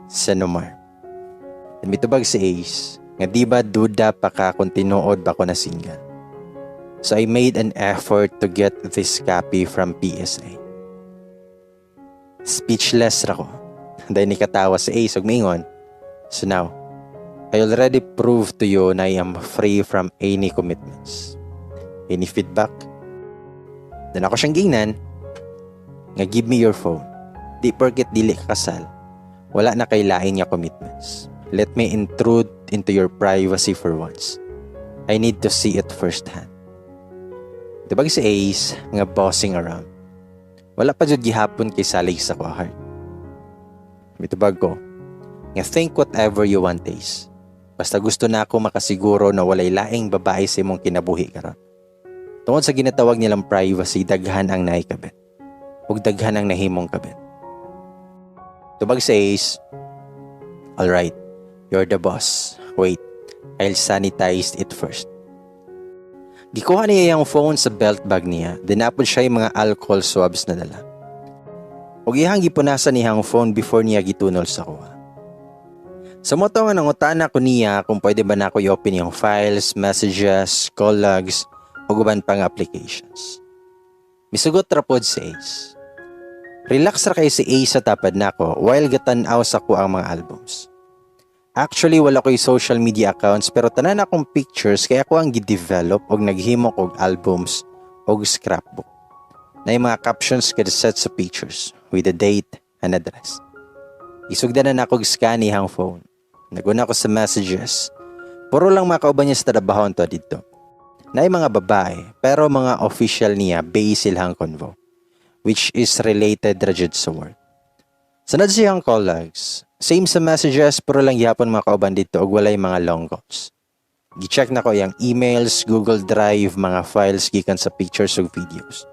Senomar. And mitubag si Ace nga, "Di ba duda pa ka kung tinuod ba ko na single? So I made an effort to get this copy from PSA." Speechless ra ko. Dahil ni katawa si Ace ug miingon, "So now, I already proved to you na I am free from any commitments. Any feedback?" Then ako siyang gingnan nga, "Give me your phone. Di porket dili ka kasal, wala na kay lain nga commitments. Let me intrude into your privacy for once. I need to see it firsthand." Tubag si Ace nga, "Bossing around. Wala pa jud gihapon kay salig sa ko heart." Mitubag ko nga, "Think whatever you want, Ace. Basta gusto na ako makasiguro na walay laing babae sa imong kinabuhi karon." Tungod sa ginatawag nilang privacy, daghan ang naikabit ug daghan ang nahimong kabit. Tubag si Ace, "Alright, you're the boss. Wait, I'll sanitize it first." Gikuha niya yung phone sa belt bag niya. Naa pod siya yung mga alcohol swabs na dala. Ug iyang gipunasan niya ang phone before niya gitunol sa kuha. Sa mao to nga nangutana ko niya kung pwede ba nako i-open yung files, messages, call logs, ug uban pang applications. Misugot ra pod si Ace. Relax ra kay si Ace sa tapad nako while gatan-aw sa ko ang mga albums. Actually, wala ko'y social media accounts pero tanan akong pictures kay ako ang gi-develop og naghimo og albums og scrapbook. Naay mga captions kada set sa pictures with the date and address. Isugdan na nako scan iyang phone. Naguna ko sa messages. Puro lang mga kauban niya sa trabaho to dito. Naay mga babae, pero mga official niya base ilahang convo, which is related ra jud sa work. Sunod siyang call logs. Same sa messages, puro lang gihapon mga kauban dito og walay mga long calls. Gi-check na ko yung emails, Google Drive, mga files gikan sa pictures ug videos.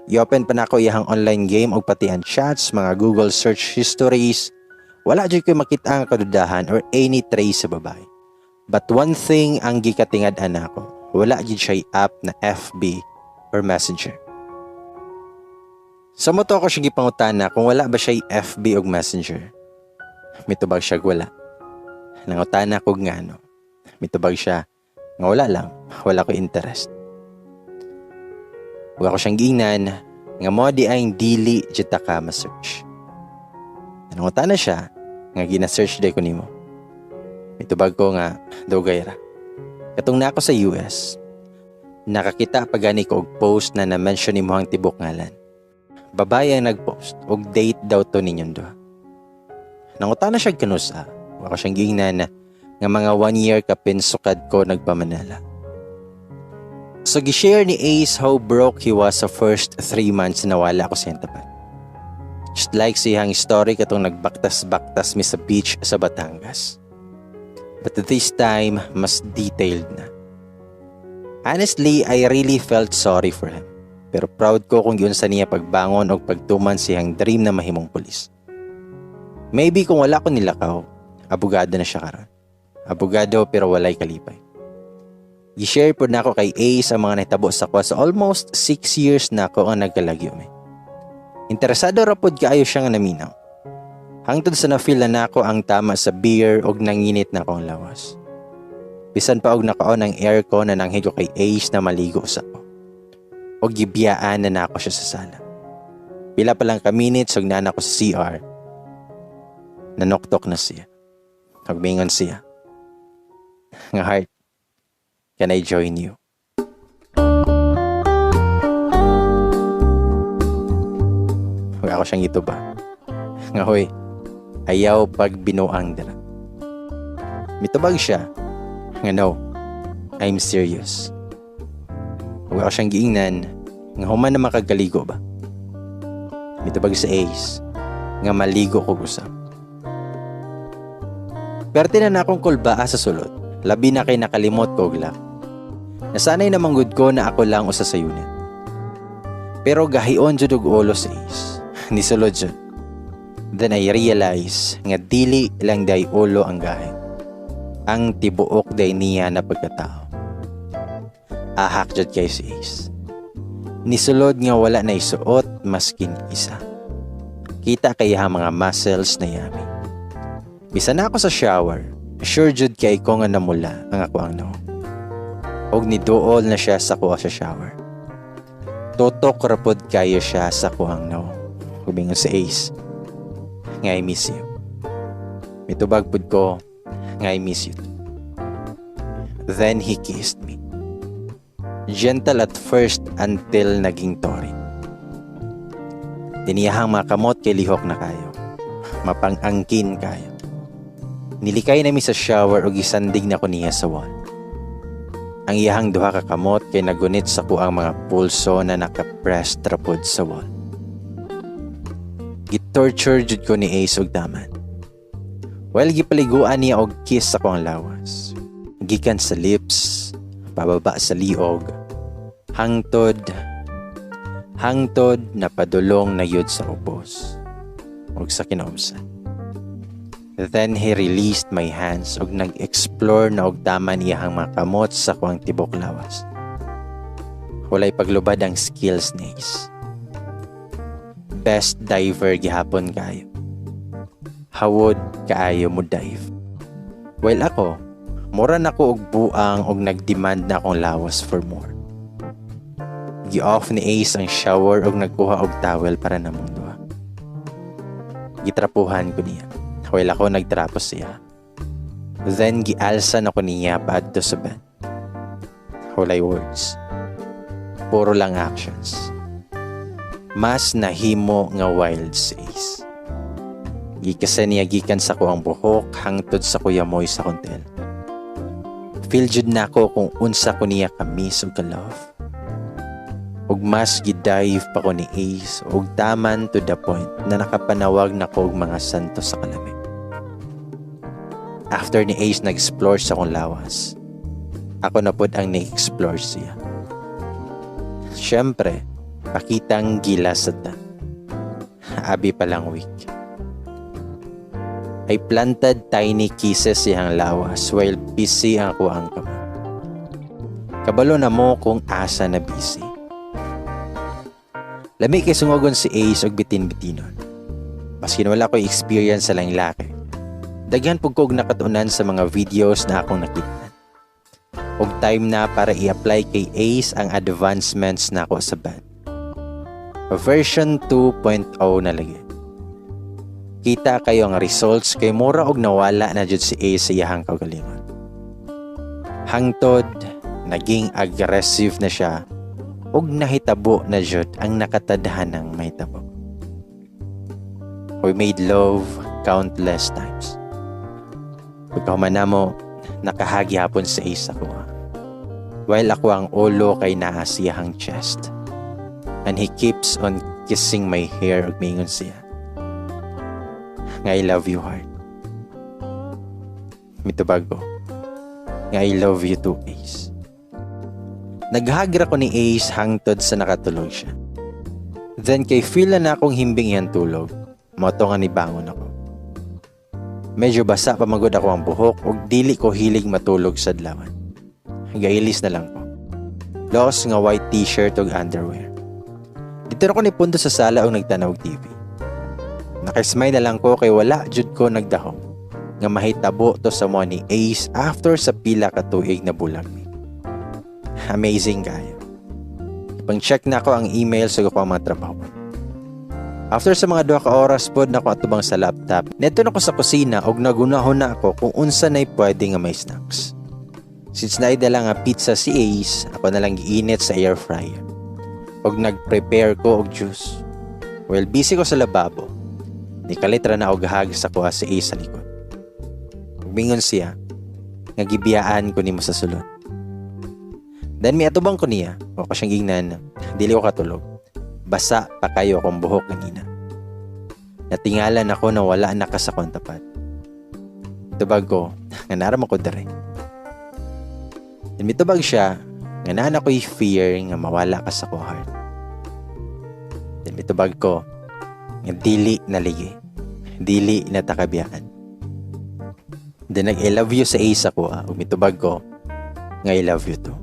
I-open pa nako iyang online game ug pati ang chats, mga Google search histories. Wala jud ko makita ang kadudahan or any trace sa babae. But one thing ang gikatingad-an nako, wala jud siya app na FB or Messenger. Sa mao to ako siya gipangutana kung wala ba siya FB og Messenger. Mitubag siya wala. Nangutana ko ngano. Mitubag siya nga wala lang, wala ko interest. Ug ako siyang giingnan nga mao diay dili jud ta ka ma-search. Nangutana siya nga gina-search diay ko nimo. Mitubag ko nga dugay ra. Katong na ako sa US, nakakita pa gani ko og post na na-mention nimo ang tibok ngalan. Babae ang nag-post og date daw to ninyong duha. Nangutana siya kanusa. Ako siyang giingnan nga mga one year kapin sukad ko nagpamanala. So gi-share ni Ace how broke he was sa first 3 months na wala ko sa tapat. Just like siyang story katong nagbaktas-baktas mi sa beach sa Batangas. But this time, mas detailed na. Honestly, I really felt sorry for him. Pero proud ko kung giunsa niya pagbangon o pagtuman siyang dream na mahimong pulis. Maybe kung wala ko nilakaw, abogado na siya karon. Abogado pero walay kalipay. I-share po na ako kay Ace ang mga nahitabo sa ko sa almost 6 years na ako ang nagkalagyo mi. Interesado ra pod kaayo siya nga naminaw. Hangtod sa na-feel na nako ang tama sa beer og nanginit na akong lawas. Bisan pa og naka-on ang aircon na nanghigo kay Ace na maligo sa ko. Og gibiyaan na nako siya sa sala. Pila pa lang ka minutes og naa na ko sa CR. Nanoktok na siya. Ug mingon siya nga, "Heart, can I join you?" Ug ako siyang gitubag nga, "Hoy, ayaw pagbinuang dira." Mitubag siya nga, "No, I'm serious." Ug ako siyang giingnan nga, "Human na makagkaligo ba?" Mitubag si Ace nga, "Maligo ko usab." Perte na akong kulbaa sa sulod, labi na kay nakalimot ko og lock. Nasanay na manggod ko na ako lang usa sa unit. Pero gahion jud og ulo si Ace. Nisulod jud. Then I realize nga dili lang day ulo ang gahi. Ang tibuok day niya na pagkatao. Ahak jud kay si Ace. Nisulod nga wala na isuot maskin isa. Kita kay ang mga muscles na yummy. Bisan na ako sa shower, sure jud kay ko nga namula ang ako ang noo. Og niduol na siya sa kuha sa shower. Tutok rapod kayo siya sa kuhang noo. Humingon si Ace nga, "I miss you." Mitubag pud ko nga, "I miss you too." Then he kissed me. Gentle at first until naging torrid. Diniyahang mga kamot kay lihok na kayo. Mapang-angkin kayo. Nilikay nami sa shower ug gisandig na ko niya sa wall. Ang iyahang duha ka kamot kay nagunit sa kuang mga pulso na nakapress trapod sa wall. Gitorture jud ko ni Ace og taman. While gipaliguan niya og kiss sa kuang lawas. Gikan sa lips, pababa sa liog, hangtod na padulong na yun sa ubos ug sa kinaumsan. Then he released my hands ug nag-explore na og taman iyahang mga kamot sa kuang tibok lawas. Walay paglubad ang skills ni Ace. Best diver gihapon kayo. Hawod kaayo mo dive. While ako, mura na ko og buang og nagdemand na akong lawas for more. Gi-off ni Ace ang shower og nagkuha og towel para namong duha. Gitrapuhan ko niya while ako nagtrapo siya. Then gialsa na ko niya paadto sa bed. Walay words. Puro lang actions. Mas nahimo nga wild si Ace. Gikasa niya gikan sa kuang buhok hangtod sa kuyamoy sa kontel. Feel jud nako kung unsa ko niya ka-miss ug ka-love. Ug mas gidive pa ko ni Ace ug taman to the point na nakapanawag na ko og mga santo sa kalami. After ni Ace nag-explore sa akong lawas, ako na pod ang ni-explore siya. Siyempre, pakitang gilas sa ta. Abi pa lang weak. I planted tiny kisses siyang lawas while busy ang ako ang kamot. Kabalo na mo kung asa na busy. Lami kay sungogon si Ace og bitin-bitinon. Maskin wala ko'y experience sa lang laki. Daghan pug kog nakatunan sa mga videos na akong nakita. Og time na para i-apply kay Ace ang advancements nako sa bed. Version 2.0 na lagi. Kita kayo ang results kay mura og nawala na jud si Ace sa iyahang kaugalingon. Hangtod naging aggressive na siya ug nahitabo na jud ang nakatadhanang mahitabo. We made love countless times. Pagkahuman namo, nakahagi hapon sa Ace ako. While ako ang ulo kay naa sa iyahang chest. And he keeps on kissing my hair ug mingon siya nga, "I love you, heart." Mitubag ko nga, "I love you too, Ace." Naghagra ko ni Ace hangtod sa nakatulog siya. Then kay feel na akong himbing iyang tulog, mao to nga nibangon ako. Medyo basa pa magod ako ang buhok ug dili ko hilig matulog sa adlawan. Gailis na lang ko. Los nga white t-shirt ug underwear. Dito na ko ni punto sa sala ug nagtanaw og TV. Nakasmile na lang ko kay wala jud ko nagdahom nga mahitabo to sa mo ni Ace after sa pila ka tuig na bulag mi. Amazing kayo. Gipang-check nako ang email sa akong mga trabaho. After sa mga 2 ka oras pod nako atubang sa laptop, neto na ko sa kusina og nagunahon na ako kung unsa nay pwede nga may snacks. Since naidala nga pizza si Ace, ako na lang giinit sa air fryer. Og nag-prepare ko og juice. While busy ko sa lababo, nikalit ra na og hug sa kuha si Ace sa likod. Ug mingon siya nga gibiyaan ko nimo sa sulod. Then miatubang ko niya, wa ko siyang gingnan, dili ko katulog. Basa pa kayo akong buhok ganina. Natingalan ako na wala na ka sa akong tapat. Tubag ko, nga naa ra man ko dere. Then mitubag siya, nga naa na ko'y fear nga mawala ka sa akong heart. Then mitubag ko, nga dili na ligi. Dili na ta kabiyaan. Then nag-I love you sa Ace ako, ug mitubag ko, nga I love you too.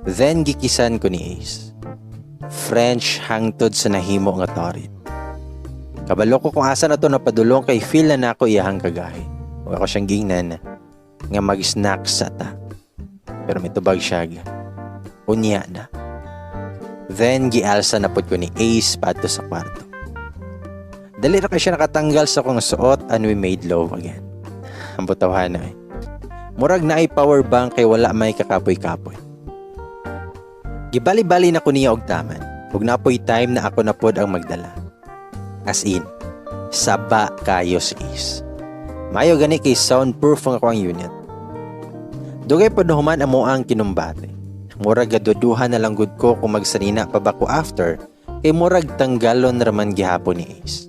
Then gikisan ko ni Ace. French hangtod sa nahimo nga torrid. Kabalo ko kung asa na to napadulong kay feel na nako iyahang kagahi. Ug ako siyang gingnan nga mag-snack sa ta. Pero mitubag siya, unya na. Then gialsa na pod ko ni Ace padto sa kwarto. Dali ra kay siya nakatanggal sa akong suot and we made love again. Ang butawhan na eh. Murag naay power bank kay wala may kakapoy-kapoy. Gibali-bali na ko niya og taman. Ug napoy time na ako na pod ang magdala. As in, saba kayo si Ace. Mayo gani kay soundproof ang akong unit. Dugay pod human amo ang kinumbate. Murag gaduduhan na lang gud ko kung magsanina pa ba ko after kay murag tanggalon raman gihapon ni Ace.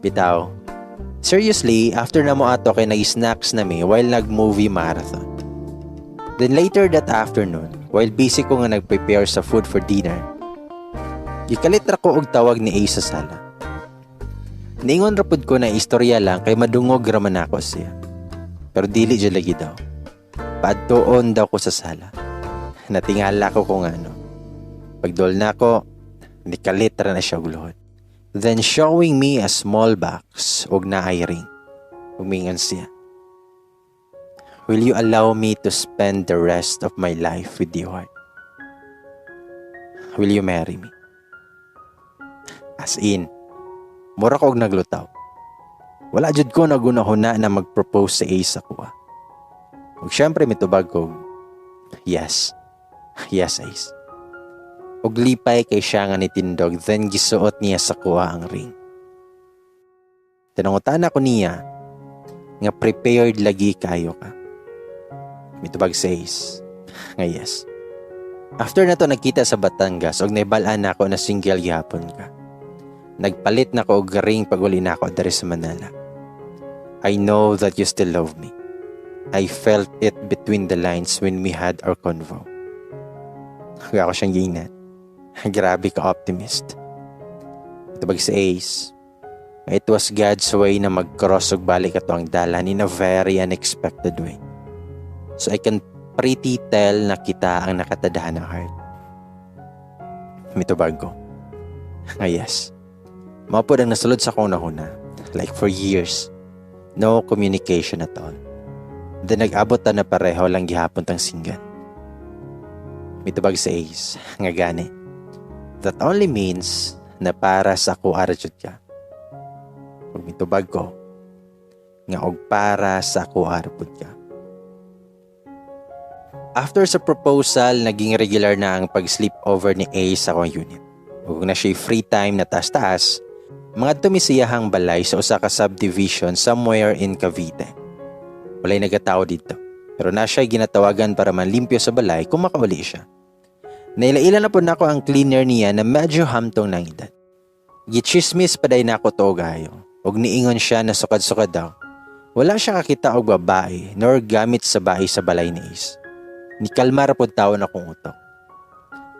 Bitaw, seriously, after na mo ato kay nag-snacks na mi while nag-movie marathon. Then later that afternoon, while busy ko nga nag-prepare sa food for dinner, gikalit ra ko og tawag ni Ace sa sala. Niingon ra pud ko na istorya lang kay madungog ra man ako siya. Pero dili jud lagi daw. Paadtuon daw ko sa sala. Natingala ko kung ano. Pagdol na ako, nikalit ra na siya og luhod. Then showing me a small box og naay ring. Ug mingon siya, "Will you allow me to spend the rest of my life with you, heart? Will you marry me?" As in, mura ko og naglutaw. Wala jud ko nagunahuna na mag-propose sa Ace ako. Ug syempre mitubag ko, "Yes. Yes, Ace." Ug lipay kay siya nga nitindog, then gisuot niya sa kuha ang ring. Tinangutan ako niya nga prepared lagi kayo ka. Mitubag sa Ace nga yes. After na to nagkita sa Batangas og naibal-an nako na single gihapon ka. Nagpalit na ko og ring pag uli nako diri sa Manila. I know that you still love me. I felt it between the lines when we had our convo. Ako siyang gingnan, "Grabe ka optimist." Tubag si Ace, it was God's way na mag-cross og balik ato ang dalan in a very unexpected way. So I can pretty tell na kita ang nakatadhana, heart. Mitubag ko nga yes. Mao pod ang nasulod sa akong nahuna. Like for years. No communication at all. Then nag-abot ta na pareho lang gihapon tang single. Mitubag sa Ace nga gani. That only means na para sa ako ara jud ka. Ug mitubag ko nga og para sa ako ara pud ka. After sa proposal, naging regular na ang pag-sleep over ni Ace sa akong unit. Ug na siya free time na taas-taas, mga tumisiyahang balay sa usa ka subdivision somewhere in Cavite. Walay nagatao dito. Pero na siya ginatawagan para manlimpyo sa balay kung makauli siya. Naila-ila na po nako ang cleaner niya na medyo hamtong ng edad. Gichismis pa day nako to gayo. Ug niingon siya na sukad-sukad daw. Wala siya kakita og babae nor gamit sa bahay sa balay ni Ace. Nikalma ra pod tawon akong utok.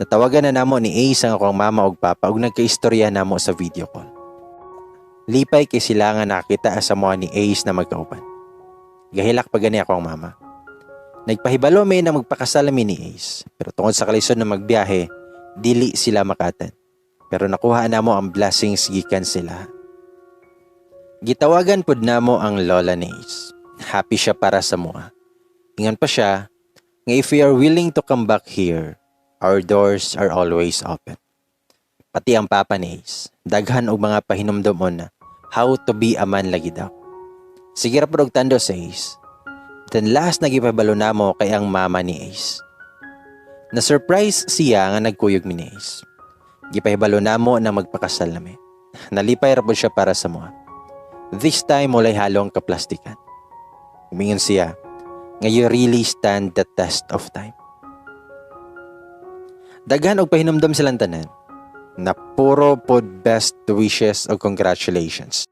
Natawagan na namo ni Ace ang akong mama ug papa ug nagkaistorya namo sa video call. Lipay kay sila nga nakita sa mga ni Ace na magkauban. Gahilak pa gani akong mama. Nagpahibalo mi na magpakasal mi ni Ace. Pero tungod sa kalisod na magbiyahe, dili sila makatan. Pero nakuha namo ang blessings gikan sila. Gitawagan pud namo ang lola ni Ace. Happy siya para sa mua. Ingon pa siya nga if we are willing to come back here, Our doors are always open. Pati ang papa ni Ace, daghan og mga pahinumdumon na how to be a man lagi daw. Sige ra pud og tando sa Ace. Then last na gipabalo namo kay ang mama ni Ace. Na-surprise siya nga nagkuyog mi ni Ace. Gipahibalo namo na magpakasal nami. Nalipay ra pud siya para sa amoa. This time, walay halong kaplastikan. Umingon siya nga you really stand the test of time. Daghan og pahinumdom silang tanan na puro pod best wishes o congratulations.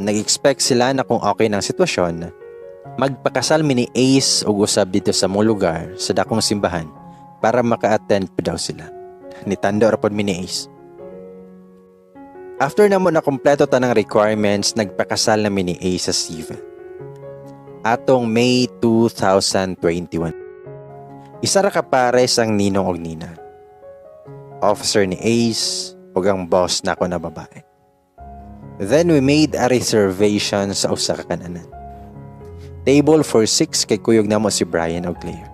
Nag-expect sila na kung okay ng sitwasyon, magpakasal mi ni Ace og usab dito sa among lugar sa dakong simbahan para maka-attend pa daw sila. Nitando ra pod mi ni Ace. After namo na kompleto tanang requirements, nagpakasal na mi ni Ace sa civil. Atong May 2021. Isa ra ka pares ang ninong og ninang. Officer ni Ace ug ang boss nako na babae. Then we made a reservation sa usa ka kananan. Table for six kay kuyog namo si Brian og Claire.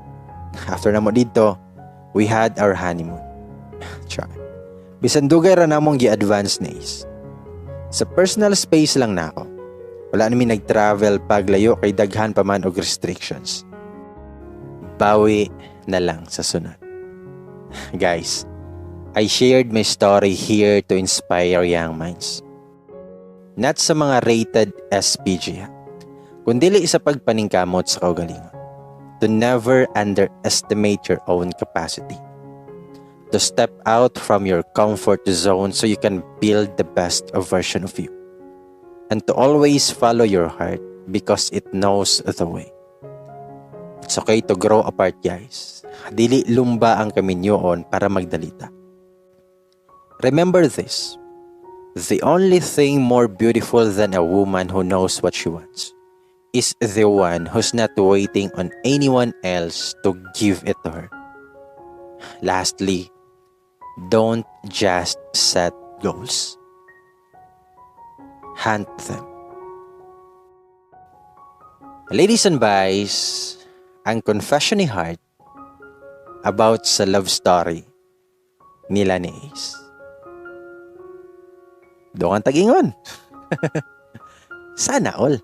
After namo dito, we had our honeymoon. Char. Bisan dugay ra namong gi-advance ni Ace. Sa personal space lang nako. Wala nami nag-travel paglayo kay daghan pa man og restrictions. Bawi na lang sa sunod. Guys, I shared my story here to inspire young minds. Not sa mga rated SPG, ha, kundi sa pagpaningkamot sa kaugalingon. To never underestimate your own capacity. To step out from your comfort zone so you can build the best version of you. And to always follow your heart because it knows the way. It's okay to grow apart, guys. Dili lumba ang kaminyoon para magdalita. Remember this. The only thing more beautiful than a woman who knows what she wants is the one who's not waiting on anyone else to give it to her. Lastly, don't just set goals. Hunt them. Ladies and boys, ang confession ni Heart about sa love story nila ni Ace. Dungan tag-ingon. Sana all.